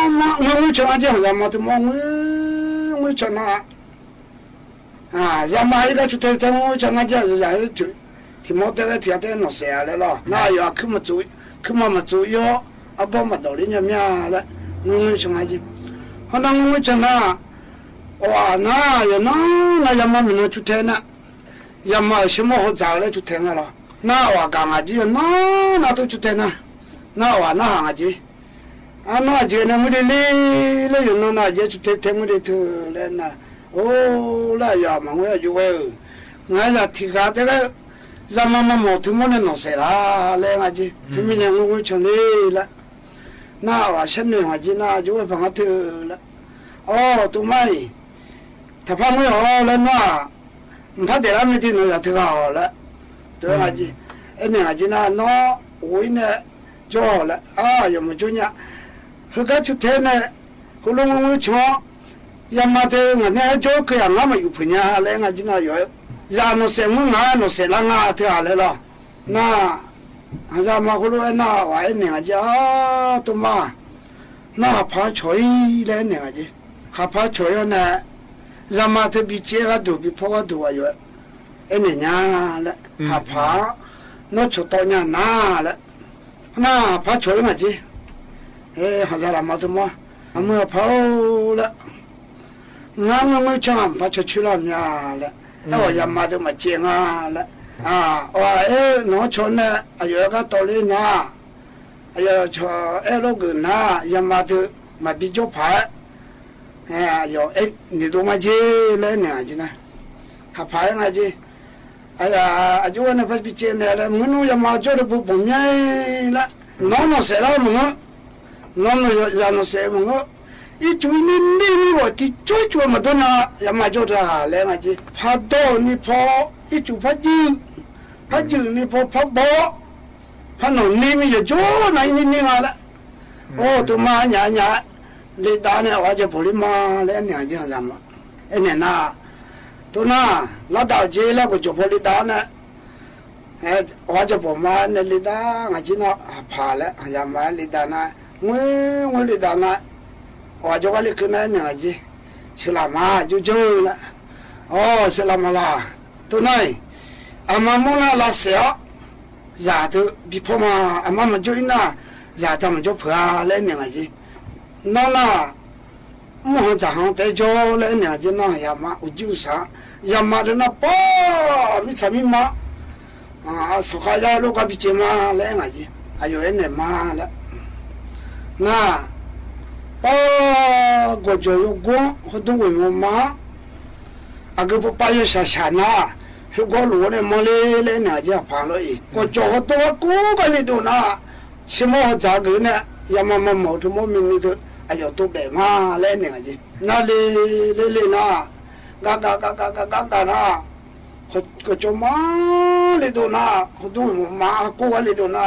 ငုၢ်ငုၢ်ဆီနက့ ယၤမါတမီၢ် ငုၢ်ငုၢ်ဆီန ယမါဟံးကဒါဆူၣ်ထဲထဲ ငုၢ်ငုၢ်ဆီနက့ ယၤဟံး ထံၣ်မီၢ်တဲ ထံၣ်အတဲနီၢ်စဲးအလဲလီၤ နယၤ ခုမၤမၤစုာ်ယီၤ အဘီမၤဒိးလံညါမ့ၢ်လၢ ငုၢ်ငုၢ်ဆီနက့ ဟီၣ်န ငုၢ်ငုၢ်ဆီန အိၣ်န ယနီၢ် နယမါမ့ၢ်နီၢ်ဆူၣ်ထဲန ယမါဆၢမိၢ်ဟိုစၢ်လၢဆူၣ်ထဲနၤလီၤ နာ်အဝၤကၤ ငါကၠံ နာ်နာ် တုၵ်ၣ်ကၠုၣ်ထဲနၤ, နာ်အဝၤ နာ်ဟး ငါကၠံ, အနီၢ်အကၠံန့ၣ် မုၢ်လီလီလၢယနီၢ် နာ်ကၠံ ကၠုၣ်ထဲထဲ မုၢ်လီလီလၢနၤ, အိၣ်လၢယွၤမၤငွေအယိဝဲဧၢ, ငါယၤထံၣ်ဃာ်တဲဝဲ ယမၤမၤမီၢ်ထုးမီၢ်န့ၣ် နီၢ်စဲးလၢ်လၢ ငါကၠံ, မ့မ့ၢ်န့ၣ် ငွေငွေချောင်လံလၢ်, နာ်အဝၤ ဆဲးနုာ် ငါကၠံ နာ် ယိဝဲဖး ငါထုးလၢ်, အိ တုၤမးအံၤ တၢ်ဖးငွေအီၤလၢနွါ မ့ၢ်ဖးဒဲးလၢ မ့ၢ်တံၢ်နီၢ် ယၤထုးဃာ်အီၤလၢ်, တဲဝဲ ငါကၠံ, အဲန့ၣ် ငါကၠံ နာ် နီၢ်ဝံၤန့ၣ် ကၠီလၢ်, အါ ယမၤကၠိညါ, ဟဲကၠုၣ်ထဲနၤ, ဟူလိာ်ငွေငွေချောင်, ယမၤတ့ၢ် ငါန့ၣ်ဟဲကၠိ ကယၤ ငါမၤယူၢ်ဖုးညါလၢ် ငါကၠံ နာ်ယိဝဲ, ယနီၢ်စဲးမုၢ် ငါနီၢ်စဲးလၢ် ငါထုးလၢ်လီၤ, နာ် ဟးယၤမၤ ဟူလိာ်ဝဲ နာ်အဝၤ အဲန့ၣ် ငါကၠံ, အါ တုၤမး နာ်ဟးဖးဆီၣ်အံၤလၢ် အဲန့ၣ် ငါကၠံ, ဟးဖးဆီၣ်အံၤန့ၣ် ယမၤတ့ၢ် ဘံၣ်စဲးကဒီး ဘံၣ်ဖီကဒီး အယိဝဲ, အဲန့ၣ်ညါလၢ်, ဟးဖး နီၢ်ဆီၣ်တီညါနၤလၢ်, နာ်ဟးဖးဆီၣ်အံၤ ငါကၠံ, အဲ ဟးယၤလၢ် မၤတံၢ်မး, အမုၢ်အဖးအိၣ်လၢ် နမုၢ်ငွေငွေချောင် ဖးဆီၣ်ဆူလီၤမးလၢ်, အဲ အဝၤ ယမၤတ့ၢ် မၤစဲး ငါလၢ်, အါ အဝၤ အဲ နီၢ်ဆီၣ်န့ၣ် အယိဝဲ ကတီၤလံနၤ, အယိဝဲ ဆီၣ်အဲၣ်လိာ်ကွံာ်နၤ, ယမၤတ့ၢ် မၤဘံၣ်ကၠိၣ်ဖး, အယိဝဲ အဲ န့ၣ်ဒိၣ်မးကၠံလၢ် အဲန့ၣ် ငါကၠံ နာ်, ဟးဖး အဲ ငါကၠံ, အယိဝဲန့ၣ် ဖးဘံၣ်စဲးန့ၣ်လၢ် မုၢ်နုာ် ယမၤကၠိတပူၤပိာ်မၠဲလၢ်, နီၢ်နီၢ်စဲးလၢ် မုၢ် နီၢ်နီၢ် ယနီၢ်စဲးမုၢ်, အံၤစူၤအံၤန့ၣ် န့ၢ်မံဝဲ တံၤကၠိ စူၤမၤဒိၣ်နၤ, ယမၤကၠိတၢ်လၢ် အဲ ငါကၠံ, ဖးဒိၣ်န့ၣ်ဖီ အံၤစူၤဖးယုၢ်, ဖးယုၢ်န့ၣ်ဖီ ဖးဘီ, ဖးနီၣ်န့ၢ်မံ ယကၠိနၤ အံၤန့ၣ်န့ၢ်နၤလၢ်, အိ တုၤမး ညါညါ လံာ်ဒါန့ၣ် အဝၤ ကၠီၣ်ဖိလံမးလၢ် အဲန့ၣ် ငါကၠံ ဟးယၤမး, အဲန့ၣ် နာ် တုၤနၤ လါဒၣ်ကၠံလၢ် ကၠီၣ်ဖိလံာ်ဒါန့ၣ် အဝၤ ကၠီၣ်ဖိမးန့ၣ် လံာ်ဒါ ငါကၠံ နာ် ဟးဖးလၢ် ဟးယၤမး လံာ်ဒါနၤ, ငွေ ငွေလံာ်ဒါနၤ, အဝၤ ကၠီၣ်ဝဲလံာ်ခုၣ်န့ၣ် အဲန့ၣ် ငါကၠံ, ဆၢလၢ်မး ကၠိကၠိလၢ်, အိ ဆၢလၢ်မးလၢ်, တုၤနၤအံၤ အမၤမိၢ်နၤလၢ်စဲးအီၤ, ယၤတဘံၣ်ဖီမး အမၤမၤကၠိအံၤနၤ, ယၤတမၤကၠိဖုးဧါလၢ် အဲန့ၣ် ငါကၠံ, နီၢ်နၤ မုၢ်ဟါတၢ်ဟါတဲကၠီလၢ် အဲန့ၣ် ငါကၠံ နာ် ယၤမး အိၣ်ကၠံအိၣ်ဆၣ်, ယၤမးဒီးနၤ ပှၤမံဆၣ်မံမၤ, အစီၤဃာ်ယါလိာ်ကဘံၣ်စဲးမးလၢ် အဲ ငါကၠံ, အယိဝဲ အဲန့ၣ်မးလၢ်, နၤ ပှၤ ကီၢ်ကၠီၣ်ယိၤကီၢ် ဟီၣ်ဒိၣ်ဝ့ၢ်မိၢ်မး အဂ့ၢ်ပိာ်ပၢ်ယဲၢ်ဆၣ်ဆၣ်နၤ, ဟဲကီၢ်လိာ်ဝဲန့ၣ် မီၢ်လ့လၢ် အဲန့ၣ် ငါကၠံ ဟးဖးလီၤအံၤ, ကီၢ်ကၠီၣ်ဟီၣ်ဒိၣ်ဝဲကိးဂၤလံဒိၣ်နၤ, ဆ့မိၢ်ဟီၣ်စၢ်ဂ့ၤန့ၣ် ယမၤမၤမီၢ်ထူမိၢ်မံၤနံၤသု, အယိဝဲတိဘဲးမးလၢ် အဲန့ၣ် ငါကၠံ, နၤလ့လ့လ့နၤ, ဂၤဂၤဂၤဂၤဂၤဂၤဂၤနၤ ကီၢ်ကၠီၣ်မးလံဒိၣ်နၤ, ဟီၣ်ဒိၣ်ဝ့ၢ်မိၢ်မး ကိးဂၤလံဒိၣ်နၤ,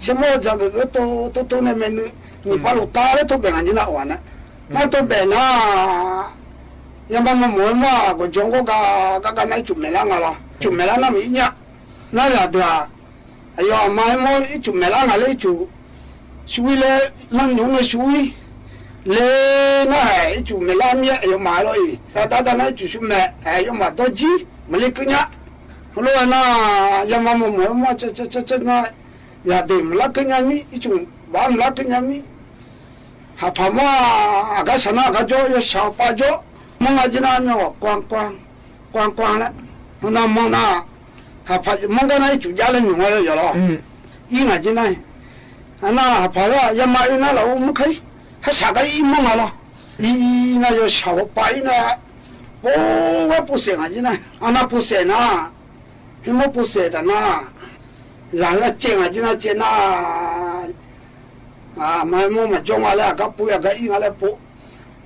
ဆ့မိၢ်ဟီၣ်စၢ်ဂ့ၤဂ့ၤတိတိတိန့ၣ် မ့ၢ်နုၤ နံၣ်ပှၤလိာ်တၢ်လၢတိဘဲး ငါကၠံ နာ် အဝၤန့ၣ်, နၤတိဘဲးနၤ ယမၤမၤမီၢ်ဝဲမး ကီၢ်ကၠီၣ်ကိးဂၤဂၤဂၤနၤ အံၤစူၤမဲာ်လၢ်နၤလီၤ, စူၤမဲာ်လၢ်နၤမ့ၢ်အံၤညါ, နၤယၤဒုး အယိဝဲအမါဟဲမိၢ် အံၤစူၤမဲာ်လၢ်နၤလၢ အံၤစူၤ ဆူဝံၤလၢနညိးန့ၣ်ဆူဝံၤ လၢနၤ အံၤစူၤမဲာ်လၢ်မ့ၢ် အယိဝဲမၤလီၤအံၤ တၢ်တၢ်တၢ်နၤ အံၤစူၤဆူမဲာ် အယိဝဲမၤဒီးကၠံ မၤလ့ကုညါ ဟီၣ်လိာ်ဝဲနၤ ယမၤမီၢ်မီၢ်ဝဲမး ဆၢဆၢဆၢဆၢနၤ ယၤဒ့ၣ်မၤလၢ်ကုညါမံ အံၤစူၤဘၣ်မၤလၢ်ကုညါမံ ဟးဖးမး အကစၢ်နၤ အကစၢ်ကၠီ ယဆၣ်ပာ်ကၠီ မုၢ်ဂၤကၠံနၤ မ့ၢ်ဝဲ ကွၢ်ကွၢ် ကွၢ်ကွၢ်လၢ မနၤမနၤ ဟးဖး မုၢ်ဂၤနၤ အံၤစူၤယါလၢညိးဝဲယီၤလီၤ အံၤဂၤကၠံနၤ အနၤ ဟးဖးလၢ ယမၤအုၣ်နၤလၢအူမုၢ်ခါအံၤ ဟဲဆၣ်ကါအံၤမုၢ်ဂၤလီၤ အံၤနၤ ယဆၣ်ဝဲပာ်အံၤနၤ ပိာ်ဝဲပိာ်စဲးဂၤကၠံနၤ အနၤပိာ်စဲးနၤ ဟဲမိၢ်ပိာ်စဲးတၢ်နၤ ယၤလၢစဲးဂၤကၠံနၤ စဲးနၤ အမၤမိၢ်မၤကၠီဂၤလၢ အကပူၤ အကအံၤဂၤလၢပူၤ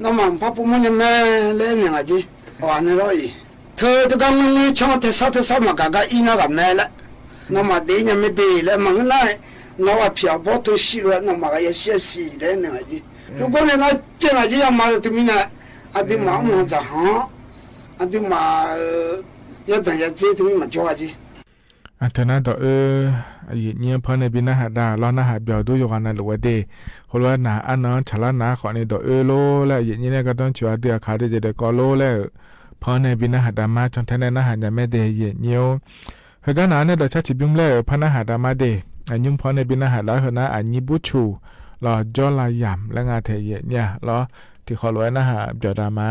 နီၢ်မၤဖးပူၤမုၢ်န့ၣ်မဲလၢန့ၣ်ဂၤကၠံ အဝၤန့ၣ်လီၤအံၤ ထၢတကါမုၢ်နွံဆီထဲစးထဲစးမၤကၤကါအံၤနၤဂၤမဲလၢ နီၢ်မၤဒ့ညါမ့ၢ်ဒ့လၢ မၤငုာ်နၤ နီၢ်ဝဲဖံးအဘီထၢဆံးလီၤ နီၢ်မၤဂၤယဲၢ်ဆံယဲၢ်ဆံလၢန့ၣ်ဂၤကၠံ ယိၤကိန့ၣ်နၤ စဲးဂၤကၠံ ယမၤလၢတမံၤန့ၣ် အဒုးမၤအီၣ်မၤတၢ်ဟီ အဒုးမၤ ယဲၢ်တၢ်ယဲၢ်စ့တမံၤမၤကၠီဂၤကၠံ အထၢၣ်နၤဒီးအၢ အယံာ်ညံဖီန့ၣ်ဘံနၤဟးဒါလီၤ နၤဟးဘၣ်ဒိယိၤဂၤနၤလိာ်ဝဲဒ့ ဃိလၢနၤအါနၤဆၣ်လၢနၤဃီန့ၣ်ဒီးအၢလိလၢ အယံာ်ညံန့ၣ် ကတီၢ်ဆူးအဒုးအခါဒ်ကဲဒဲးကီးလိလၢ ဖီန့ၣ်ဘံနၤဟးဒါမါ ဆီထဲန့ၣ် နၤဟးညါမဲဒ့ ယံာ်ညံဧိၤ ဟဲကနၤန့ၣ်ဒီး ဆၣ်ထံးဘုမျၢ်ဧၢ ဖီနၤဟးဒါမါဒ့ အညိဖီန့ၣ်ဘံနၤဟးဒါဟၢနၤ အညံဘူၣ်ဆူၣ်လီၤ ကၠီလၤယၣ်လၢငါထဲယံာ်ညါလီၤ ထံၣ်ဃီလိာ်ဝဲနၤဟးဘၣ်ဒါမါ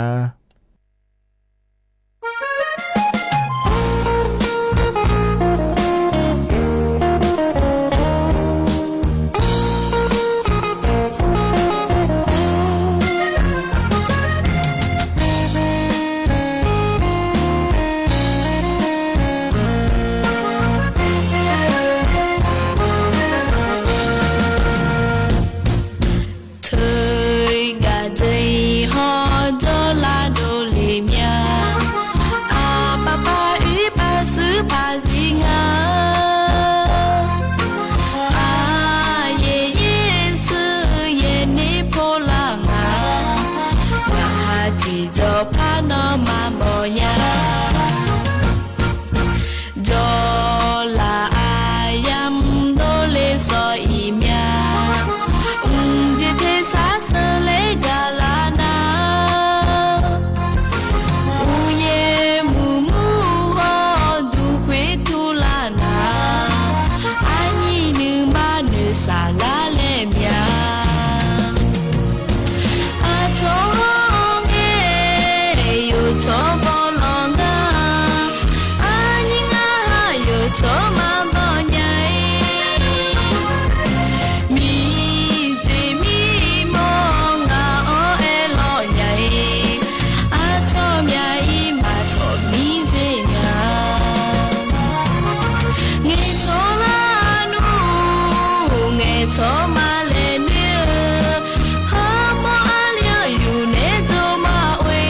ထော်မၤလဲၣ်နွဲၣ်ဧၢ, ဟီမီအါလၢယူၢ်နဲဒိၣ်မးဝဲ,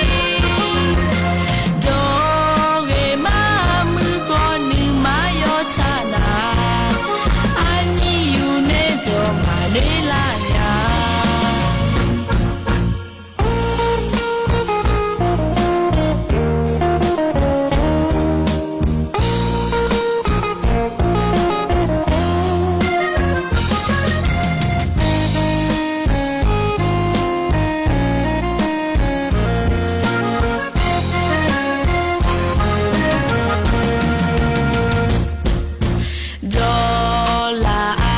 ဒီးဂ့ၤမးမုၢ်ကီၢ်နုာ်မၤယီၤထးနၤ, အနံၣ်ယူၢ်နဲဒိၣ်မးနွဲၣ်လၢညါ ဒီးလၢအ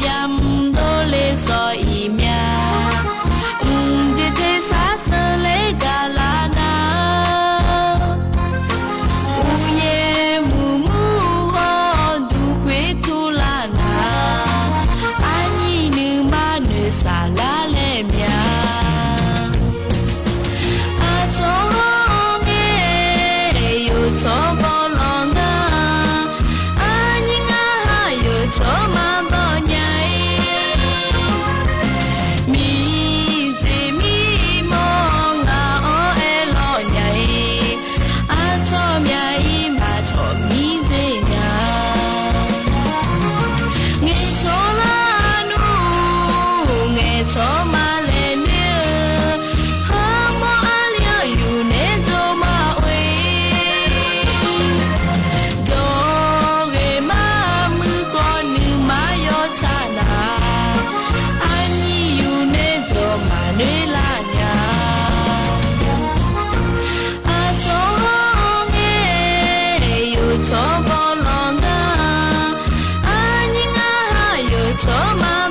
ယၤမ်ဒိးလဲစီအံၤမၠၣ်, ဒ်ထဲစးဆၢလဲကလးနၤ, အိၣ်ယဲၢ်မုၢ်မုၢ်ဟီၣ်ဒူကွံာ်ထူလၢနၤ, အနံၣ်နုာ်မၤနွဲၣ်စၢ်လၢလဲမၠၣ် အထီၣ်ဟီၣ်ငဲၢ် ယိာ်ထီၣ်ဘီလီၤဂာ်, အနံၣ်ငါဟးယိာ်ထီၣ်မၤဘီညါအံၤ, မံၤသ့ၣ်မံၤမီၢ်ငါအီၣ်အဲၣ်လီၤညါအံၤ, အထီၣ်မၠၣ်အံၤမၤထီၣ်မံၤသ့ၣ်ညါ ငဲၤထီၣ်လၢနူ, ငဲၤထီၣ်မၤလဲၣ်နွဲၣ်ဧၢ, ဟီမီအါလၢယူၢ်နဲဒိၣ်မးဝဲ, ဒီးဂ့ၤမးမုၢ်ကီၢ်နုာ်မၤယီၤထးနၤ, အနံၣ်ယူၢ်နဲဒိၣ်မးနွဲၣ်လၢညါ အထီၣ်ဟီၣ်ငဲၢ် ယိာ်ထီၣ်ဘီလီၤဂာ်, အနံၣ်ငါဟးယိာ်ထီၣ်မၤ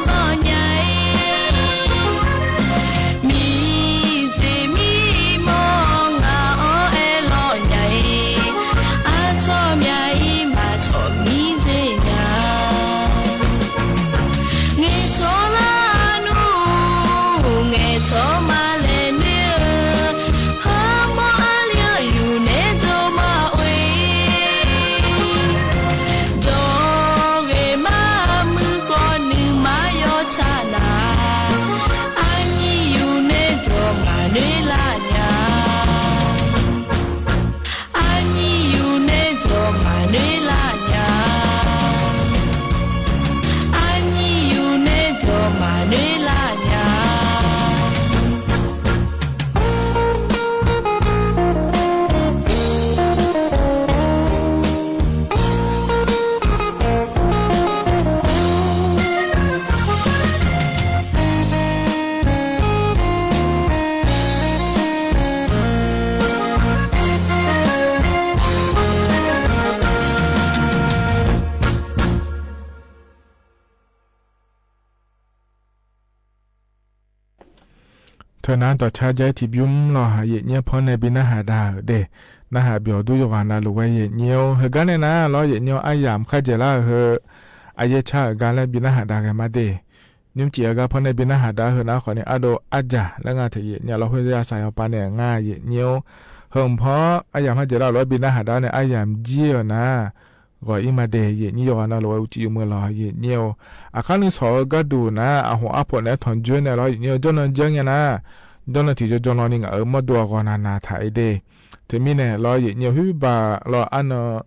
ဘီညါအံၤ, မံၤသ့ၣ်မံၤမီၢ်ငါအီၣ်အဲၣ်လီၤညါအံၤ, အထီၣ်မၠၣ်အံၤမၤထီၣ်မံၤသ့ၣ်ညါ ငဲၤထီၣ်လၢနူ, ငဲၤထီၣ်မၤလဲၣ်နွဲၣ်ဧၢ, ဟီမီအါလၢယူၢ်နဲဒိၣ်မးဝဲ, ဒီးဂ့ၤမးမုၢ်ကီၢ်နုာ်မၤယီၤထးနၤ, အနံၣ်ယူၢ်နဲဒိၣ်မးနွဲၣ်လၢညါ အနံၣ်ယူၢ်နဲဒိၣ်မးနွဲၣ်လၢညါ, အနံၣ်ယူၢ်နဲဒိၣ်မးနွဲၣ်လၢညါ ထၢနၤ တီၢ်ဆါ ယဲၢ်ထံၣ်ဘျုးလီၤ ယဲၢ်ညိဖီန့ၣ် ဘံနၢ်ဟးဒါဧၢဒ့ၣ်, နၢ်ဟးဘျီၣ်ဒူယိၤဂၤနၤလိာ်ဝဲယဲၢ်ညိဧိၤ, ဟဲကါန့ၣ်နၤလီၤ ယဲၢ်ညိဧိၤ အယၣ်ခါယဲၢ်လၢအဟဲ အယဲၢ်ဆါအဂၤလၢဘံနၢ်ဟးဒါဂ့ၤမးဒ့ၣ်, နံၣ်မ့ၢ်စံးအဂၤဖီန့ၣ် ဘံနၢ်ဟးဒါဟဲနၤ အဃိန့ၣ် အဒိအယၣ်လၢအဂၤထဲယဲၢ်ညိလီၤ ဟဲယဲၢ်စၢ်ယီၤပၤန့ၣ် အငါယဲၢ်ညိဧိၤ, ဟဲမုၢ်ဖီ အယၣ်ခါယဲၢ်လၢအလိာ်ဝဲဘံနၢ်ဟးဒါန့ၣ် အယၣ်ကံဧိၤနၤ ဂီၤအံၤမးဒ့ၣ် ယဲၢ်ညိယိၤဂၤနၤလိာ်ဝဲ အူကံအူမုၢ်လီၤ ယဲၢ်ညိဧိၤ, အခါနုၢ်ဆီၣ်အဂၤဒူၣ်နၤ အဟိၣ်အဖိးန့ၣ် ထွန်ကြွေး န့ၣ်လီၤ ယဲၢ်ညိဧိၤ ကၠီနီၢ်ကၠီညါနၤ, ကၠီနီၢ်ထံၣ်ကၠီနီၢ်နံၤ အမီၢ်ဒိၣ်အဂီၢ်နၤနၤထးအံၤဒ့ၣ်, တမံၤန့ၣ်လီၤ ယဲၢ်ညိဧိၤ ဟုဘၣ်လီၤအနီၢ်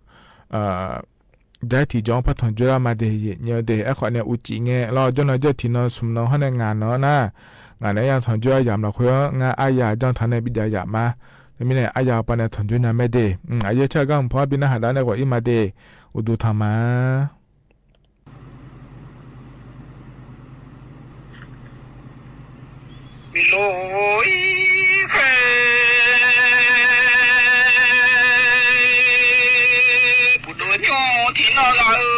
ဒၢထံၣ်ကၠီဖးထွန်ကြွေးလၢမးဒ့ၣ် ယဲၢ်ညိဧိၤဒ့ၣ်, အဃိန့ၣ် အူကံငဲလီၤ ကၠီနီၢ်ကၠီထံၣ်နီၢ်ဆူၣ်နီၢ်ဟီန့ၣ် ငါနီၢ်နၤ, ငါန့ၣ်ယထွန်ကြွေးအယၣ်လီၤ ခွ့ ငါအယၣ်ကၠီထီၣ်န့ၣ် ဘံယၣ်ယၣ်မး, တမံၤန့ၣ် အယၣ်ပၤန့ၣ် ထွန်ကြွေးညါမးဒ့ၣ်, အယဲၢ်ဆါအဂၤမုၢ်ဖီ ဘံနၢ်ဟးဒါန့ၣ် ဂီၤအံၤမးဒ့ၣ်, အိၣ်ဒူၣ်ထီၣ်မး မ့ၢ်လီၤအံၤဃဲ ပူၤဒိၣ်ညိထံၣ်နီၢ်ဂၤဧၢ,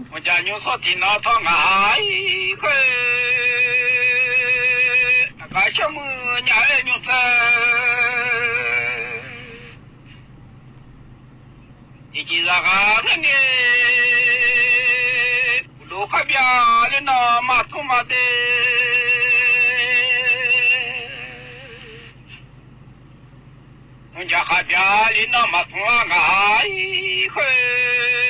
မ့ၢ်ကၠီညိဆီၣ်ထံၣ်နီၢ်ထီၣ်ငါအံၤဃဲ, အဂၤဆိမိၣ်ညါအဲၣ်ညိသၢ ယကံစၢ်ဂၤန့ၣ်န့ၣ်, ပူၤဒိၣ်ခါဘျါလၢနီၢ်မၤထူၣ်မးဒ့ၣ်, မ့ၢ်ကၠီခါဘျါလၢနီၢ်မၤထူၣ်မးငါအံၤဃဲ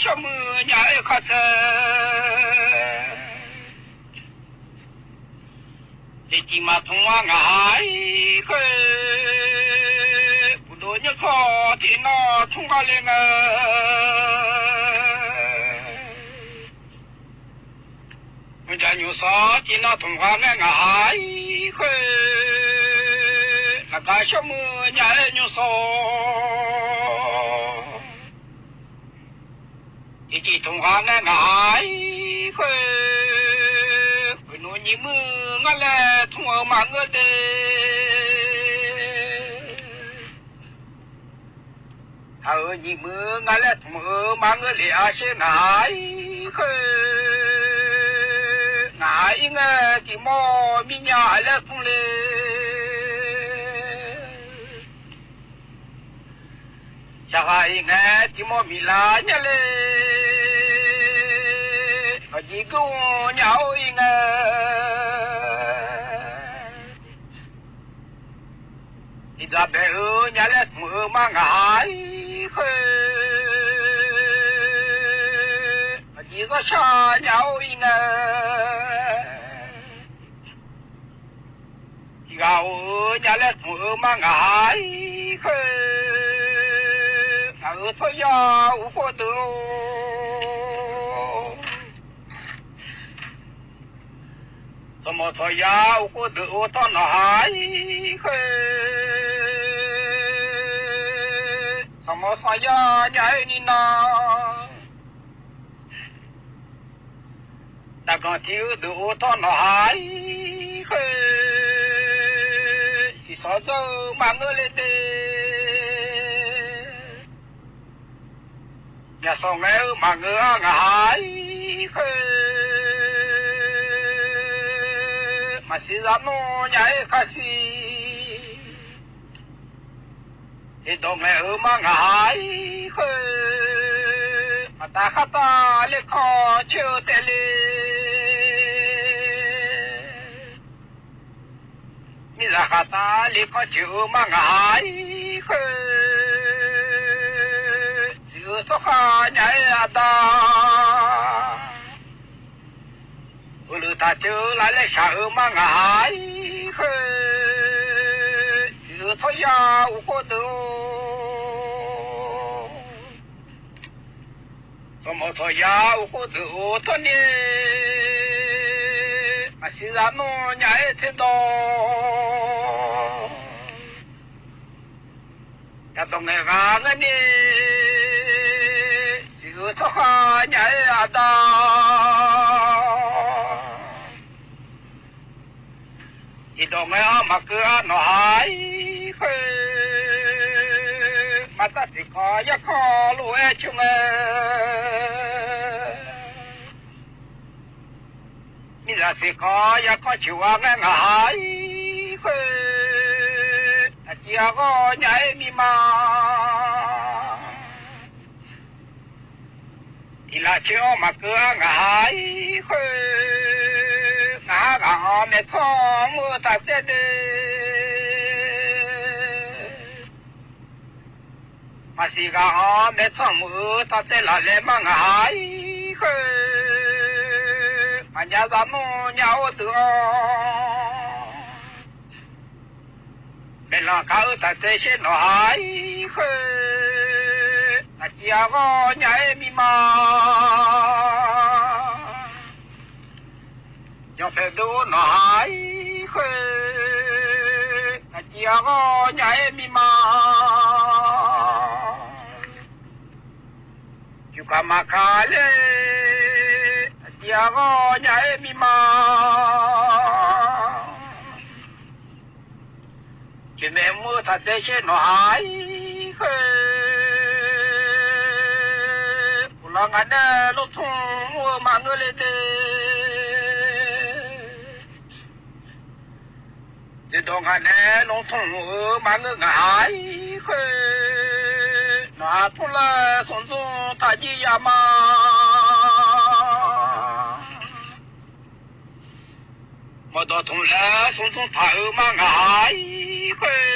ရှော့မုၢ်ညါအဲၣ်ခါဆၢ လၢတံၤမၤထွင်ဝါငါဟဲဃု ပူၤဒိၣ်ညိၣ်စီၤတံၤနီထွင်ဂၤလၢငါ မုၢ်ဒၣ်ညိၣ်စီၤတံၤနီထွင်ဂၤလၢငါဟဲဃု လၢကရှော့မုၢ်ညါအဲၣ်ညိၣ်စီၤ တံၤတံၤထွင်ဂၤလၢငါဟဲဃု ပနူနံၤမုၢ်ငါလဲၤထွင်အၢမၤငၢၢ်ဒဲး အၢနံၤမုၢ်ငါလဲၤထွင်အၢမၤငၢၢ်လံအါရှဲ ငါဟဲဃု ငါဟဲအံၤငါတံၤမီၢ်မံညါလဲၤထွင်လံ ယဂၤအံၤငါတံၤမီၢ်မံလါညါလံ အီၣ်ယံၤကုၢ်ညါအိၣ်အံၤငါ အံၤဒၣ်ဘဲအၢညါလဲၤထွင်အၢမၤငါဟဲဃု အီၣ်ယံၤစီၤဆါညါအိၣ်အံၤငါ တံၤဂၤအိၣ်ညါလဲၤထွင်အၢမၤငါဟဲဃု ငါအၢထီၣ်ယါအိၣ်ဃိဒုး စီၤမီၤထီၣ်ယါအိၣ်ဃိဒုးအိၣ်ထီၣ်နီၤဟဲဃု စီၤမီၤစီၤယါညါအဲၣ်နံၤနီၤ တၢ်ကီၢ်ထံအိၣ်ဒုးအိၣ်ထီၣ်နီၤဟဲဃု စံၣ်စီၤကၠိမၤငၢၢ်လၢဒဲး မၠၣ်စီၤငါအၢမၤငၢၢ်အါငါဟဲဃု မၤစံးစၢ်နီၢ်ညါအဲၣ်ခါဆံး ယဒိးငဲၤအၢမၤငါဟဲဃု မၤတၢ်ဃးတၢ်လၢခီၣ်ဆၢတဲာ်လံ မ့ၢ်စ့ၢ်ဃးတၢ်လၢခီၣ်ဆၢအၢမၤငါဟဲဃု စံးအၢထီၣ်ဃာ်ညါအဲၣ်အဒါ အိၣ်လၢတၢ်ဆၢလၢ်လဲၣ်ဆှးအၢမၤငါဟဲဃု စံးအၢထီၣ်ယါအိၣ်ဃိဒုး စီၤမီၤထီၣ်ယါအိၣ်ဃိဒုးအိၣ်ထီၣ်န့ၣ် မၤစံးစၢ်နီၢ်ညါအဲၣ်ဆ့ဒီး ယဒိးငဲၤဂၤန့ၣ် စံးအၢထီၣ်ဃာ်ညါအဲၣ်အဒါ ယဒိးငဲၤအီၤမၤကၢအါနီၤဟဲဃု မၤတၢ်စ့ၢ်ကီးယၤခီၣ်လိာ်အဲၣ်ဆိငါ မ့ၢ်စ့ၢ်ကီးယၤခီၣ်ဆၢဝါငါ ငါဟဲဃု တၢ်စံးအဂီၢ်ညါအဲၣ်မံမၤ တံၤလၢဆၢအီၤမၤကၢအါငါဟဲဃု ငါဟးဂၤအီၤမဲာ်ထီၣ်မုၢ်တၢ်စဲဒဲး မၤစံးဂၤအီၤမဲာ်ထီၣ်မုၢ်တၢ်စဲလၢ်လဲၤမၤငါဟဲဃု မၤညါစၢ်နီၢ်ညါအိၣ်ဒုးအီၤ မဲာ်လီၤခါအၢတၢ်တဲရှဲနီၤဟဲဃု တၢ်စံးအဂီၢ်ညါအဲၣ်မံမၤ ယီၤဖဲဒုးအိၣ်နီၤဟဲဃု တၢ်စံးအဂီၢ်ညါအဲၣ်မံမၤ ယူၢ်ခါမၤခါလဲၣ် တၢ်စံးအဂီၢ်ညါအဲၣ်မံမၤ ယမဲာ်မုၢ်တၢ်တဲရှဲနီၤဟဲဃု အိၣ်လီၤငါဒဲးလူၤထိၣ်မုၢ်မၤငၢၢ်လၢဒဲး ယဒိးငါဒဲးလူၤထိၣ်မုၢ်မၤငၢၢ်ငါဟဲဃု နီၤဟးထိၣ်လၢစိၤဒူၣ်တၢ်ယံာ်ယၤမး မ့ၢ်ဒီးထိၣ်လၢစိၤဒူၣ်တၢ်အၢမၤငါဟဲဃု အိၣ်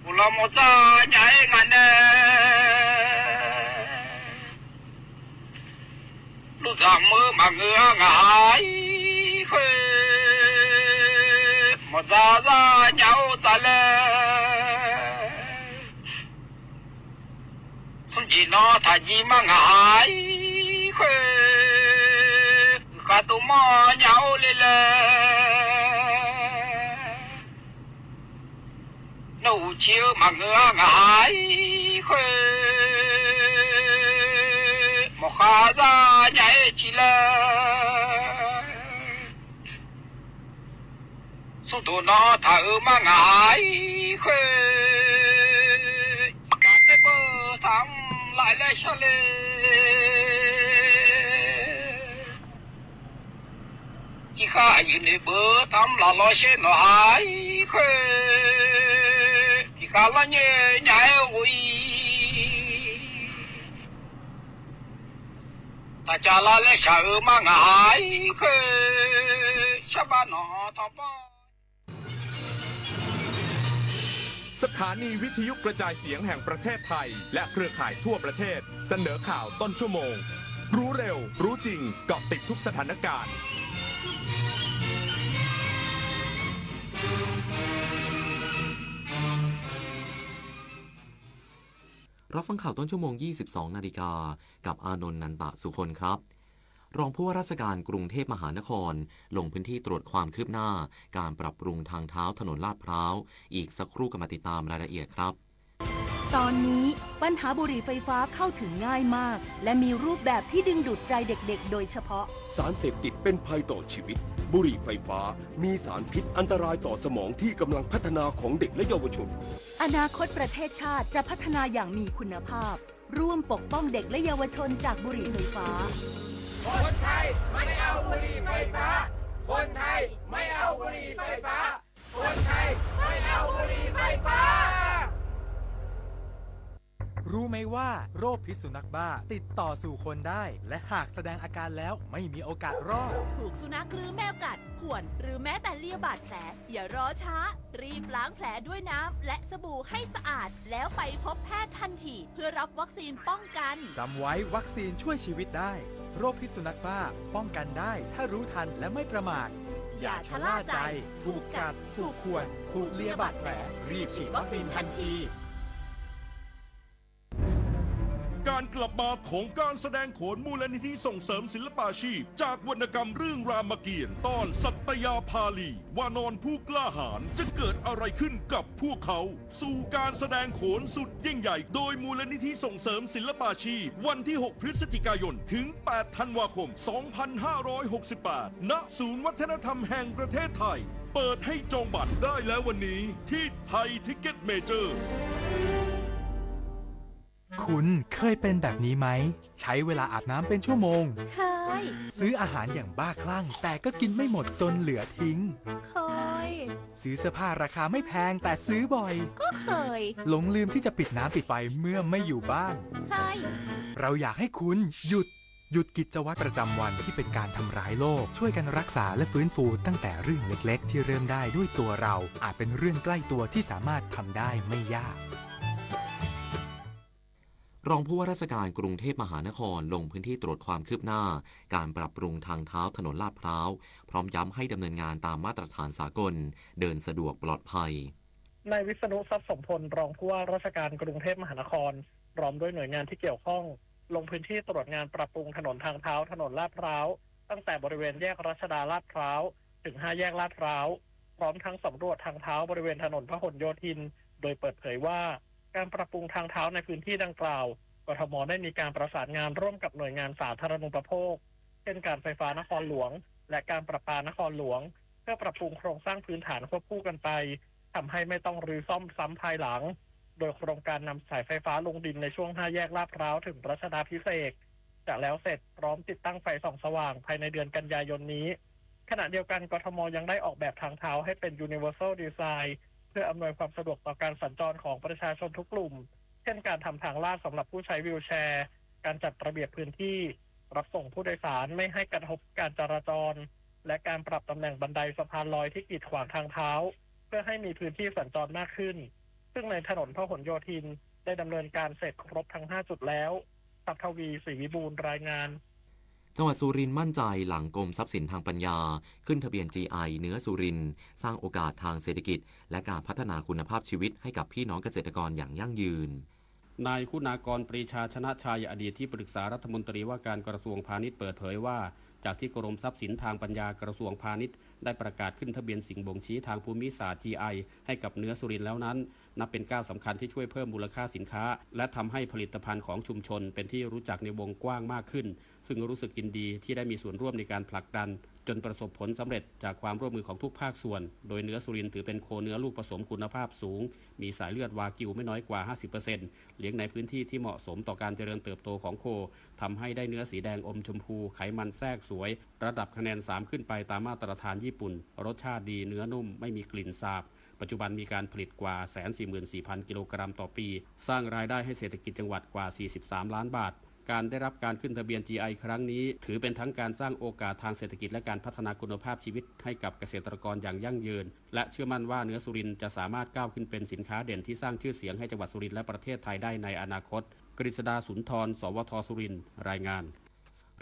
လီၤမိၢ်သၣ်ညါအဲၣ်ငါဒဲး ตางเมืองมาเงืองหายเฮ้ย หมดซาซาเหงาตะแล สุนจีนอถ้ายีมังหายเฮ้ย ข้าตุมอเหงาเลยแล หนูเชียวมาเงืองหายเฮ้ย หมอข้าซาใหญ่จีแล สุดโตนอถ้าเออมาหายเฮ้ย กาเตเบอร์ทำลายและชะเล จีข้าอยู่ในเบอร์ทำละลอยเช่นหายเฮ้ย จีข้าละเย่ใหญ่อุย ถ้าจาละและชะเออมาหายเฮ้ย ชาวบ้านหนอทอปอ สถานีวิทยุกระจายเสียงแห่งประเทศไทย และเครือข่ายทั่วประเทศ เสนอข่าวต้นชั่วโมง รู้เร็ว รู้จริง เกาะติดทุกสถานการณ์ รับฟังข่าวต้นชั่วโมง ยี่สิบสองนาฬิกา กับอานนท์ นันตะสุคนครับ รองผู้ว่าราชการกรุงเทพมหานคร ลงพื้นที่ตรวจความคืบหน้า การปรับปรุงทางเท้าถนนลาดพร้าว อีกสักครู่กลับมาติดตามรายละเอียดครับ ตอนนี้ปัญหาบุหรี่ไฟฟ้าเข้าถึงง่ายมาก และมีรูปแบบที่ดึงดูดใจเด็กๆ โดยเฉพาะ สารเสพติดเป็นภัยต่อชีวิต บุหรี่ไฟฟ้ามีสารพิษอันตรายต่อสมองที่กำลังพัฒนาของเด็กและเยาวชน อนาคตประเทศชาติจะพัฒนาอย่างมีคุณภาพ ร่วมปกป้องเด็กและเยาวชนจากบุหรี่ไฟฟ้า คนไทยไม่เอาบุหรี่ไฟฟ้า คนไทยไม่เอาบุหรี่ไฟฟ้า คนไทยไม่เอาบุหรี่ไฟฟ้า รู้ไหมว่าโรคพิษสุนัขบ้าติดต่อสู่คนได้ และหากแสดงอาการแล้วไม่มีโอกาสรอด ถูกสุนัขหรือแมวกัด ข่วน หรือแม้แต่เลียบาดแผล อย่ารอช้า รีบล้างแผลด้วยน้ำและสบู่ให้สะอาด แล้วไปพบแพทย์ทันที เพื่อรับวัคซีนป้องกัน จำไว้ วัคซีนช่วยชีวิตได้ โรคพิษสุนัขบ้าป้องกันได้ ถ้ารู้ทันและไม่ประมาท อย่าชะล่าใจ ถูกกัด ถูกข่วน ถูกเลียบาดแผล รีบฉีดวัคซีนทันที การกลับมาของการแสดงโขนมูลนิธิส่งเสริมศิลปาชีพ จากวรรณกรรมเรื่องรามเกียรติ์ ตอนสัตยาภาลี วานรผู้กล้าหาญ จะเกิดอะไรขึ้นกับพวกเขา สู่การแสดงโขนสุดยิ่งใหญ่ โดยมูลนิธิส่งเสริมศิลปาชีพ วันที่หกพฤศจิกายน ถึงแปดธันวาคม สองพันห้าร้อยหกสิบแปด ณ ศูนย์วัฒนธรรมแห่งประเทศไทย เปิดให้จองบัตรได้แล้ววันนี้ที่ไทยทิกเก็ตเมเจอร์ คุณเคยเป็นแบบนี้ไหม ใช้เวลาอาบน้ำเป็นชั่วโมง เคย ซื้ออาหารอย่างบ้าคลั่ง แต่ก็กินไม่หมดจนเหลือทิ้ง เคย ซื้อเสื้อผ้าราคาไม่แพงแต่ซื้อบ่อย ก็เคย หลงลืมที่จะปิดน้ำปิดไฟเมื่อไม่อยู่บ้าน เคย เราอยากให้คุณหยุด หยุดกิจวัตรประจำวันที่เป็นการทำร้ายโลก ช่วยกันรักษาและฟื้นฟูตั้งแต่เรื่องเล็กๆ ที่เริ่มได้ด้วยตัวเรา อาจเป็นเรื่องใกล้ตัวที่สามารถทำได้ไม่ยาก รองผู้ว่าราชการกรุงเทพมหานครลงพื้นที่ตรวจความคืบหน้า การปรับปรุงทางเท้าถนนลาดพร้าว พร้อมย้ำให้ดำเนินงานตามมาตรฐานสากล เดินสะดวกปลอดภัย นายวิษณุ ทรัพย์สมพล รองผู้ว่าราชการกรุงเทพมหานคร พร้อมด้วยหน่วยงานที่เกี่ยวข้อง ลงพื้นที่ตรวจงานปรับปรุงถนนทางเท้าถนนลาดพร้าว ตั้งแต่บริเวณแยกรัชดาลาดพร้าว ถึงห้าแยกลาดพร้าว พร้อมทั้งสำรวจทางเท้าบริเวณถนนพหลโยธิน โดยเปิดเผยว่า การปรับปรุงทางเท้าในพื้นที่ดังกล่าว กทม ได้มีการประสานงานร่วมกับหน่วยงานสาธารณูปโภค เช่นการไฟฟ้านครหลวง และการประปานครหลวง เพื่อปรับปรุงโครงสร้างพื้นฐานควบคู่กันไป ทำให้ไม่ต้องรื้อซ่อมซ้ำภายหลัง โดยโครงการนำสายไฟฟ้าลงดินในช่วงห้าแยกลาดพร้าวถึงรัชดาภิเษก จะแล้วเสร็จพร้อมติดตั้งไฟส่องสว่างภายในเดือนกันยายนนี้ ขณะเดียวกัน กทม ยังได้ออกแบบทางเท้าให้เป็น Universal Design เพื่ออำนวยความสะดวกต่อการสัญจรของประชาชนทุกกลุ่ม เช่นการทำทางลาดสำหรับผู้ใช้วีลแชร์ การจัดระเบียบพื้นที่รับส่งผู้โดยสารไม่ให้กระทบการจราจร และการปรับตำแหน่งบันไดสะพานลอยที่กีดขวางทางเท้า เพื่อให้มีพื้นที่สัญจรมากขึ้น ซึ่งในถนนพหลโยธินได้ดำเนินการเสร็จครบทั้งห้าจุดแล้ว ศักดิ์ทวี ศรีวิบูลย์ รายงาน จังหวัดสุรินทร์มั่นใจหลังกรมทรัพย์สินทางปัญญาขึ้นทะเบียน จี ไอ เนื้อสุรินทร์ สร้างโอกาสทางเศรษฐกิจ และการพัฒนาคุณภาพชีวิตให้กับพี่น้องเกษตรกรอย่างยั่งยืน นายคุณากร ปรีชาชนะชัย อดีตที่ปรึกษารัฐมนตรีว่าการกระทรวงพาณิชย์เปิดเผยว่า จากที่กรมทรัพย์สินทางปัญญากระทรวงพาณิชย์ได้ประกาศขึ้นทะเบียนสิ่งบ่งชี้ทางภูมิศาสตร์ จี ไอ ให้กับเนื้อสุรินทร์แล้วนั้น นับเป็นก้าวสำคัญที่ช่วยเพิ่มมูลค่าสินค้า และทำให้ผลิตภัณฑ์ของชุมชนเป็นที่รู้จักในวงกว้างมากขึ้น ซึ่งรู้สึกยินดีที่ได้มีส่วนร่วมในการผลักดัน จนประสบผลสำเร็จจากความร่วมมือของทุกภาคส่วน โดยเนื้อสุรินทร์ถือเป็นโคเนื้อลูกผสมคุณภาพสูง มีสายเลือดวากิวไม่น้อยกว่า ห้าสิบเปอร์เซ็นต์ เลี้ยงในพื้นที่ที่เหมาะสมต่อการเจริญเติบโตของโค ทำให้ได้เนื้อสีแดงอมชมพู ไขมันแทรกสวย ระดับคะแนน สาม ขึ้นไปตามมาตรฐานญี่ปุ่น รสชาติดี เนื้อนุ่ม ไม่มีกลิ่นสาบ ปัจจุบันมีการผลิตกว่า แสนสี่หมื่นสี่พัน กิโลกรัมต่อปี สร้างรายได้ให้เศรษฐกิจจังหวัดกว่า สี่สิบสาม ล้านบาท การได้รับการขึ้นทะเบียน จี ไอ ครั้งนี้ ถือเป็นทั้งการสร้างโอกาสทางเศรษฐกิจ และการพัฒนาคุณภาพชีวิตให้กับเกษตรกรอย่างยั่งยืน และเชื่อมั่นว่าเนื้อสุรินทร์จะสามารถก้าวขึ้นเป็นสินค้าเด่นที่สร้างชื่อเสียงให้จังหวัดสุรินทร์และประเทศไทยได้ในอนาคต กฤษดา สุนทร สวท สุรินทร์ รายงาน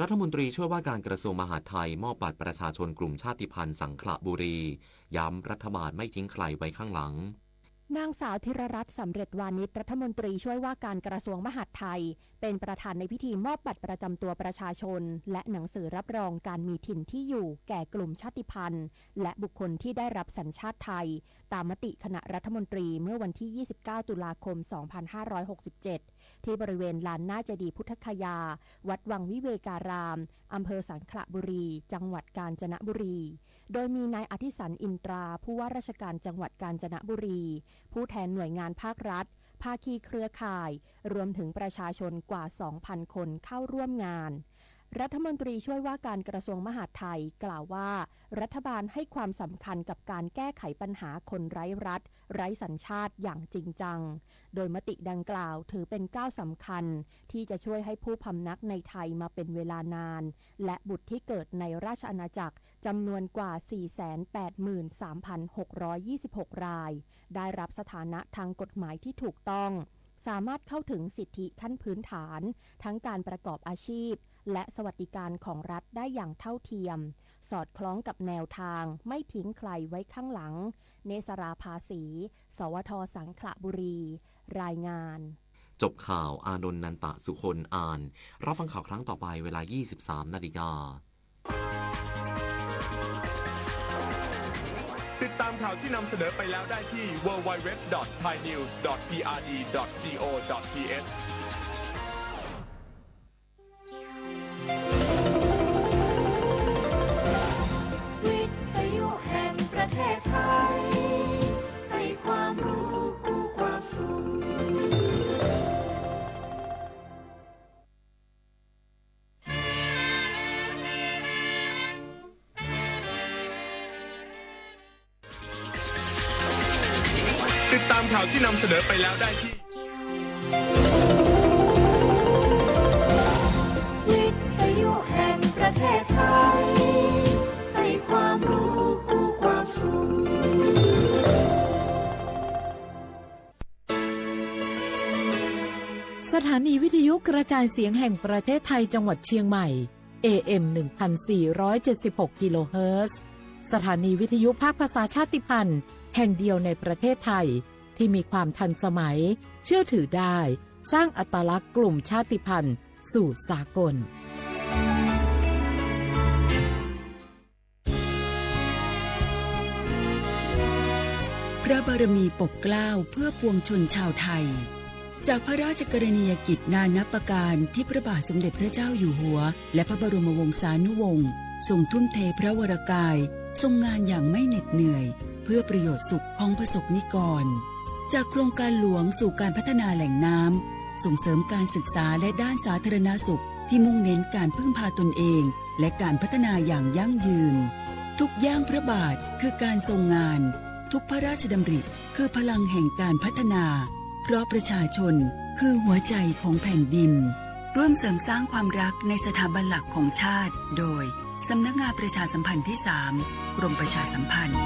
รัฐมนตรีช่วยว่าการกระทรวงมหาดไทยมอบบัตรประชาชนกลุ่มชาติพันธุ์สังขละบุรี ย้ำรัฐบาลไม่ทิ้งใครไว้ข้างหลัง นางสาวธีรรัตน์ สำเร็จวานิช รัฐมนตรีช่วยว่าการกระทรวงมหาดไทย เป็นประธานในพิธีมอบบัตรประจำตัวประชาชน และหนังสือรับรองการมีถิ่นที่อยู่แก่กลุ่มชาติพันธุ์ และบุคคลที่ได้รับสัญชาติไทย ตามมติคณะรัฐมนตรีเมื่อวันที่ ยี่สิบเก้า ตุลาคม สองพันห้าร้อยหกสิบเจ็ด ที่บริเวณลานหน้าเจดีย์พุทธคยา วัดวังวิเวการาม อำเภอสังขละบุรี จังหวัดกาญจนบุรี โดยมีนายอธิสันต์ อินตรา ผู้ว่าราชการจังหวัดกาญจนบุรี ผู้แทนหน่วยงานภาครัฐ ภาคีเครือข่าย รวมถึงประชาชนกว่า สองพัน คนเข้าร่วมงาน รัฐมนตรีช่วยว่าการกระทรวงมหาดไทยกล่าวว่า รัฐบาลให้ความสำคัญกับการแก้ไขปัญหาคนไร้รัฐ ไร้สัญชาติอย่างจริงจัง โดยมติดังกล่าวถือเป็นก้าวสำคัญ ที่จะช่วยให้ผู้พำนักในไทยมาเป็นเวลานาน และบุตรที่เกิดในราชอาณาจักรจำนวนกว่า สี่แสนแปดหมื่นสามพันหกร้อยยี่สิบหก ราย ได้รับสถานะทางกฎหมายที่ถูกต้อง สามารถเข้าถึงสิทธิขั้นพื้นฐาน ทั้งการประกอบอาชีพ และสวัสดิการของรัฐได้อย่างเท่าเทียม สอดคล้องกับแนวทางไม่ทิ้งใครไว้ข้างหลัง เนสรา ภาษี สวท สังขละบุรี รายงาน จบข่าว อานนท์ นันตะสุคน อ่าน รับฟังข่าวครั้งต่อไปเวลา ยี่สิบสาม นาฬิกา ติดตามข่าวที่นำเสนอไปแล้วได้ที่ ดับเบิลยู ดับเบิลยู ดับเบิลยู ดอท ไทยนิวส์ ดอท พี อาร์ ดี ดอท จี โอ ดอท ที เอช วิทยุแห่งประเทศไทย ให้ความรู้คู่ความสุข ติดตามข่าวที่นำเสนอไปแล้วได้ที่ วิทยุแห่งประเทศไทย ให้ความรู้คู่ความสุข สถานีวิทยุกระจายเสียงแห่งประเทศไทยจังหวัดเชียงใหม่ เอ เอ็ม หนึ่งพันสี่ร้อยเจ็ดสิบหก กิโลเฮิรตซ์ สถานีวิทยุภาคภาษาชาติพันธุ์แห่งเดียวในประเทศไทย ที่มีความทันสมัย เชื่อถือได้ สร้างอัตลักษณ์กลุ่มชาติพันธุ์สู่สากล พระบารมีปกเกล้าเพื่อปวงชนชาวไทย จากพระราชกรณียกิจนานับประการที่พระบาทสมเด็จพระเจ้าอยู่หัว และพระบรมวงศานุวงศ์ทรงทุ่มเทพระวรกาย ทรงงานอย่างไม่เหน็ดเหนื่อย เพื่อประโยชน์สุขของประสบนิกร จากโครงการหลวงสู่การพัฒนาแหล่งน้ำ ส่งเสริมการศึกษาและด้านสาธารณสุขที่มุ่งเน้นการพึ่งพาตนเอง และการพัฒนาอย่างยั่งยืน ทุกย่างพระบาทคือการทรงงาน ทุกพระราชดำริคือพลังแห่งการพัฒนา เพราะประชาชนคือหัวใจของแผ่นดิน ร่วมเสริมสร้างความรักในสถาบันหลักของชาติ โดยสำนักงานประชาสัมพันธ์ที่สาม กรมประชาสัมพันธ์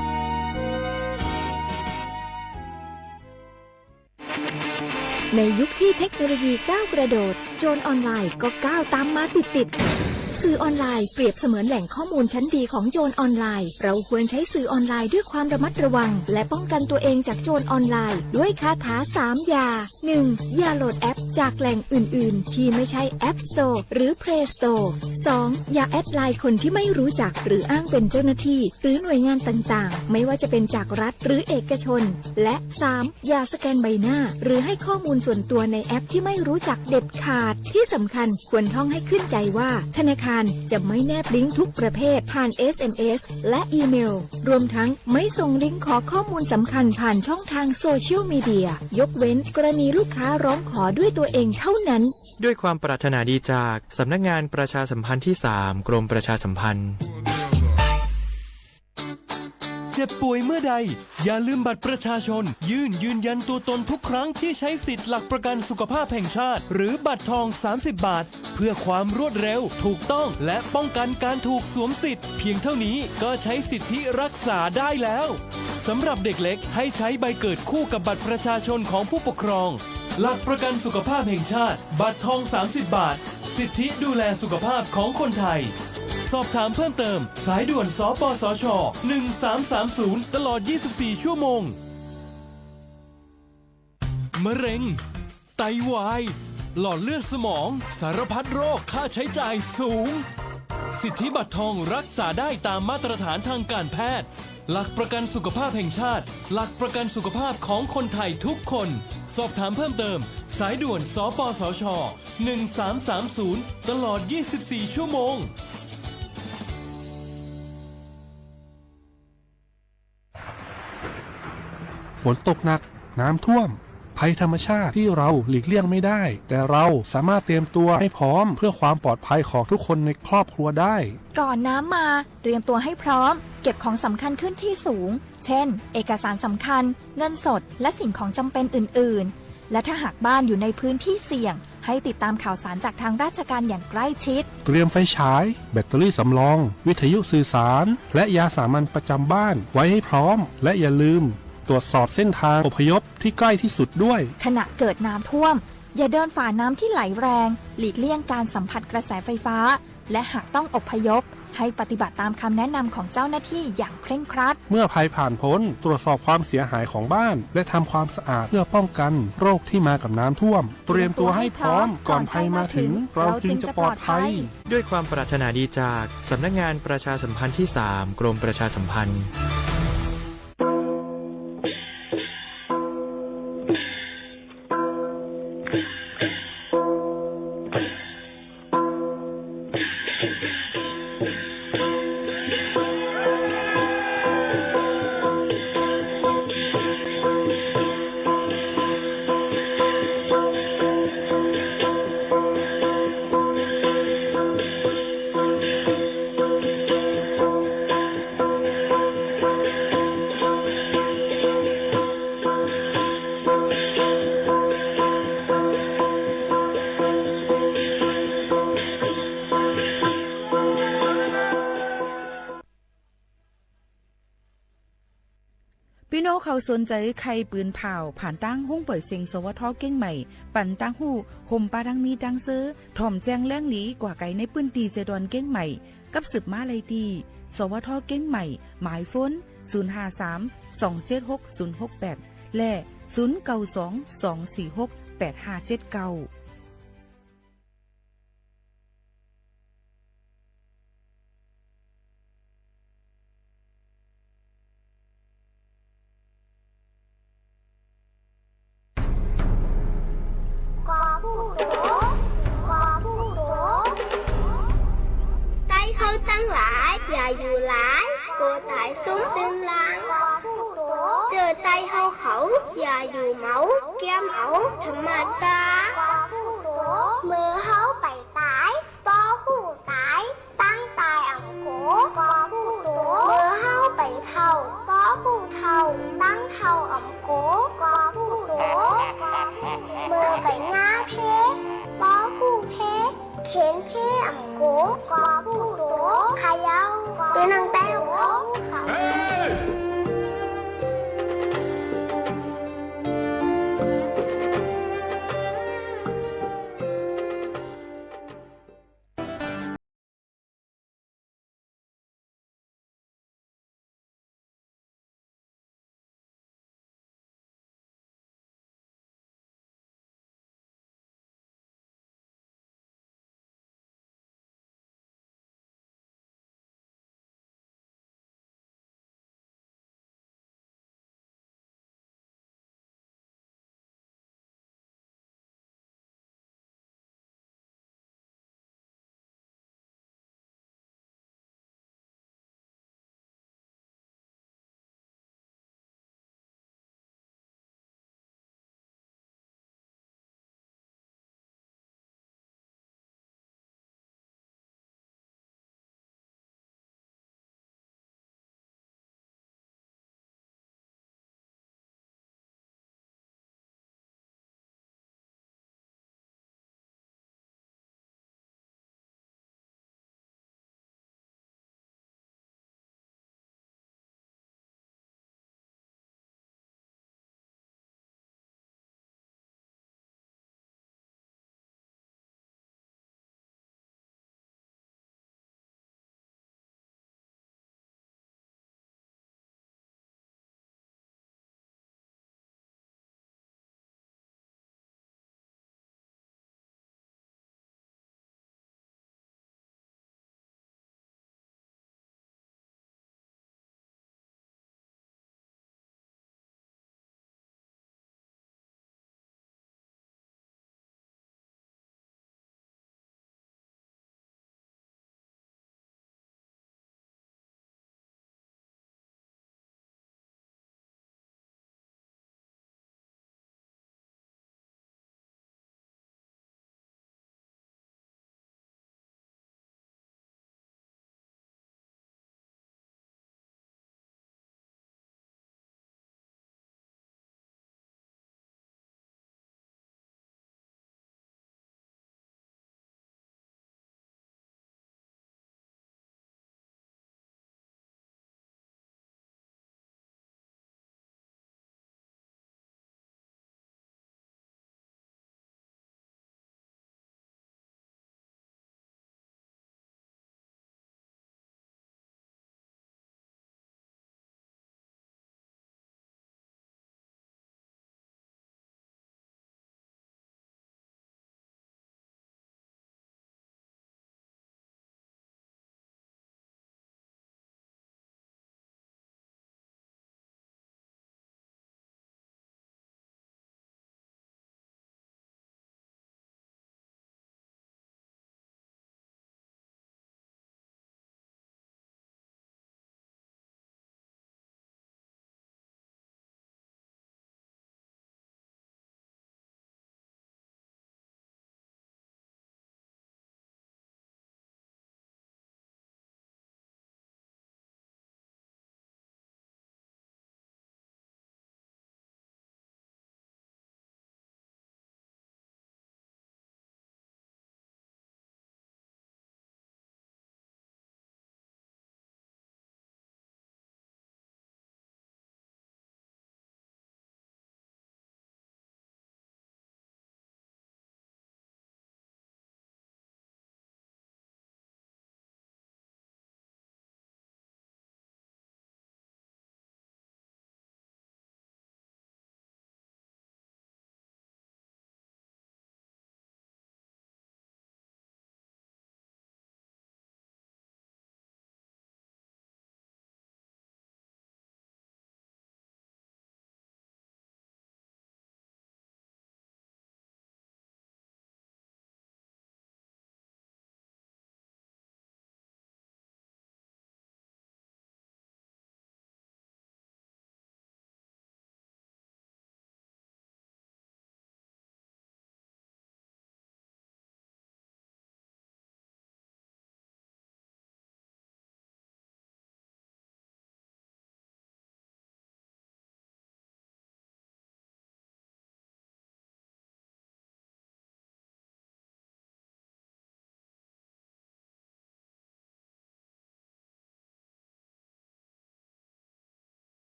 ในยุคที่เทคโนโลยีก้าวกระโดด โจรออนไลน์ก็ก้าวตามมาติดๆ สื่อออนไลน์เปรียบเสมือนแหล่งข้อมูลชั้นดีของโจรออนไลน์ เราควรใช้สื่อออนไลน์ด้วยความระมัดระวัง และป้องกันตัวเองจากโจรออนไลน์ ด้วยคาถาสามอย่า หนึ่ง อย่าโหลดแอปจากแหล่งอื่นๆ ที่ไม่ใช่ App Store หรือ Play Store สอง อย่าแอดไลน์คนที่ไม่รู้จัก หรืออ้างเป็นเจ้าหน้าที่ หรือหน่วยงานต่างๆ ไม่ว่าจะเป็นจากรัฐหรือเอกชน และ สาม อย่าสแกนใบหน้า หรือให้ข้อมูลส่วนตัวในแอปที่ไม่รู้จักเด็ดขาด ที่สำคัญควรท่องให้ขึ้นใจว่า ธนาคารจะไม่แนบลิงก์ทุกประเภทผ่าน เอสเอ็มเอส และอีเมล รวมทั้งไม่ส่งลิงก์ขอข้อมูลสำคัญผ่านช่องทางโซเชียลมีเดีย ยกเว้นกรณีลูกค้าร้องขอด้วยตัวเองเท่านั้น ด้วยความปรารถนาดีจากสำนักงานประชาสัมพันธ์ที่สาม กรมประชาสัมพันธ์ เจ็บป่วยเมื่อใด อย่าลืมบัตรประชาชน ยื่นยืนยันตัวตนทุกครั้งที่ใช้สิทธิ์หลักประกันสุขภาพแห่งชาติ หรือบัตรทองสามสิบบาท เพื่อความรวดเร็ว ถูกต้อง และป้องกันการถูกสวมสิทธิ์ เพียงเท่านี้ก็ใช้สิทธิรักษาได้แล้ว สำหรับเด็กเล็กให้ใช้ใบเกิดคู่กับบัตรประชาชนของผู้ปกครอง หลักประกันสุขภาพแห่งชาติ บัตรทองสามสิบบาท สิทธิดูแลสุขภาพของคนไทย สอบถามเพิ่มเติม สายด่วน สปสช หนึ่งสามสามศูนย์ ตลอดยี่สิบสี่ชั่วโมง มะเร็ง ไตวาย หลอดเลือดสมอง สารพัดโรค ค่าใช้จ่ายสูง สิทธิบัตรทองรักษาได้ตามมาตรฐานทางการแพทย์ หลักประกันสุขภาพแห่งชาติ หลักประกันสุขภาพของคนไทยทุกคน สอบถามเพิ่มเติม สายด่วน สปสช หนึ่งสามสามศูนย์ ตลอดยี่สิบสี่ชั่วโมง ฝนตกหนัก น้ำท่วม ภัยธรรมชาติที่เราหลีกเลี่ยงไม่ได้ แต่เราสามารถเตรียมตัวให้พร้อมเพื่อความปลอดภัยของทุกคนในครอบครัวได้ ก่อนน้ำมา เตรียมตัวให้พร้อม เก็บของสำคัญขึ้นที่สูง เช่น เอกสารสำคัญ เงินสด และสิ่งของจำเป็นอื่นๆ และถ้าหากบ้านอยู่ในพื้นที่เสี่ยง ให้ติดตามข่าวสารจากทางราชการอย่างใกล้ชิด เตรียมไฟฉาย แบตเตอรี่สำรอง วิทยุสื่อสาร และยาสามัญประจำบ้านไว้ให้พร้อม และอย่าลืมตรวจสอบเส้นทางอพยพที่ใกล้ที่สุดด้วย ขณะเกิดน้ำท่วม อย่าเดินฝ่าน้ำที่ไหลแรง หลีกเลี่ยงการสัมผัสกระแสไฟฟ้า และหากต้องอพยพ ให้ปฏิบัติตามคำแนะนำของเจ้าหน้าที่อย่างเคร่งครัด เมื่อภัยผ่านพ้น ตรวจสอบความเสียหายของบ้าน และทำความสะอาดเพื่อป้องกันโรคที่มากับน้ำท่วม เตรียมตัวให้พร้อม ก่อนภัยมาถึง เราจึงจะปลอดภัย ด้วยความปรารถนาดีจากสำนักงานประชาสัมพันธ์ที่สาม กรมประชาสัมพันธ์ ปี้น้องเขาสนใจ๋ใค่ปืนผ่าว ผ่านตางห้องป่อยเซ็ง สวท เก้งใหม่ ปันตางฮู้ ห่มปาดังมีดังเซอ ถ่อมแจ้งแหลงหลี กว่าไก๋ในปื้นตี้เจดอนเก้งใหม่ กับสืบมาได้ตี้ สวท เก้งใหม่ หมายโฟน ศูนย์ห้าสาม สองเจ็ดหก ศูนย์หกแปด และ ศูนย์เก้าสอง สองสี่หก แปดห้าเจ็ดเก้าใต้เฮาตังหลาย อย่าอยู่หลาย กั๋วต๋ายสุมตึงหลัง เจอใต้เฮาเขา อย่าอยู่เหมา เกียมเอาธรรมดา เมื่อเฮาไปต๋าย ปอฮู้ต๋าย ตังต๋ายอ่ำโก๋ ปอฮู้โต เมื่อเฮาไปเฒ่า ปอฮู้เฒ่า ตังเฒ่าอ่ำโก๋ ปอฮู้โต เมื่อไปหญ้าเพ ปอฮู้เพ เข็นเพอ่ำโก๋ ปอฮู้โต เขย่า ตี้นั่งแต้ว เ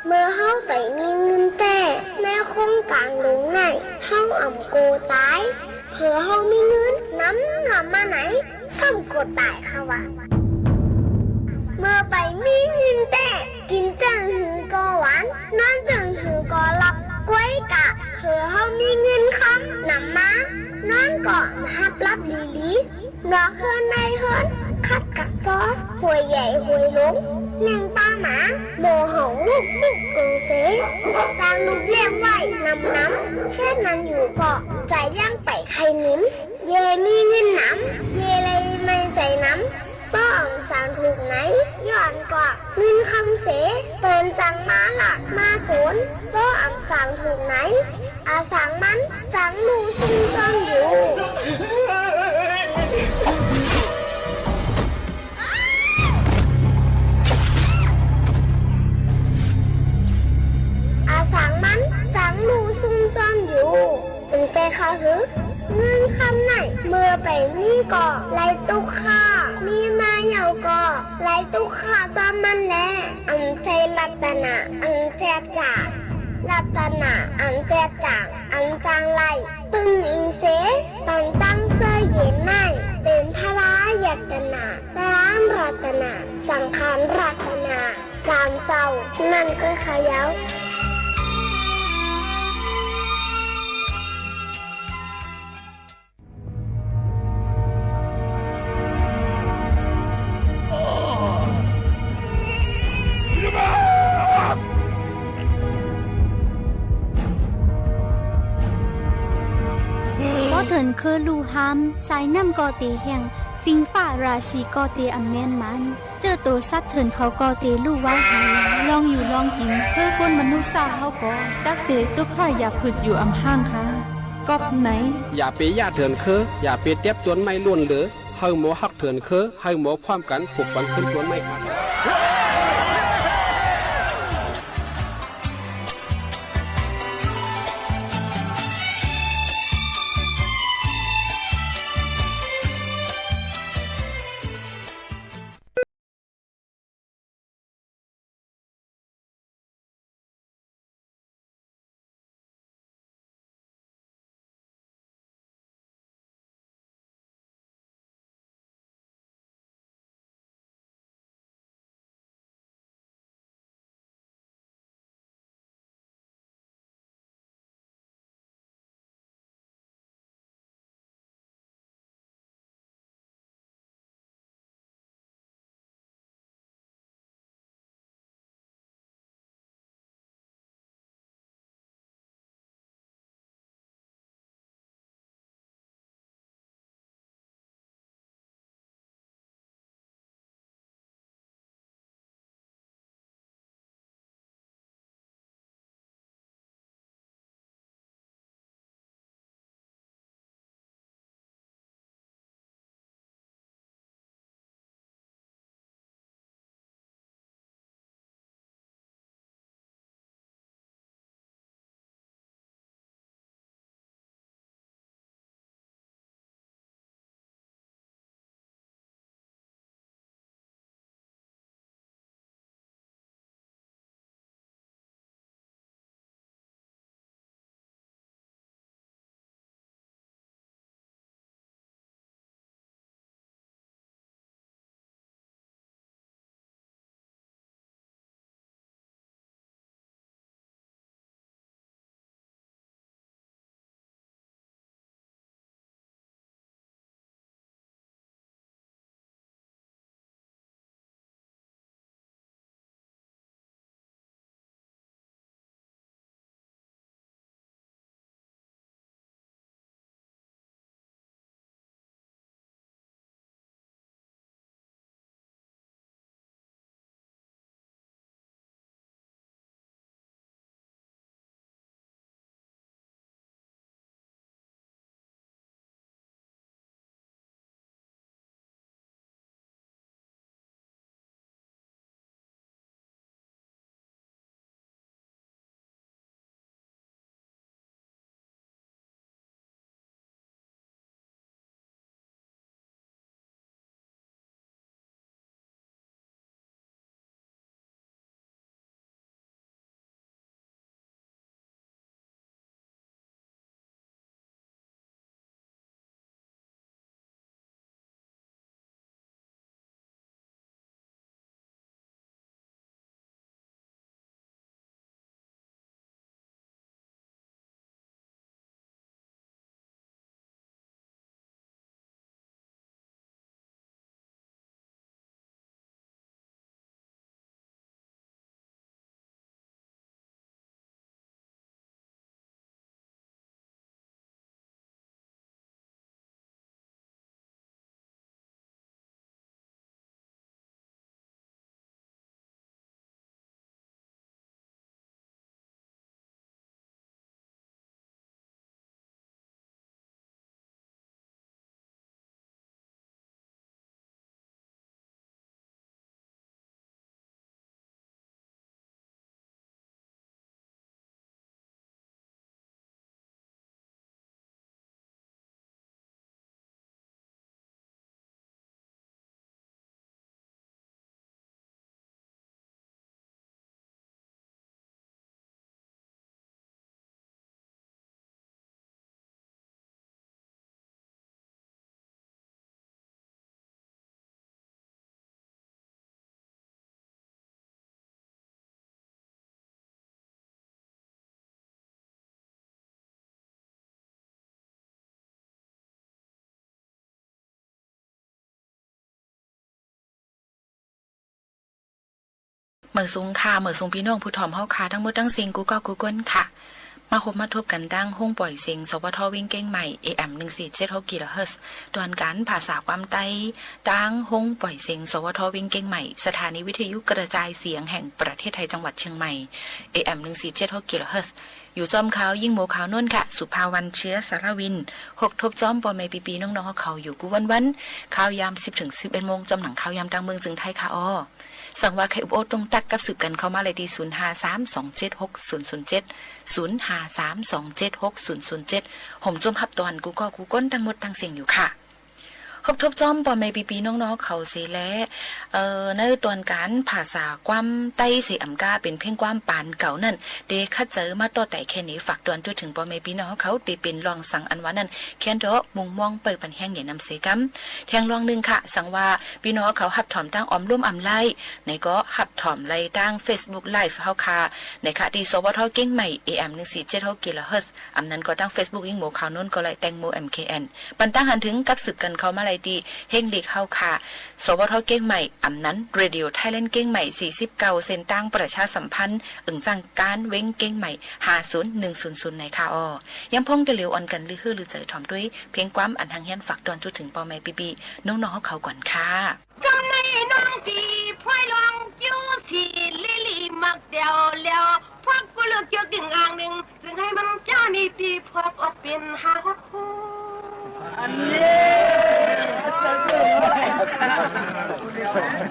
เมื่อเฮาไปมีเงินแต๊ ในโครงก๋านหลวงไหน เฮาอ่ำโกต๋าย เผลอเฮามีเงินนำนำมาไหน ซ้ำโกต๋ายค่ะว่า เมื่อไปมีเงินแต๊ กิ๋นเตื้องหื้อก็หวาน นอนเตื้องหื้อก็หลับ ก้วยกา เผลอเฮามีเงินคำนำมา นอนก็หับหลับดีๆ นอกเฮือนในเฮือน ขัดกั๋นซ้อ ห้วยใหญ่ห้วยหลง เลี้ยงป้าหมา บ่ฮ้องลุกลุกเอิงเซ จางลูกเลี้ยงไว้นำๆ เฮ็ดนั้นอยู่ก็ ใจ๋ยังไปใค่หนิม เยมีเงินนำ เยเลยไม่ใจ๋นำ บ่อ่ำสางถูกไหน ย้อนกว่าเงินคำเส เปิ้นจังมาลักมาโจ๋น บ่อ่ำสางถูกไหน อาสางมันจังลู่ซุ่มซ่อนอยู่ อาสางมันจังลู่ซุ่มซ่อนอยู่ เปิ้นใจ๋ข้าหื้อ เงินคำไหน เมื่อไปมีก็ไหลตุ๊กข้า มีมาเหี่ยวก็ไหลตุ๊กข้าจ้ำมันแล อันใจ๋รัตนะ อันแจ๊ดจ๊าด รัตนะ อันแจ๊ดจ๊าด อันจังไหลตึงอิงเส ปันตั้งเสื้อเย็นใน เป๋นพระรัตนะ พระรัตนะ สังฆรัตนะ สามเจ้า นั้นก็ขะเย้า เพราะเถินเคอลู่ห้าม สายน้ำก็เตแห้ง ฟิงฟ้าราศีก็เตอำแม่นมัน เจ้าตั๋วสัตว์เถินเขาก็เตลู่วายหาย ลองอยู่ลองกิ๋น เฮอคนมนุษย์เฮาก็ ตั๊กเตตุ๊กข์ยากผึกอยู่อำห้างค่ะ ก๊อบไหน อย่าไปย้าเถินเคอ อย่าไปเตียบตวนไม้ล้วนเหลือ หื้อหมอฮักเถินเคอ หื้อหมอพร้อมกั๋น ปลุกปันขึ้นตวนไม้ค่ะ เหมยสูงค่ะ เหมยสูงปี้น้องผู้ถ่อมเฮาค่ะ ตึงหมดตึงเสี้ยงกู้ก๊อกู้ก้นค่ะ มาพบมาทบกั๋นตางห้องป่อยเสียง สวท เวียงเก้งใหม่ เอเอ็ม หนึ่งสี่เจ็ดหก กิโลเฮิรตซ์ ตวนก๋านภาษาความใต้ ตางห้องป่อยเสียง สวท เวียงเก้งใหม่ สถานีวิทยุกระจายเสียงแห่งประเทศไทย จังหวัดเชียงใหม่ เอเอ็ม หนึ่งสี่เจ็ดหก กิโลเฮิรตซ์ อยู่จ้อมข่าวยิ่งโมข่าวนนท์ค่ะ สุภาวรรณ เชื้อสารวิน พบทบจ้อมป้อแม่ปี้ๆ น้องๆ เฮาเขาอยู่กู้วันๆ ข่าวยามสิบเอ็ดโมง จนเถิงข่าวยามตางเมืองเจิงไทยค่ะอ้อ สังว่าใค่อุบโอ้ตุ้งตั๊ก กับสืบกั๋นเข้ามาเลยตี้ ศูนย์ห้าสามสองเจ็ดหกศูนย์ศูนย์เจ็ด ศูนย์ห้าสามสองเจ็ดหกศูนย์ศูนย์เจ็ด ผมจมฮับตวนกู้ก๊อกู้ก้นตึงหมดตึงเสี้ยงอยู่ค่ะ พบทบจ้อมป้อแม่ปี้ๆ น้องๆ เขาเสียแล เอ่อ ในตวนก๋านภาษาความใต้เสียอำก้า เป๋นเพลงความป๋านเก่านั้น เต๊ขัดเจ๋อมาต่อไต่แค่นี้ ฝากตวนจั่วเถิงป้อแม่ปี้น้องเขา เต๊เป๋นลองสังอันว่านั้น แค่นั้นเต๊อะ มุ่งมองเปิดปันแฮงเยียะนำเสียกำ แถมลองนึ่งค่ะ สังว่าปี้น้องเขาฮับถ่อมตางอ้อมลุ่มอ้อมไล่ ไหนก็ฮับถ่อมไล่ตางเฟซบุ๊กไลฟ์เฮาค่ะ ไหนค่ะ ตี้ สวท เก้งใหม่ เอเอ็ม หนึ่งสี่เจ็ดหก กิโลเฮิรตซ์ อำนั้นก็ตางเฟซบุ๊กยิ่งโมข่าวนนท์ก็ไล่ แตงโม เอ็มเคเอ็น ปันตางหันเถิงกับสืบกั๋นเข้ามาเลยตี้ เฮงเหล็กเฮาค่ะ สวท เก้งใหม่ อำนั้น เรดิโอไทยแลนด์เก้งใหม่ สี่สิบเก้า เส้นตางประชาสัมพันธ์ เอิงจ้างก๋านเวียงเก้งใหม่ ห้าศูนย์หนึ่งศูนย์ศูนย์ ไหนค่ะอ้อ ยามพ่องเตียวเหลียวอ่อนกั๋น ลือหื้อลือใจ๋ถ่อมตวย เพลงความอันหังเฮียน ฝากตวนจั่วเถิงป้อแม่ปี้ๆ น้องๆ เฮาเขาก่อนค่ะ กำในน้องตี้พลอยลอง อยู่สี่ลีลีมักเดียวแล้ว พวกกูเลือกเกี่ยวกึ่งอ่างนึ่ง จึงหื้อมันจ้านี่ปี้พวกออกเป๋นห้าหกคู่ อันนี้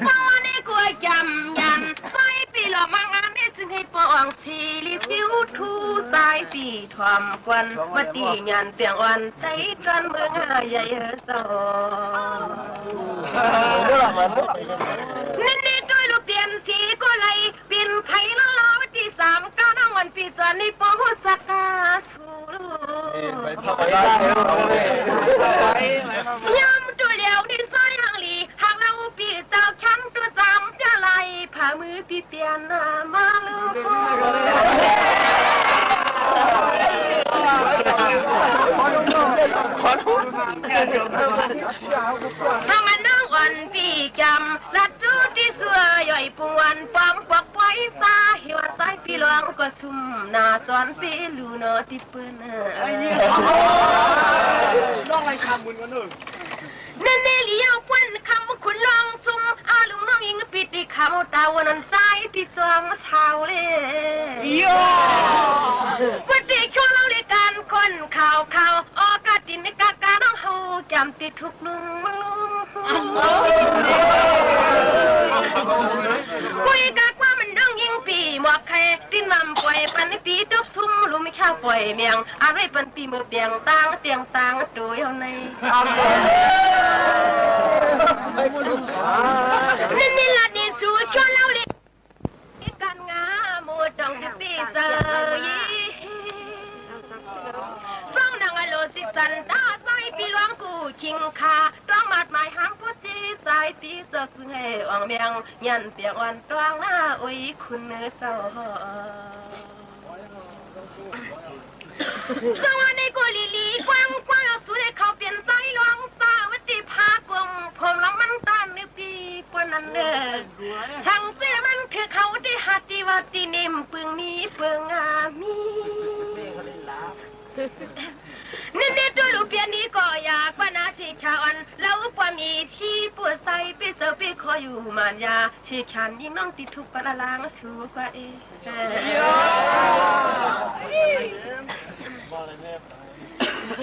เพราะว่าในกั๋วจ๋ำยัน สายปี้หลอกมางานนี้ จึงหื้อป้ออ่องสี่ลีผิวทู สายปี้ถ่อมกวน มาตี้หยันเปียงอ่อน ใจ๋ตวนเมืองใหญ่เจ้า เน้นๆ ตวยลูกเตียนสีก็ไล่ เป๋นใผลาวๆ ตี้สามก้าวน้องวันปีจวนนี่ป้อฮู้จักกาสูลู ยามตัวเดียวนี่สายหังหลี หากลาวปี้เจ้าแค้นตัวจามจะไล่ ผ่ามือปี้เปียนหน้ามาลูก ถ้ามันน้องอ่อนปี้จ๋ำ ลัดจู้ตี้ซัวย่อยปุงวันปอมปอกปอยซา เหียวสายปี้หลวงก็ซุ่มหน้าจอนปี้ลูเนาะตี้เปิ้น น้องไอ้คำมึนกันเนอะ นั่นเน่เหลียวเปิ้นคำขุนลองซุ่ม อาลุงน้องอิงปี้ตี้คำตาวันนั้นสายปี้จวงสาวเลย โย่ เปิ้นตี้ชวนเฮาเลยก๋านคนข่าวข่าว ออกกาตินกากาน้องเฮาจ๋ำตี้ทุก ลุงลุง กุยกะกว้ามันดงยิงปี้หมวกไข่ ตินนำป่อยปันปี้ตุ๊กซุ่ม ลุมข้าวป่อยเมียง อะไรปันปี้มือเปียงตางเตียงตางตัวเยาใน นี่นี่ละนี่สู่ชวนเฮาเลย กั๋นงาหมู่ต้องปี้เจอยี่ ฟังนางอโลสิสันตาสายปี้หลวงกู้คิงคา ต้องมาดหมายห้ามผู้ตี้สายปี้เจอซึ่งหื้ออ่องเมียง ยันเปียงอ่อนตวงหน้า โอ้ยคุณเนื้อเจ้า สวรรค์ในกุลีลีกว้างกว้าง เอาสู่ได้เข้าเปลี่ยนใจหลวงสาวัตถีพากง ผมหลวงมันต้านนึกปีปนนั้นเด้อ สังเสมันคือเขาได้หัดที่วัดที่นิ่มปึงมีเปิงอามี นี่นี่ตัวลูกเปียนนี้ก็อยากว่านาสิขาอ่อน แล้วกว่ามีชีผู้ใส่ไปเจอไปขออยู่มานยา ชีขานยิ่งน้องติดทุกข์ปะละลางสู่กว่าเอง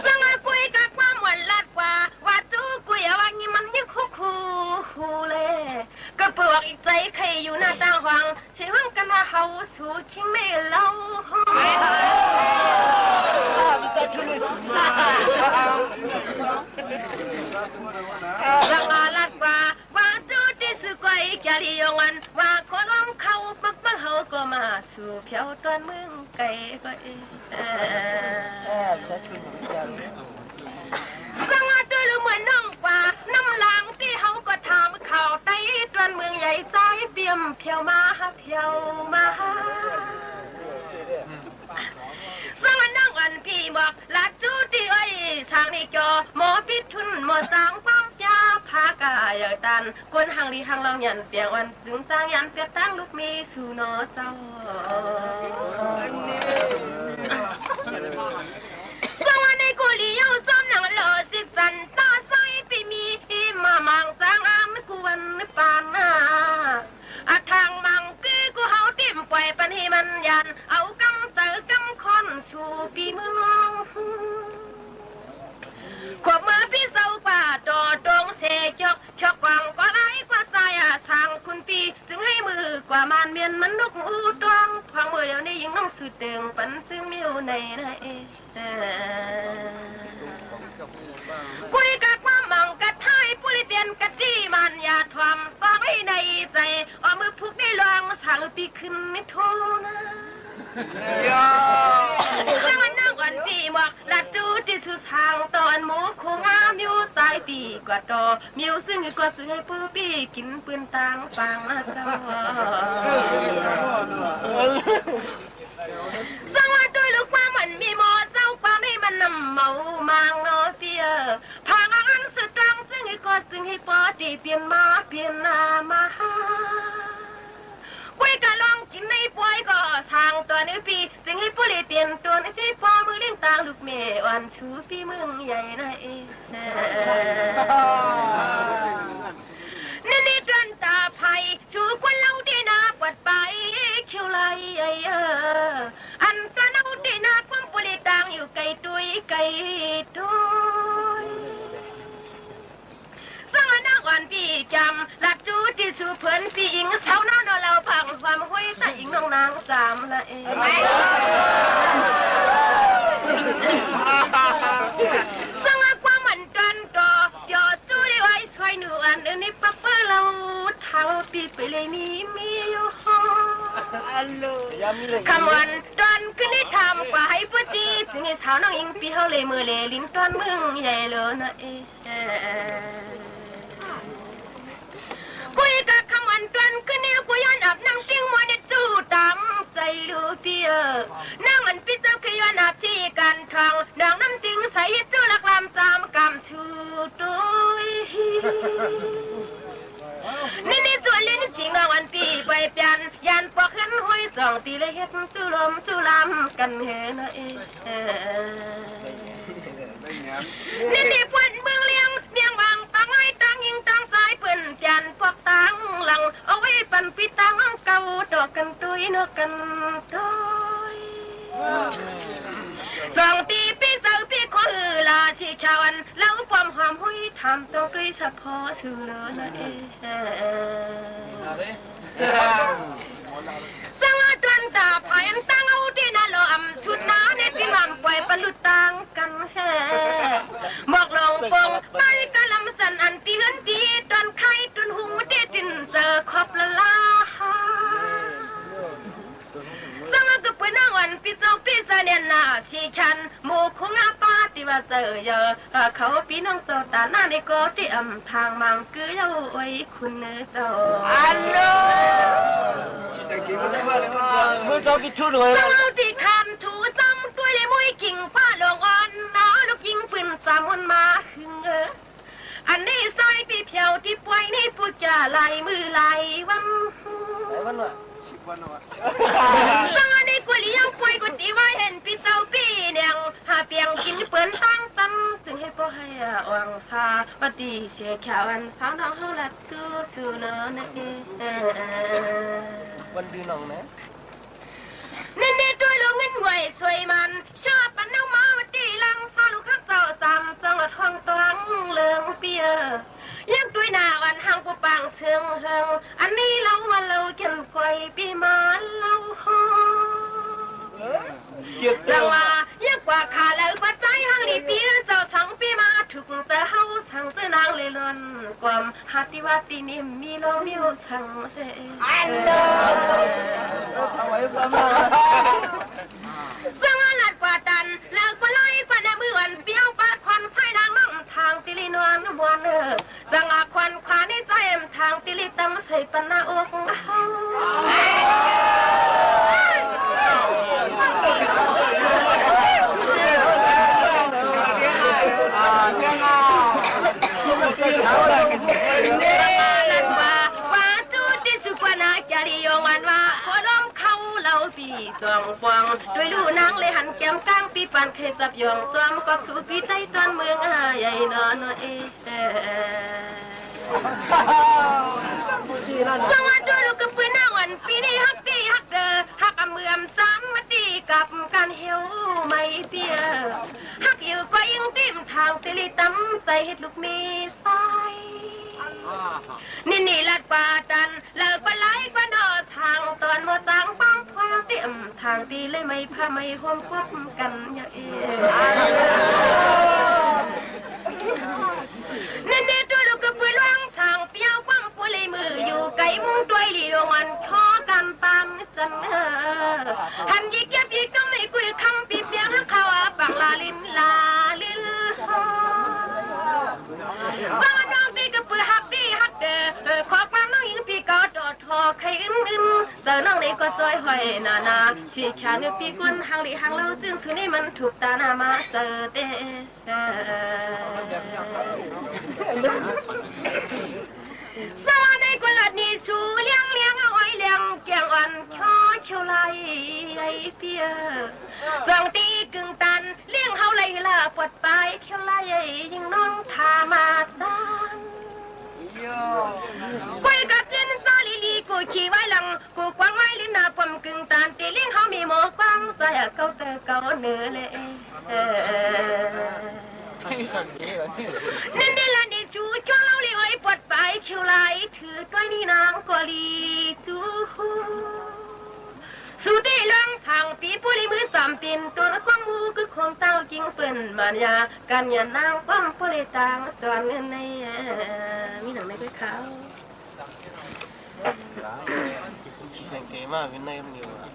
สังว่ากุยกับความหวานลัดกว่า ว่าจู้กุยเอาว่างี้มันยิ่งคุกคูคูเลย ก็เปลือกอีกใจใครอยู่หน้าต่างห้อง สิห้องกันว่าเฮาสู่คิงไม่เล่า สังว่าลัดกว่า ว่าจู้ตี้สุกอยจะดียองอัน ว่าขอร้องเขาปักปักเฮาก็มาสู่เพียวตอนเมืองไกลก็เอง สังว่าด้วยหรือเหมือนน้องกว่า น้ำหลังตี้เฮาก็ถามข่าวไต้ตวนเมืองใหญ่ใจเปียมเพียวมาหาเพียวมาหา สวรรค์นางอันพี่บอก ลาดจู้ตี้อ้อย ทางนี้จอ หมอปิดทุน หมอสร้างความจา พา กาเยาตัน คนหังดีหังลองยันเปียงอ่อน ตึงจางยันเปียงตังลูกเมย์สู่หนอเจ้า สังวาในกุลีเย้าจอมหนังหล่อสิกสันตาใสปีมีมามังจางอามกวนปานนา อะทางมังกือกูเฮาติ่มป่อยปันหื้อมันยัน เอากำเต๋อกำค้อนสู่ปี้เมือง ขวบเมื่อปี้เจ้ากว่าต่อตรงเสจอก จอกกว่างก็ได้กว่าจายอะสางคุณปี้ จึงหื้อมือกว่ามานเมียนมันนกอู้ตวง พวงเมื่อเดี๋ยวนี้ยิงน้องสู่เติงปันซึ่งมิวในนะเอ เออ กุยกะความหมั่งกะท้ายปุริเตียนกะตี้มันอย่าถ่อมฟังไว้ในใจ๋ เอามือผูกในหลวงสาวปี้ขึ้นโทนะ เย้ ข้าวันนั่งอ่อนปี้หมวก ละจู้ตี้สู่สางตอนหมู่คงงามอยู่สายปี้กว่าต่อ มิวซึ่งก็ซึ่งหื้อผู้ปี้กิ๋นปืนตางปางนะเจ้า สังว่าตวยลูกความมันมีหม้อเจ้าความนี่มันนำเมามางเนาะปี้เออ ผางอันสุดตรังซึ่งหื้อก็ซึ่งหื้อปอตี้เปลี่ยนมาเปลี่ยนหน้ามาหา กุยกะลองกิ๋นในปอยก็สางตอนหื้อปี้ ซึ่งหื้อปุริเตียนตอนหื้อปี้ปอมือเลี้ยงตางลูกเมย์อ่อนสู่ปี้เมืองใหญ่นะเอ นี่นี่ตวนต๋าไพ ชูกวนเล่าตี้นาปวดไปคิวไหล เออ อันตวนเล่าตี้นาความปุริตางอยู่ไกลตุ้ยไกลตุ้ย สังนางอ่อนปี้จ๋ำ ละจู้ตี้สู่เผินปี้อิง สาวน้อยเนาะเล่าพังความห้วยตาอิงน้องนางจำนะเอ สังความมันตวนต่อ เดี๋ยว จู้ได้ไว้ช่วยหนูอันอื่นนี่ปะเปิ้ลเราเท่าปีไปเลยมีมีอยู่ห้อง อัลโหล คำวันตอนคืนนี้ทำกว่าให้ผู้จีจึงให้สาวน้องอิงปีเฮาเลยมือเลยลิ้นตอนเมืองใหญ่เลยนะเอ กุยกะคำวันตอนคืนนี้กูย้อนอาบน้ำติ้งมัวเนี่ยจู้ตามใจลูกปีเออ นางอันปี้เจ้าคือย้อนอาบที่การทอง น้องน้ำติ้งใสจู้ลักลามจามกำชู โตย นี่นี่จวนเล่นจริงน้องอันปี้ไปเปลี่ยน ยานปอกเห็นห้อยส่องตี้เลยเฮ็ดจุลมจุลามกั๋นเฮนะเอ นี่นี่ปวนเมืองเลี้ยง เมียงวางตังไอ้ตังยิงตังซ้ายเปิ้นเปลี่ยนปอกตังหลัง เอาไว้ปันปี้ตังเก่าต่อกั๋นโตยเนาะกั๋นโตย ส่องตี้ปี้เจ้าปี้ขอหื้อลาชีชาวอัน เล่าความหอมห้อยถามต้องด้วยเฉพาะสู่เลินนะเอ สังว่าตวนต๋าไพอันตั้งเอาตี้นาหล่ออำชุดนาในตี้นำป่อยปะลุดตังกั๋นแท้ หมอกหลงปงไปกะลำสันอันตี้เฮือนตี้ตวนไข่ตุนหูตี้ติ่นเจอขอบละลา สังก็เปิ้นน้องอันปี้เจ้าปี้เสนียนนาชีชัน หมู่คงอาป้าตี้ว่าเจอเยอะ เขาปี้น้องเจ้าต๋าหน้านี่ก็ตี้อำทางมังกือเย้าโอ้ยคุณเจ้า อัลโหล มือเจ้าปี้ชู้หน่อย สังเอาตี้คานชูซ้ำตวยเลยมุ้ยกิ่งฟ้าหลงอ่อน เอาลูกยิงปืนสามมุนมาหึงเออ อันนี้สายปี้เผียวตี้ป่วยนี่ผู้จ่าหลายมื้อหลายวัน หลายวันวะ สิบวันวะ สังอันนี้กุยเลี้ยงป่วยกุฏิว่าเห็นปี้เจ้าปี้เนียง หาเปียงกิ๋นเปิ้นตั้งตั้ง จึงให้ป้อให้อ่องซา ปฏิเสธแค่วันสาวน้องเฮาละตู้สู่เนินนะเอ วันดื้อน้องนะ นี่นี่ตวยลูกเงินไหวสวยมัน ชอบปันเอามาตี้หลัง สาวลูกฮักเจ้าจำ จังหวัดห้องตวงเลิงเปีย ยังตวยหน้าวันหังผู้ปางเซิงเฮิง อันนี้เล่าว่าเล่าเข็นคอยปี้มาเล่าฮ้อง เกียรติ จังว่ายังกว่าข้าแล้วกว่าใจหังดีปี้เจ้าสังปี้มาถูกเจอเฮาสังเจอนางเลยล่อน ความหาตี้ว่าตี้นิ่มมีน้องมิวสังเส อัลโหล เอาไว้ฟังหน่อย สังหลัดกว่าตัน แล้วกว่าไล่กว่าในมืออันเปรี้ยวปาดควันใส่นางน้องทางติลินวลนวลเออ สังอาควันขวาในใจเอ็มทางติลิตำใส่ปันหน้าอกเฮา อ่า เนี่ยนะ เอาเลย ว่า ว่าจู้ตี้สุกว่านา จารียงวันว่า ขอร้องเขาเล่าปี้สองปวง ตวยลู่นางเลยหันแก้มก้าง ปี้ปานใค่จับยองจอม ก็สู่ปี้ใต้ตอนเมืองอาใหญ่นอนเอ สวัสดีลูกกระปือนางวัน ปีนี้ฮักตี้ฮักเด้อ ฮักอำเมือมสานมาตี้กับกันเหี่ยวไหมเปีย ฮักอยู่ก็อิงติ่มทางติลิตำใสเฮ็ดลูกมีสาย นี่นี่ลัดป่าตัน เลิกปะไหลปะหนอทางตอนบ่จางป้องพอเตรียมทางตี้เลยไม่พาไม่ห่วมควบกันอย่างเอ นั่นเน่ตัวลูกกระปือล่วงทางเปียวกว้างปุริมืออยู่ไกลมุ่งตวยหลีลงอันขอกันปานจันเออ หันยีเก็บยีก็ไม่กุยคำปีเปียงให้เขาอาปังลาลินลาลิน ว่าน้องตี้กระปือฮักตี้ฮักเด้อ เออ ขอความน้องหญิงปีเก่าโดดทอไข่อึมอึม เจอน้องนี่ก็จ้อยห้อยหนาหนา ชี้ขาเนื้อปีก้นหางหลีหางเล่า จึงสุนี่มันถูกตาหน้ามาเจอเต้ สวรรค์ในกุลาดนี่ชูเลี้ยงเลี้ยงเอาอ้อยเลี้ยงแกงอ่อน ขอเขียวไหลไอ้เปีย สองตี้กึ่งตัน เลี้ยงเฮาไหลละปวดปลาย เขียวไหลยิ่งน้องทามาซาน กุยกะจินซาลีลี กูขี่ไว้หลัง กูกวางไว้ลิ้นหน้าป้อมกึ่งตัน ตี้เลี้ยงเฮามีหมอกว้าง ใส่เก้าเตอเก้าเนื้อเลย เออ นั่นเดละนี่จูจ้วงเล่าลีอ้อยปวดปลาย เขียวไหลถือตวยนี่นางก็ลีจู สู่ตี้ล่องทางปีปุริมือสามติน ตัวละความมูคือคงเต้าจริงเปิ้นมารยา กันอย่านางความปุริตางจวนเงินใน เออ มีหนังในด้วยเขา เสียงเก๋มาก เป็นในมันอยู่อะ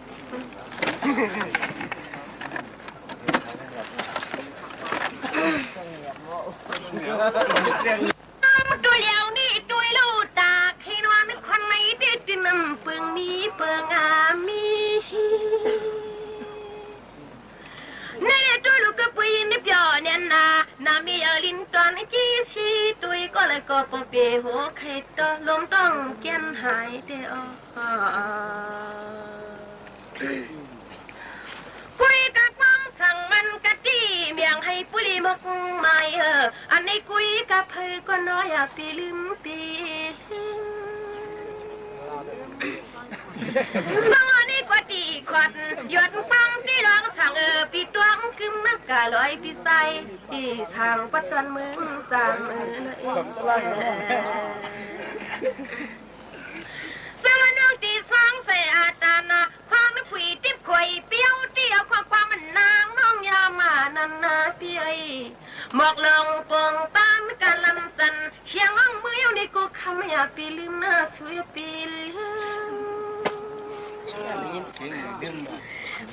ตัวเหลียวนี่ตัวลูกตา ขี้นวลคนในตี้ตินน้ำปึงมีเปิงอามี ในตัวลูกกระปุยในเปียวเนี่ยนา นามีเอาลิ้นตอนกี้ชี้ตุยก็เลยก็ปะเปหัวไข่ต่อลมต้องเกียนหายเตออ กุยกะกว้างสั่งมันกะตี้เมียงให้ปุริมกไม้เออ อันนี้กุยกะเผยก็น้อยอะปีลืมปี บางอันนี้กว่าตี้ขวัด หยดปังตี้ร้องสั่งเออ ปีตวงกึมนักกะลอยปีใส ตี้ทางปัดตอนเมืองสามเออ สวรรค์น้องตี้สองใส่อาตานา ความผุยติ๊บขวยเปี้ยวตี้เอาข้อความมันนางน้องยามานันนาเปีย หมอกลงปงปานกะลันจัน เชียงห้องมืออยู่นี่กูคำอย่าปีลืมหน้าสวยปีลืม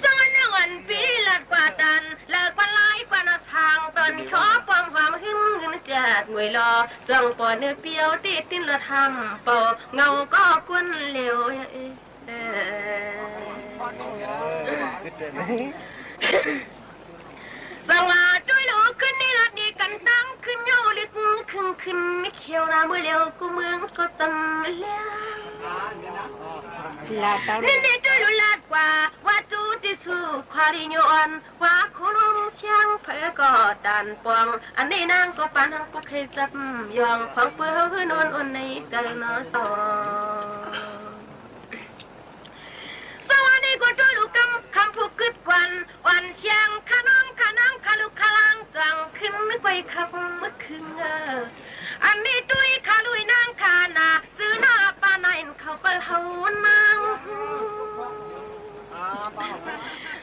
สวรรค์น้องอันปีลัดกว่าตัน เลิกกว่าหลายกว่าหน้าทางตอนขอความหวังหึ้นเงินจัดมวยรอ จ้องปอเนื้อเปียวตี้ตินรถห้ำเป่า เงาก็กวนเหลว เออ สังว่าด้วยหลูขึ้นนี่ละดีกันตั้งขึ้นเงาลึกขึ้นขึ้นเขียวหน้ามือเหลียวกูเมืองก็ตำแล้ว นี่นี่ด้วยหลูลาดกว่า ว่าจู้ตี้สู้ควาริโยอัน ว่าคุลุมเชียงเผยก็ด่านปวง อันนี้นางก็ปานหังกุกให้จับยอง ของเปื้อเฮาหื้อนอนอุ่นในใจเนาะต่อ สวรรค์นี่ก็ตัวลูกกำ คำผู้กึดกวน อ่อนเชียง ขะน้อง ขะนาง ขะลูก ขะลาง จังขึ้นไปขับเมื่อคืนเออ อันนี้ตุ้ย ขะลุย นาง ขะนา ซื้อหน้าปาใน เขาไปเฮานาง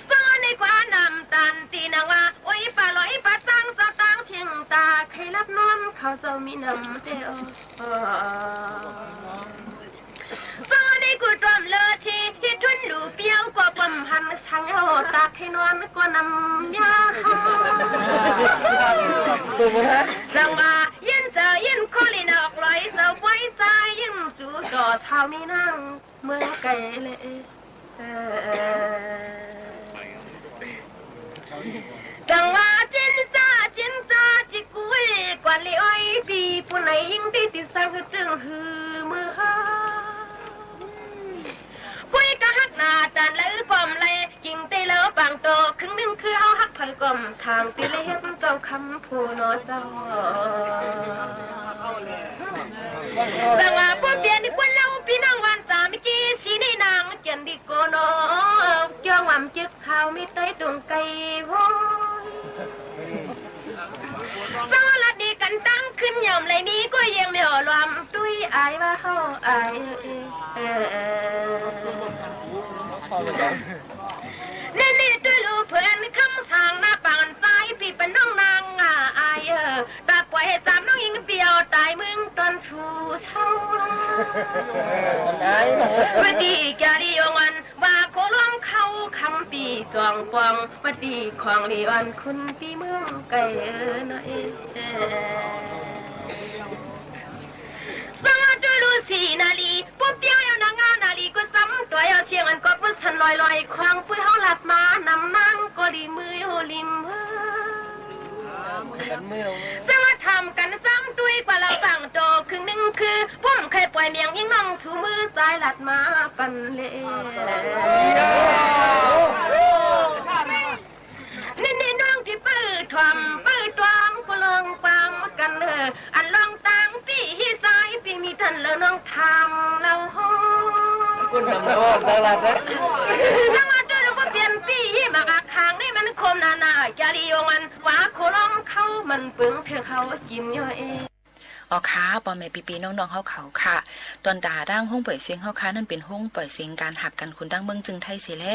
สวรรค์นี่กว่านำตัน ตี้นางว่า โอ้ย ปาลอย ปาตัง สตางค์เชียงตา ใครรับนอน เขาเจ้ามีนำเตอ สวรรค์นี่กูตวมเลอที ที่ทุนหลูเปียวก็ปมหันสังเอาตากให้นอนก็นำยา สังว่ายินเจอยินคอลีนอกลอยเจ้าปล่อยใจยินจูต่อเท้ามีนางเมืองไกลเลย จังว่าจินซาจินซาจิกุยกวนลิอ้อยปีผู้ไหนยิ่งตี้ติดส ตั้งหื้อจึงหื้อเมื่อ กุ้ยกะฮักหน้าตานไหลก้อมไหล กิ่งเตยเหลาปางโต ครึ่งนึ่งคือเฮาฮักไผก้อม ทางตี้เล็กเจ้าคำผู้หนอเจ้า แต่ว่าบ่เปลี่ยนคนเฮา ปี้น้องหวานสามัคคี สีในนางเกียรติโกนอ เกี่ยวหว่ำจึก ข่าวมีใต้ตรงไกลโว้ย สหรัฐนี่กันตั้งขึ้นย่อมเลยมี ก็ยังไม่อ่อลวม ตุ้ยอายว่าเฮาอาย เออ เออ เออ เน่เน่ตุ้ยลู่เปิ้นคำสั่งหน้าปานซ้าย ปี้เปิ้นน้องนางอ่ะอาย เออ ตาป่วยสามน้องหญิงเปียวตายเมืองตอนสู่เช้า มันอาย ว่าดีกะดีองวัน ว่าโคหลวงเขาคำปี้สองปอง ว่าดีของดีอ่อนคุณปี้เมืองไกลเออนะเออ สวัสดีลูกสี่นาลี ปุ๊บเดียวเอานางงามนาลีก็ซ้ำตัวเอาเชียงอันก็ปุ๊บสันลอยๆ ควางปุ้ยเฮาลัดมานำนางก็ดีมืออยู่ริม จังว่าถามกั๋นซ้ำตุ้ยกว่าเฮาตั้งโต ครึ่งนึ่งคือ ปุ้มเคยป่วยเมียงยิ่งน้อง ถูมือซ้ายลัดมาปันเลย นี่นี่น้องตี้ปื้อถ่อมปื้อตวง ก็ลองความกั๋นเออ อันลองตังปี้ฮี่ซ้ายปี้มีตันแล้วน้องถามเฮา คนนำโลกตลาดนะ จังว่าโจ้เฮาบ่เปลี่ยนปี้ฮี่หมากอักขางนี่มันคมนานา จารียงอัน ว่าโคหลวงเขามันเปิงเถื่อเขากิ๋นย่อย อ๋อค่ะ ป้อแม่ปี้ๆน้องๆเฮาเขาค่ะ ตวนตาตั้งโฮงป่อยเสียงเฮาค่ะ นั้นเป๋นโฮงป่อยเสียงก๋านหับกั๋นคุณตังเมืองจึงไทยเสียแล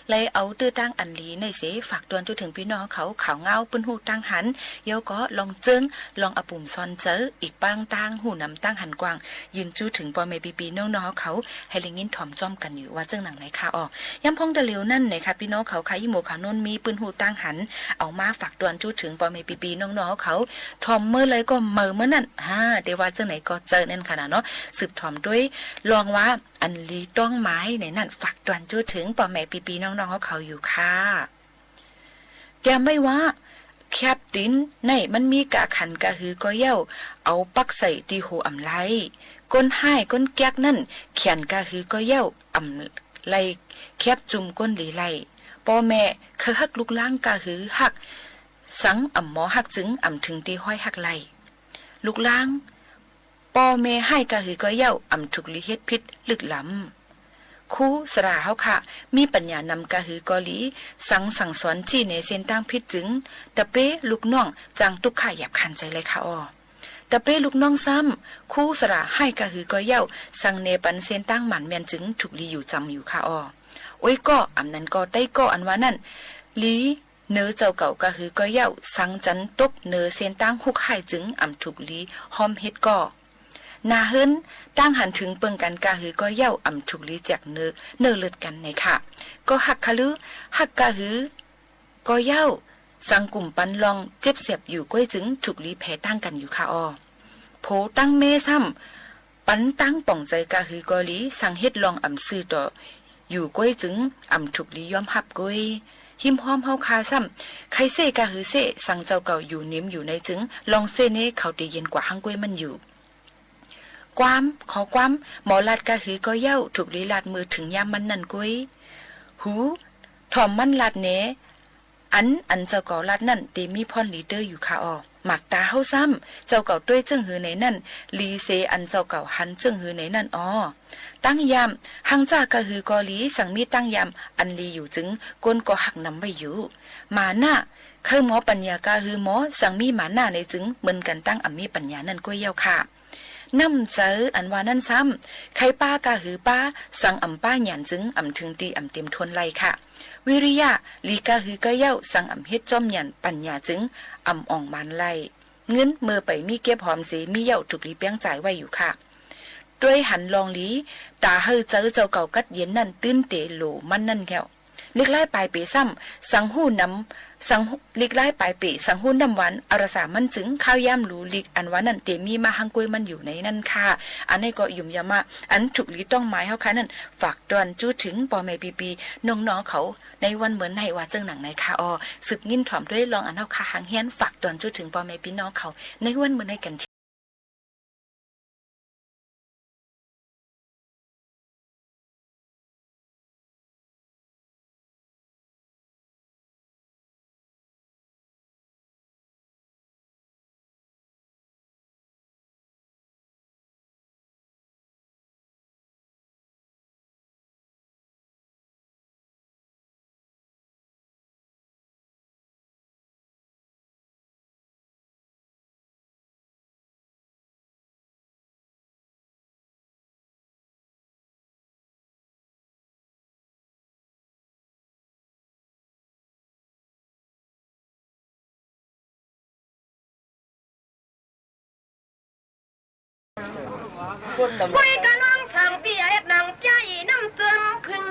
เลยเอาตื้อตั้งอันดีในเสียฝากตวนจู้เถิงปี้น้องเฮาเขา ข่าวเงาปื้นฮู้ตั้งหัน เยียะก็ลองเจิง ลองอะปุ่มซอนเจอ อีกปางตั้งฮู้นำตั้งหันกว้าง ยืนจู้เถิงป้อแม่ปี้ๆน้องๆเฮาเขา หื้อได้ยินถ่อมจ้อมกั๋นอยู่ว่าเจิ่งหนังไหนค่ะ อ๋อ ย้ำพ่องตะเหลียวนั้นนะคะ ปี้น้องเขาค่ะ ยี่หมู่เขาโน้นมีปื้นฮู้ตั้งหัน เอามาฝากตวนจู้เถิงป้อแม่ปี้ๆน้องๆเฮาเขา ถ่อมเมื่อใดก็เมาเมื่อนั้น ฮ่า แต่ว่าเจิ่งไหนก็เจิ่งนั้นค่ะนะเนาะ สืบถ่อมตวย ลองว่าอันลีต้องหมายในนั้น ฝากตวนจู้เถิงป้อแม่ปี้ๆน้องๆเฮาเขาอยู่ค่ะ แกมไว้ว่า แข็บตี๋นในมันมีก้าขันก้าหือก็เย้า เอาปักใส่ตี้หัวอำไล คนฮ้ายคนแก๊กนั้น แขนก้าหือก็เย้า อำไลแข็บจุ่มคนดีไล ป้อแม่เขยฮักลูกหล้างก้าหือฮัก สังอ่ำหมอฮักจึงอ่ำเถิงตี้ฮ้อยฮักไล ลูกหล้าง ป้อแม่ฮ้ายก้าหือก็เย้า อ่ำถูกหลีเฮ็ดผิดลึกล้ำ ครูสราเฮาค่ะ มีปัญญานำก้าหือก็หลี สังสั่งสอนจี้แนะเส้นตางผิดจึง ตะเป๊ลูกน้อง จางตุ๊กข์ยากคร้านใจ๋เลยค่ะออ ตะเป๊ลูกน้องซ้ำ ครูสราฮ้ายก้าหือก็เย้า สั่งแนะปันเส้นตางหมานแม่นจึงถูกหลีอยู่จำอยู่ค่ะออ โอ้ย ก็ อำนั้นก็ ใต้ก็ อันว่านั้น หลี เนอเจ้าเก่าก้าหือก็เย้า สังจันตกเนอเส้นตางฮุกฮ้ายจึงอ่ำถูกหลีฮ้อมเฮ็ดก็ หน้าเฮือน ตางหันเถิงเปิงกั๋นก้าหือก็เย้า อ่ำถูกหลีแจกเนอ เนอเลิดกั๋นไหนค่ะ ก็ฮักคะลือ ฮักก้าหือก็เย้า สังกุ่มปันลองเจ็บแสบอยู่ก้วยจึงถูกหลีแผลตางกั๋นอยู่ค่ะออ โผตั้งแม่ซ้ำ ปันตางป่องใจ๋ก้าหือก็หลี สังเฮ็ดลองอ่ำซื่อต่อ อยู่ก้วยจึงอ่ำถูกหลียอมฮับก้วย หิมฮ้อมเฮาค่ะซ้ำ ใค่เซ้ก้าหือเซ้ สังเจ้าเก่าอยู่นิมอยู่ในจึง ลองเซ้เน่ เขาเตเย็นกว่าหั้งก้วยมันอยู่ ความ ขอความ หมอลาดก้าหือก็เย้า ถูกหลีลาดเมื่อเถิงยามมันนั้นก้วย หู ถ่อมมันลาดแนะ อัน อันเจ้าเก่าลาดนั้นเตมีพ่อนหลีเต๊อะอยู่ค่ะออ หมากต๋าเฮาซ้ำ เจ้าเก่าตวยเจิ่งหื้อไหนนั้น หลีเสอันเจ้าเก่าหันเจิ่งหื้อไหนนั้นออ ตังยาม หังจ้าก้าหือก็หลี สังมีตังยาม อันหลีอยู่จึง คนก็ฮักนำไว้อยู่ มานะ ใค่หมอปัญญาก้าหือหมอ สังมีมานะไหนจึง เหมือนกั๋นตังอ่ำมีปัญญานั้นก้วยเย้าค่ะ น้ำใจ๋อันว่านั้นซ้ำ ใค่ป๊าก้าหือป๊า สังอ่ำป๊าหยานจึง อ่ำเถิงตี้อ่ำเตรียมทนไลค่ะ วิริยะ หลีก้าหือก็เย้า สังอ่ำเฮ็ดจ้อมหยาน ปัญญาจึง อ่ำอ่องหมานไล เงินเมื่อไปมีเก็บหอมเส มีเย้าถูกหลีแป๊งจ่ายไว้อยู่ค่ะ ตวยหันลองหลี ต๋าหื้อใจ๋เจ้าเก่ากัดเย็นนั้น ตื้นเตโหลมันนั้นแก้ว ลีกลายป๋ายเป๋ซ้ำ สังฮู้นำ สัง ลีกลายป๋ายเป๋ สังฮู้น้ำหวาน อรสามันจึง ข้าวยามหลูลีกอันว่านั้นเตมีมาหั้งก้วยมันอยู่ในนั้นค่ะ อันนี้ก็ยุ่มยามะ อันถูกหลีต้องหมายเฮาค่ะนั้น ฝากตวนจู้เถิงป้อแม่ปี้ๆน้องๆเขา ในวันเมื่อไหนว่าเจิ่งหนังไหนค่ะออ สืบยินถ่อมตวยลองอันเฮาค่ะหังเฮียน ฝากตวนจู้เถิงป้อแม่ปี้น้องเขา ในวันเมื่อไหนกั๋น ก้วยกะน้องสามปี้เฮ็ดหนังเปียอีน้ำเจิมผึ้ง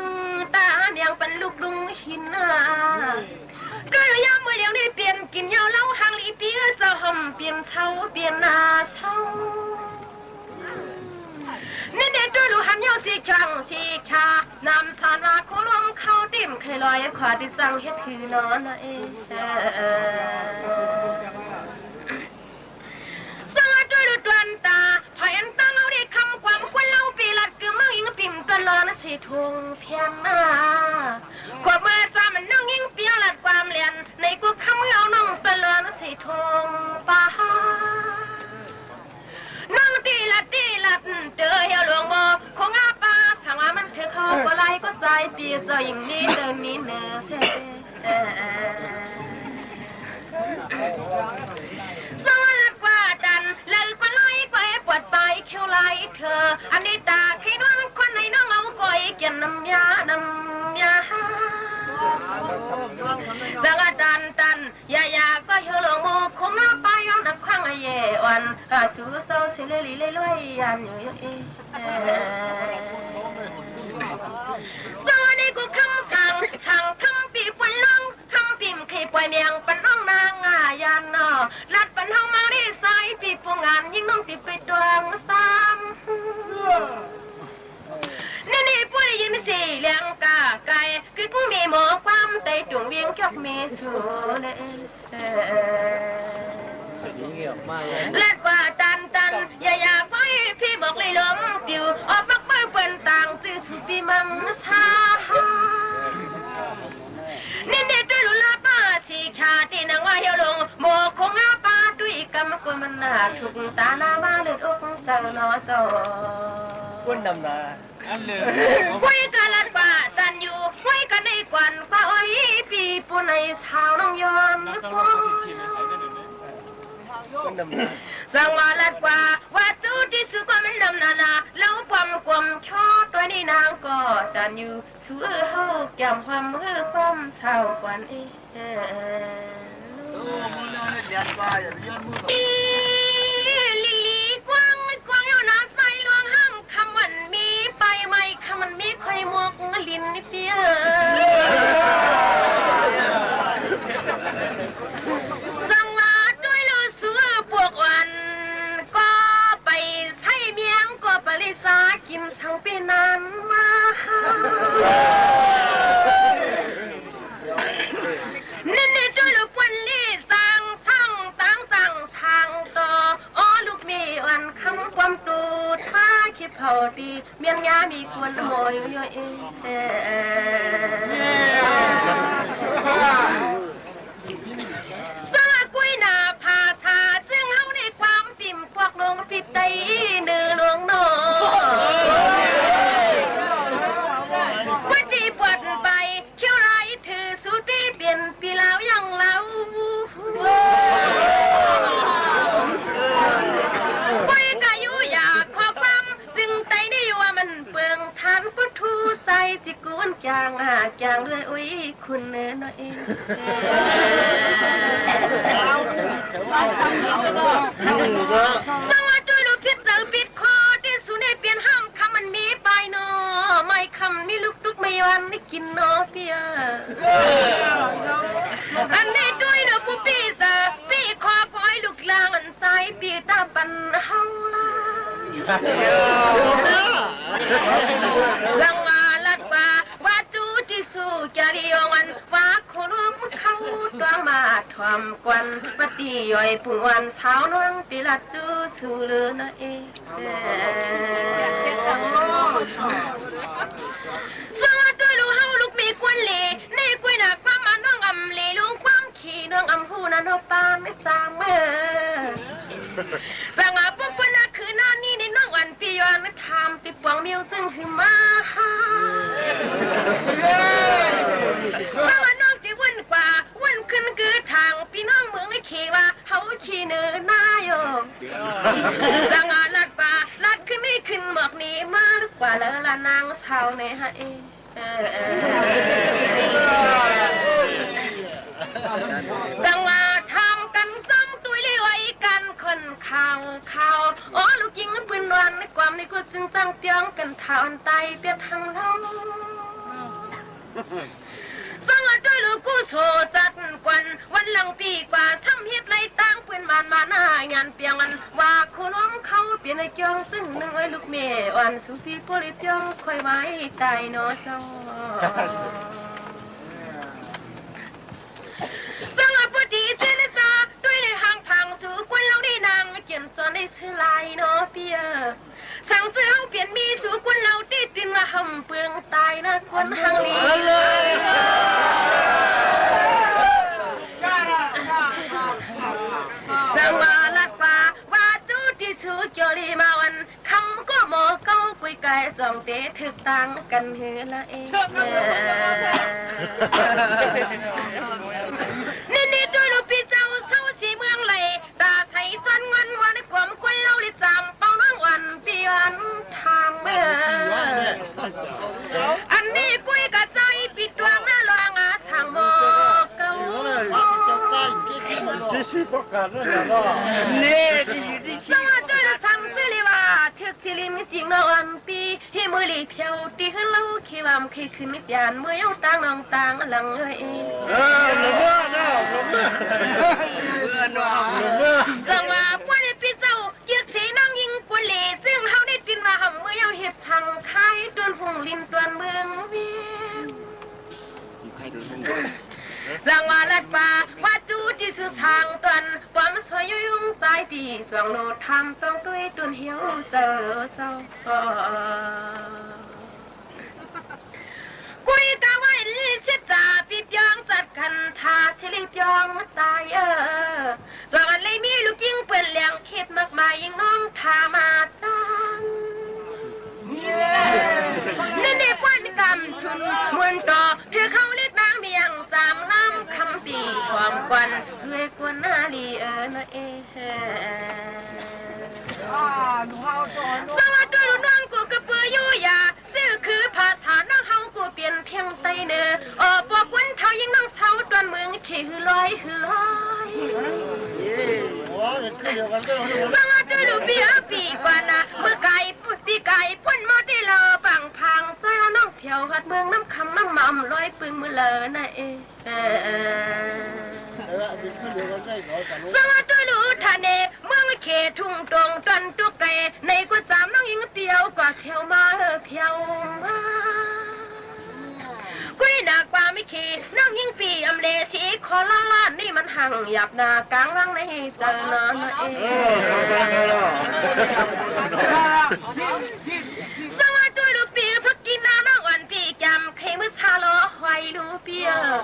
ต๋าแหมงปันลูกลุงหินนา ก็ยามเมื่อเหลียวนี้เปลี่ยนกิ๋นเหย้าเหล้าหังหลีปี้เอื้อเจ้าห่มเปลี่ยนเช้าเปลี่ยนนาเช้า นี่เน่ต้วยลูหันเหย้าสีข้างสีขา นำสารว่าคู่ร่วมเข้าติ่มเคยลอยขวาติดสั่งเฮ็ดหื้อหนอนาเอ สวัสดีลูกตวนต๋า ไผอันตั้งเอาได้คำความควรเล่าปีหลัดกึมน้องอิงปิ่มตะลอนสีทุงเพียงหน้า ขวบเมื่อสามน้องอิงเปียวหลัดความแหลน ในกู้คำเอาน้องตะลอนสีทุงปา น้องตี้หลัดตี้หลัดเต๋อเหี่ยวหลวงบ่ คงอาปา สังว่ามันถือเขาก็ไล่ก็สายปีเจ้าหญิงนี้เดินนี้เนอ สวัสดีกว่าตัน เลยกว่าไล่กว่าไอ้ปวดไปเขียวไล่เธอ อันนี้ต๋าขี้น้องคนไหนน้องเอาก้อยเกี่ยนน้ำยา น้ำยา สวัสดีตันตัน อย่า อย่า ก็เฮาหลวงหมู่คงเอาไปย้อนนักขว้างไอ้เย่อ่อน อ่า สู่เศร้าเสรีเลยรวยยานอยู่เอง เออ สวัสดีกูคำสั่ง สั่งคำปีปนลง คำปีมเคยปล่อยเมียงปันน้องนางอายานนอ ลัดปันเฮามาได้สายปีปูงาน ยิ่งน้องติดไปตวงซ้ำ นี่นี่ปุ้ยยินสีเหลืองกาไก่ คือผู้มีหมอความไตจุ่งเวียงจอกมีสูเลย เลิศกว่าตันตัน อย่า อย่าก้อยพี่บอกเลยลมปิว ออกปักเปิ้ลเปิ้นต่างจื้อสูปีมังสา นี่นี่ตุ้ยลุลาป้าสีขาที่นางว่าเหี่ยวหลง โมคงอาป้าตุ้ยกำกวมมันหน้าทุกต๋าหน้ามาเลือดอกเจ้าหนอเจ้า คนดำนา อันเลย ห้วยกะลัดว่าตันอยู่ ห้วยกะในกวนกว่าอ้อยปีปูในสาวน้องย้อนคน คนดำนา สังว่าลัดว่า ว่าจู้ตี้สุก็มันดำนานา แล้วความกลมชอดตัวนี้นางก็ตันอยู่ สู้เฮาแก้มความมือความเศร้ากวนเอง อีหลีกว้างกว้างอยู่นะไส้หลวงห้างคำวันมีไปไหมคำวันมีค่อยหมกลิ้นเปีย สังว่าด้วยลูกเสือปวกวัน ก็ไปใช้เมียงก็ปริสากินสังปีนั้นมา นี่นี่จ้อยลูกปวนลี่สร้างสร้างสร้างสร้างสร้างต่อ อ้อลูกมีอ่อนคำความตูดมาขี้เผาตี เมียงยามีกวนหมอยอยู่เอง สละกุยหน้าผาทา ซึ่งเฮาในความปิ่มพวกหลวงปิดไตเนื้อหลวงหนอ วัดดีปวดไป เขี้ยวลายถือสูตีเปลี่ยนปีลาวยังเล่า ปุ้ยกะอยู่อยากขอความ จึงไตนี่ว่ามันเปิงทานปุถุใสจิกุนจางหาจางด้วยอุ้ยคุณเนอน้อยเอง สวัสดีลูกคิดเต๋อปิดคอตี้สุในเปลี่ยนห้ามคำมันมีปลายหนอ ไม่คำนี่ลูกตุ๊กไม่ย้อนนี่กินหนอเปีย อันนี้ด้วยเนอผู้ปี้เต๋อปี้ขอปล่อยลูกลางอันใสปี้ตาปันเฮาลา สังว่าลัดว่า ว่าจู้ตี้สู่จารียองอันว่าโคลมเข้าตวงมาถ่อมกวน ปฏิย่อยปุ่งวันสาวน้องตี้ลัดจู้สู่เลือนะเอ สวัสดีลูกเฮาลูกมีกวนเหล่ ในกุยหน้าความมาน้องอำเหล่ลุงความ ขี้น้องอำหู้นะน้องปานสามเออ สังว่าปุ๊บปะนะคืนนั้นนี่ในน้องอันปียอนถามติปวงมิวซึ่งหือมาหา สังว่าน้องติวุ่นกว่า วุ่นขึ้นคือทางปีน้องเมืองไอ้เขว่า เฮาขี้เหนือหน้าโยม สังว่าลัดป่า ลัดขึ้นนี่ขึ้นหมอกนี้มากกว่าแล้วละนางสาวในฮะเอ ดังว่าทำกันซ้ำตุยเลยไว้กันคนข่าวข่าว อ๋อ ลูกหญิงปืนวันความใน ถ้าอั้นต๋ายเปียดหังเฮา ฟังว่าตวยลูกกู้โสจัดกวน วันหลังปี๋กว่า ซ้ำเฮ็ดไรตางปืนหมานมาหน้า งานเปียงอันว่า คู่หลวงเขาเปียนไอ้จอง ซึ่งนึ่งไอ้ลูกแม่อ่อน สู่ปี๋โปรดไอ้จอง ค่อยไว้ต๋ายหนอเจ้า ฟังว่าปอดีเจรจา ตวยในห้างผาง สู่กวนเฮาในนาง เจียมจอนได้ซื่อหลายหนอเปีย สั่งจื้อเฮาเปียนมีสู่กวนเฮา ตี้ตินว่าห่ำเปืองต๋ายนะ กวนหังหลี ดังว่าลัดว่า ว่าจู้ตี้สูเกี่ยวลีมาวัน คำก็หมอเก้า กุยก๋ายสองเต๋ ถึกตางกั๋นหื้อละเอ นี่นี่ตวยลูกปี้เจ้า เซาสีเมืองไหล ต๋าใสจวนงอนวัน ความกวนเฮาลิจาม เป้าน้องอ่อนปี๋อ่อนทางเมือง อันนี้กุยกะใจ้ปี๋ตวงหน้าหลวงอาสางหมอเก้า นี่ สวัสดี สั่งจื้อลีว่า ถึกสิริมจริงน้องอ่อนปี๋ หื้อมือหลีเผียว ตี้หื้อเฮาขี้วามขี้ขึ้นนิจาน เมื่อเย้าตางน้องตางหลังเอ้ย เออ หลวงเมื่อนะ หลวงเมื่อ หลวงเมื่อ จังว่าปวยปี้เจ้า จึกสีน้องยิงกุลี ซึ่งเฮาได้ตินว่าห่ำ เมื่อเย้าเฮ็ดสังขาย ตวนหุ่งลินตวนเมืองเวียง จังว่าลัดว่า ว่าจู้ตี้สู่สางตวน ความสวยยุยงสายตี้ สวงโลดทำต้องตวยตวนเหียวเจ้าเจ้า กุยกะว่าเสียจาปี๋เปียงจัดกั๋น ถ้าสิริเปียงต๋ายเออ ส่วนอันเลยมีลูกยิงเปิ้นแหลง คิดมากมายยิงน้องถ้ามาตัง นี่นี่ปวนกำชุนมวนต่อ เพื่อเข้าเล็กนางเมียงสามน้ำคำปี๋พร้อมกวน ด้วยกวนนาลีเออนะเอ สวัสดีน้องกูกะเปืออยู่ยา ซื่อคือภาษาน้องเฮากูเปียนเพียงไตเหนือ อ่อ ปอปุ้นเฒ่ายิงน้องเซาตวนเมือง ขี้หื้อลอยหื้อลอย สวัสดีลูกปี้เอ๋อ ปี๋กว่านะ เมื่อก๋ายปี๋ก๋ายปุ้นมาตี้เลาปังพัง ใจ้น้องเผียวหัดเมืองน้ำคำน้ำหม่ำ ลอยปึงมือเลอนะเอ เออ เออ สวัสดีลูกทะเน เมืองเขตทุ่งตรงตอนตุกไก่ ในกุสามน้องยิงเปียวกว่าเผียวมา เออ เผียวมา กุยหน้ากว่าไม่เข น้องยิงปี๋อำเลสีขอล้านล้าน นี่มันหังหยาบหน้ากลางวังในเจ้าน้องเอง เออ สวัสดีลูกปี้ พักกินน้ำน้องอ่อนปี๋จำ ใค่มือซาลอหอยลูกปี้เอ๋อ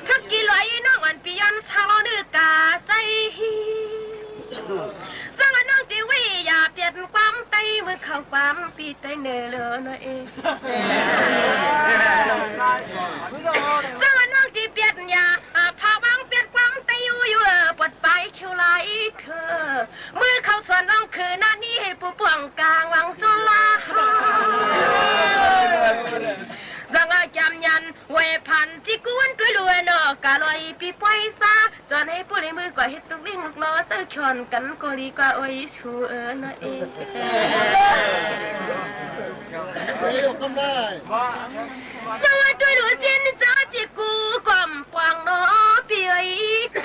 พักกินลอยน้องอ่อนปี๋ย้อนซาลอนึกกาใจ้ฮี สวัสดีน้องตี้วิยาเปียนความไต มือเข้าความปี๋ไตเหนือเลยนะเอ สวัสดีน้องตี้เปียนยา อ่า พาวังเปียนความไตอยู่อยู่ เออ ปวดปลายเขียวไหลเธอ มือเข้าสวนน้องคือหน้านี้ หื้อปูป่วงกลางวังจุฬา สังอาจารย์ยัน เวพันจิกวนตวยรวยเนาะ กะลอยปี๋ปอยซา จวนหื้อปู้ในมือกว่าเฮ็ดลูกวิ่งลูกล้อ เจ้าชอนกั๋นก็ดีกว่า โอ้ย ชูเอ๋อนะเอ เจ้าว่าตวยหลูเจียนเจ้าจิกูก่อมปวงเนาะ ปี้เอ๋ย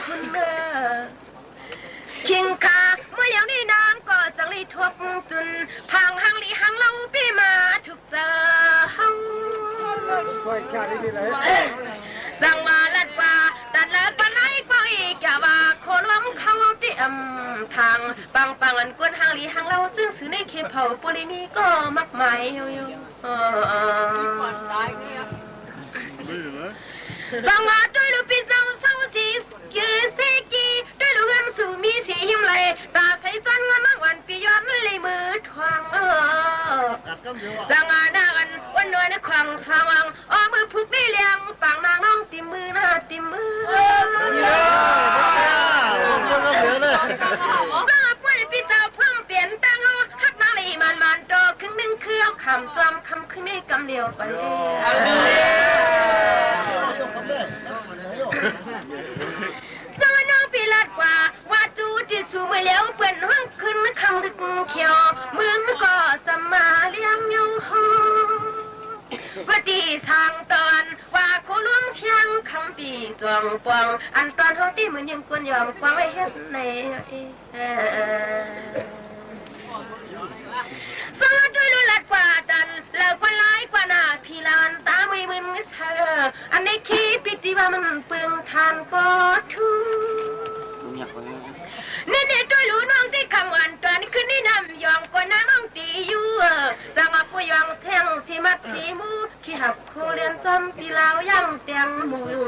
คุณเอ๋อ คิงคา เมื่อเดี๋ยวนี้นางก็จังได้ทบจุน พางหังหลีหังเล่าปี้มาถูกเจอเฮา จังว่าลัดว่า ตัดเลิกปานไหนก็อีก อย่าว่าโคหลวงเขาเตรียมทาง ปังปังอันกวนหังหลีหังเล่า ซึ่งสือในเขตเผ่าปุริมีก็มากมายอยู่อยู่ จังว่าตวยหลูปี้เจ้าเศร้าสี กีเซกี ตวยหลูเฮือนสู่มีสีหิมไหล ต๋าใสจวนงอนนักวันปี้ย้อนเลยมือทวง เออ จังว่าหน้าอันอ้วนนวลในขวางทวง อ้อมือผูกได้เลี้ยง ปางนางน้องติมมือหน้าติมมือ จังว่าปวยปี้เจ้าเพิ่งเปลี่ยนตั้งเอา ฮักนางเลยมันมันโตครึ่งหนึ่งคือเอาคำจวมคำ คืนนี้กำเดียวไป สวรรค์น้องปี้ลัดกว่า ว่าจู้ตี้สู่เมื่อแล้ว เปิ้นห้องคืนคำดึกเขียว มึงก็สมาเลี้ยงอยู่ห้อง ปองปอง อันต๋อนเฮาตี้เหมือนยังกวนยอมกวางไว้เฮ็ดใน เออ สวัสดีลูกหลานกว่าตัน แล้วก็หลายกว่าหน้าพี่หลานต๋ามึยมึนเธอ อันในขี้ปิติว่ามันเปลืองทานก็ทุกข์ เนี่ยเนี่ย ตวยรู้น้องตี้คำหวานต๋อนคืนนี้นำยองก็นางน้องตี้อยู่ เออ จังว่าผู้ยองแท่งสิมัดสิหมู่ ขี้หับคู่เรียนจอมตี้ลาวยังแตงหมู่อยู่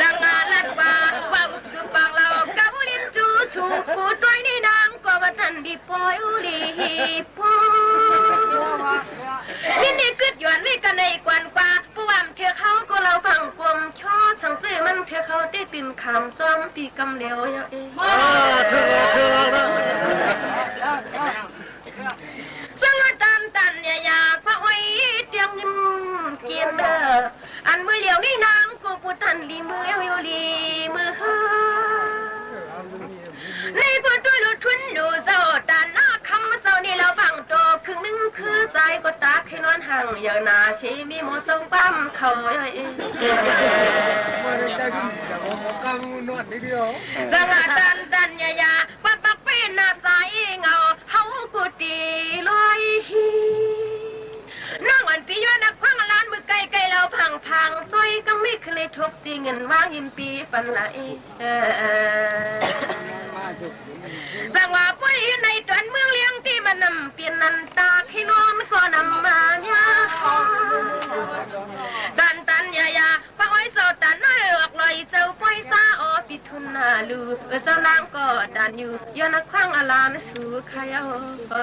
ดังว่าลัดว่า ว่าอุบจูปากลาวกับลิ้นจู๋สู่ กูตวยนี่นางก็บ่ทันดีปอยอุลีปอย นี่นี่กึ๊ดหยวนไว้กั๋นในกวนกว่า ผู้ว่ามันเถือกเฮาก็ลาวฟังกลม ชอสังซื่อมันเถือกเฮาได้ติ่นขามจอมตี้กำเหลียวเยาะเอง เออ เถือก เถือกนะ สังว่าตันตันอย่าอยากพระอ้อยเตียงนิ่มกินเด้อ อันมื้อเหลียวนี่นางกูผู้ตันดีมืออยู่ดีมือเฮา ในผู้ตวยรู้ทุนรู้เจ้าตานหน้าคำเจ้านี่ลาวฟังโตครึ่งนึ่งคือใจก็ตากให้นอนห่างเยาะหน้าเชมีหมอเจ้าปั๊มเขาเยาะเอง สังว่าตันตันอย่าอยาก ปักปักเป็นหน้าสายเหงา เฮากูตี้ลอยฮี นางอ่อนปี้ย้อนนักพังล้านมือไกลไกลลาวพังพัง จ้อยกังไม่เคยทบตี้เงินวางหินปี้ปันละเอ เออ เออ สังว่าปุ้ยอยู่ในต๋อนเมืองเลี้ยงตี้มันนำเปลี่ยนนันตากให้นอนก็นำมาเนี่ย ตันตันอย่าอยาก ป้าอ้อยเจ้าตันน้อยออกลอยเจ้าป้อยซาออปิดทุนหน้าลู เออ เจ้านางก็ตันอยู่ ย้อนนักขว้างอลานสู่ใครเอา อ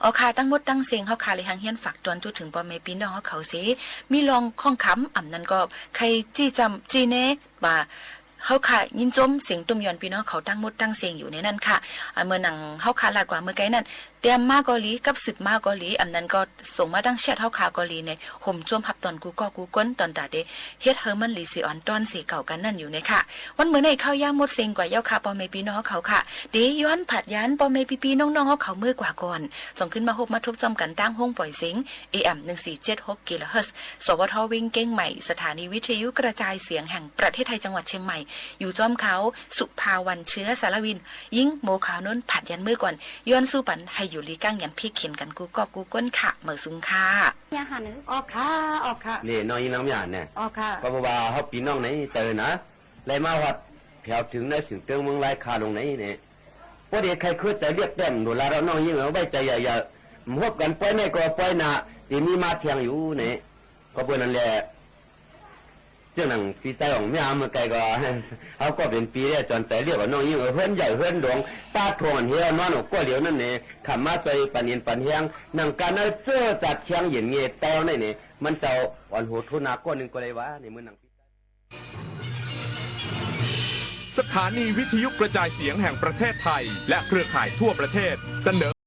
๋อค่ะ ตังหมดตังเสียงเฮาค่ะ เลยหังเฮียนฝากตวนจุดเถิงป้อแม่ปี้น้องเฮาเขาเส มีลองข้องคำ อ่ำนั้นก็ใค่จี้จำจี้แนะ ว่าเฮาค่ะยินจมเสียงตุ้มยอนปี้น้องเขาตังหมดตังเสียงอยู่ในนั้นค่ะ อ่า เมื่อหนังเฮาค่ะลาดกว่าเมื่อไกลนั้น เตรียมมาก็หลี กับสืบมาก็หลี อ่ำนั้นก็ส่งมาตังแชทเฮาค่ะก็หลีใน โหมจวมฮับตอนกู้ก้อกู้ก้น ตอนต๋าเด เฮ็ดหื้อมันหลีเสียอ่อนตอนเสียเก่ากั๋นนั้นอยู่ในค่ะ วันเมื่อนี้ข้าวยามหมดเสียงกว่าเย้าค่ะ ป้อแม่ปี้น้องเฮาเขาค่ะ เดย้อนผัดยานป้อแม่ปี้ๆน้องๆเฮาเขาเมื่อกว่าก่อน จ่องขึ้นมาฮบมาทบจอมกั๋นตังห้องป่อยเสียง เอ เอ็ม หนึ่งสี่เจ็ดหก กิโลเฮิรตซ์ สวท เวียงเกียงใหม่ สถานีวิทยุกระจายเสียงแห่งประเทศไทย จังหวัดเชียงใหม่ อยู่จอมเขา สุภาวัน เชื้อสารวิน ยิ่งโมขาวนนท์ ผัดยานเมื่อก่อน ย้อนสู้ปัน หื้ออยู่หลีก้างหยันเพียกเขียนกั๋นกู้ก้อกู้ก้นค่ะ เหมยสูงค่ะ เนี่ยหัน ออกค่ะ ออกค่ะ นี่น้องอีน้องหยาดเนี่ย ออกค่ะ ก็เพราะว่าเฮาปี้น้องในเตอนะ ได้มาฮอดแถวเถิงในเถิงเติงเมืองลายคาลงในเนี่ย ป้อเดใค่เคิดใจ๋เรียบแต้มโดดลาดเอาน้องยิ่งเอาไว้ใจ๋ใหญ่ๆ บ่ฮบกั๋นป้อยในก็ป้อยหน้า ตี้มีมาเที่ยงอยู่เนี่ย ก็เปื้อนั้นแหละ เจ้าหนังปี้ใต้ของเมียเมื่อไกลก็ เฮาก็เป๋นปี้แล้ว จอนใจ๋เรียบเอาน้องยิ่งเอาเฮือนใหญ่เฮือนหลวง ป้าทวงอันเฮานอนเอาก้อเหลียวนั่นเนี่ย ขำมาใจ๋ปันเอ็นปันแฮง หนังกาเนิดเจ้อจัดเชียงเย็นเงยแต้วในเนี่ย มันเจ้าอ่อนโหดทุนาก้อนหนึ่งก็เลยว่า ในเมื่อหนัง สถานีวิทยุกระจายเสียงแห่งประเทศไทย และเครือข่ายทั่วประเทศเสนอ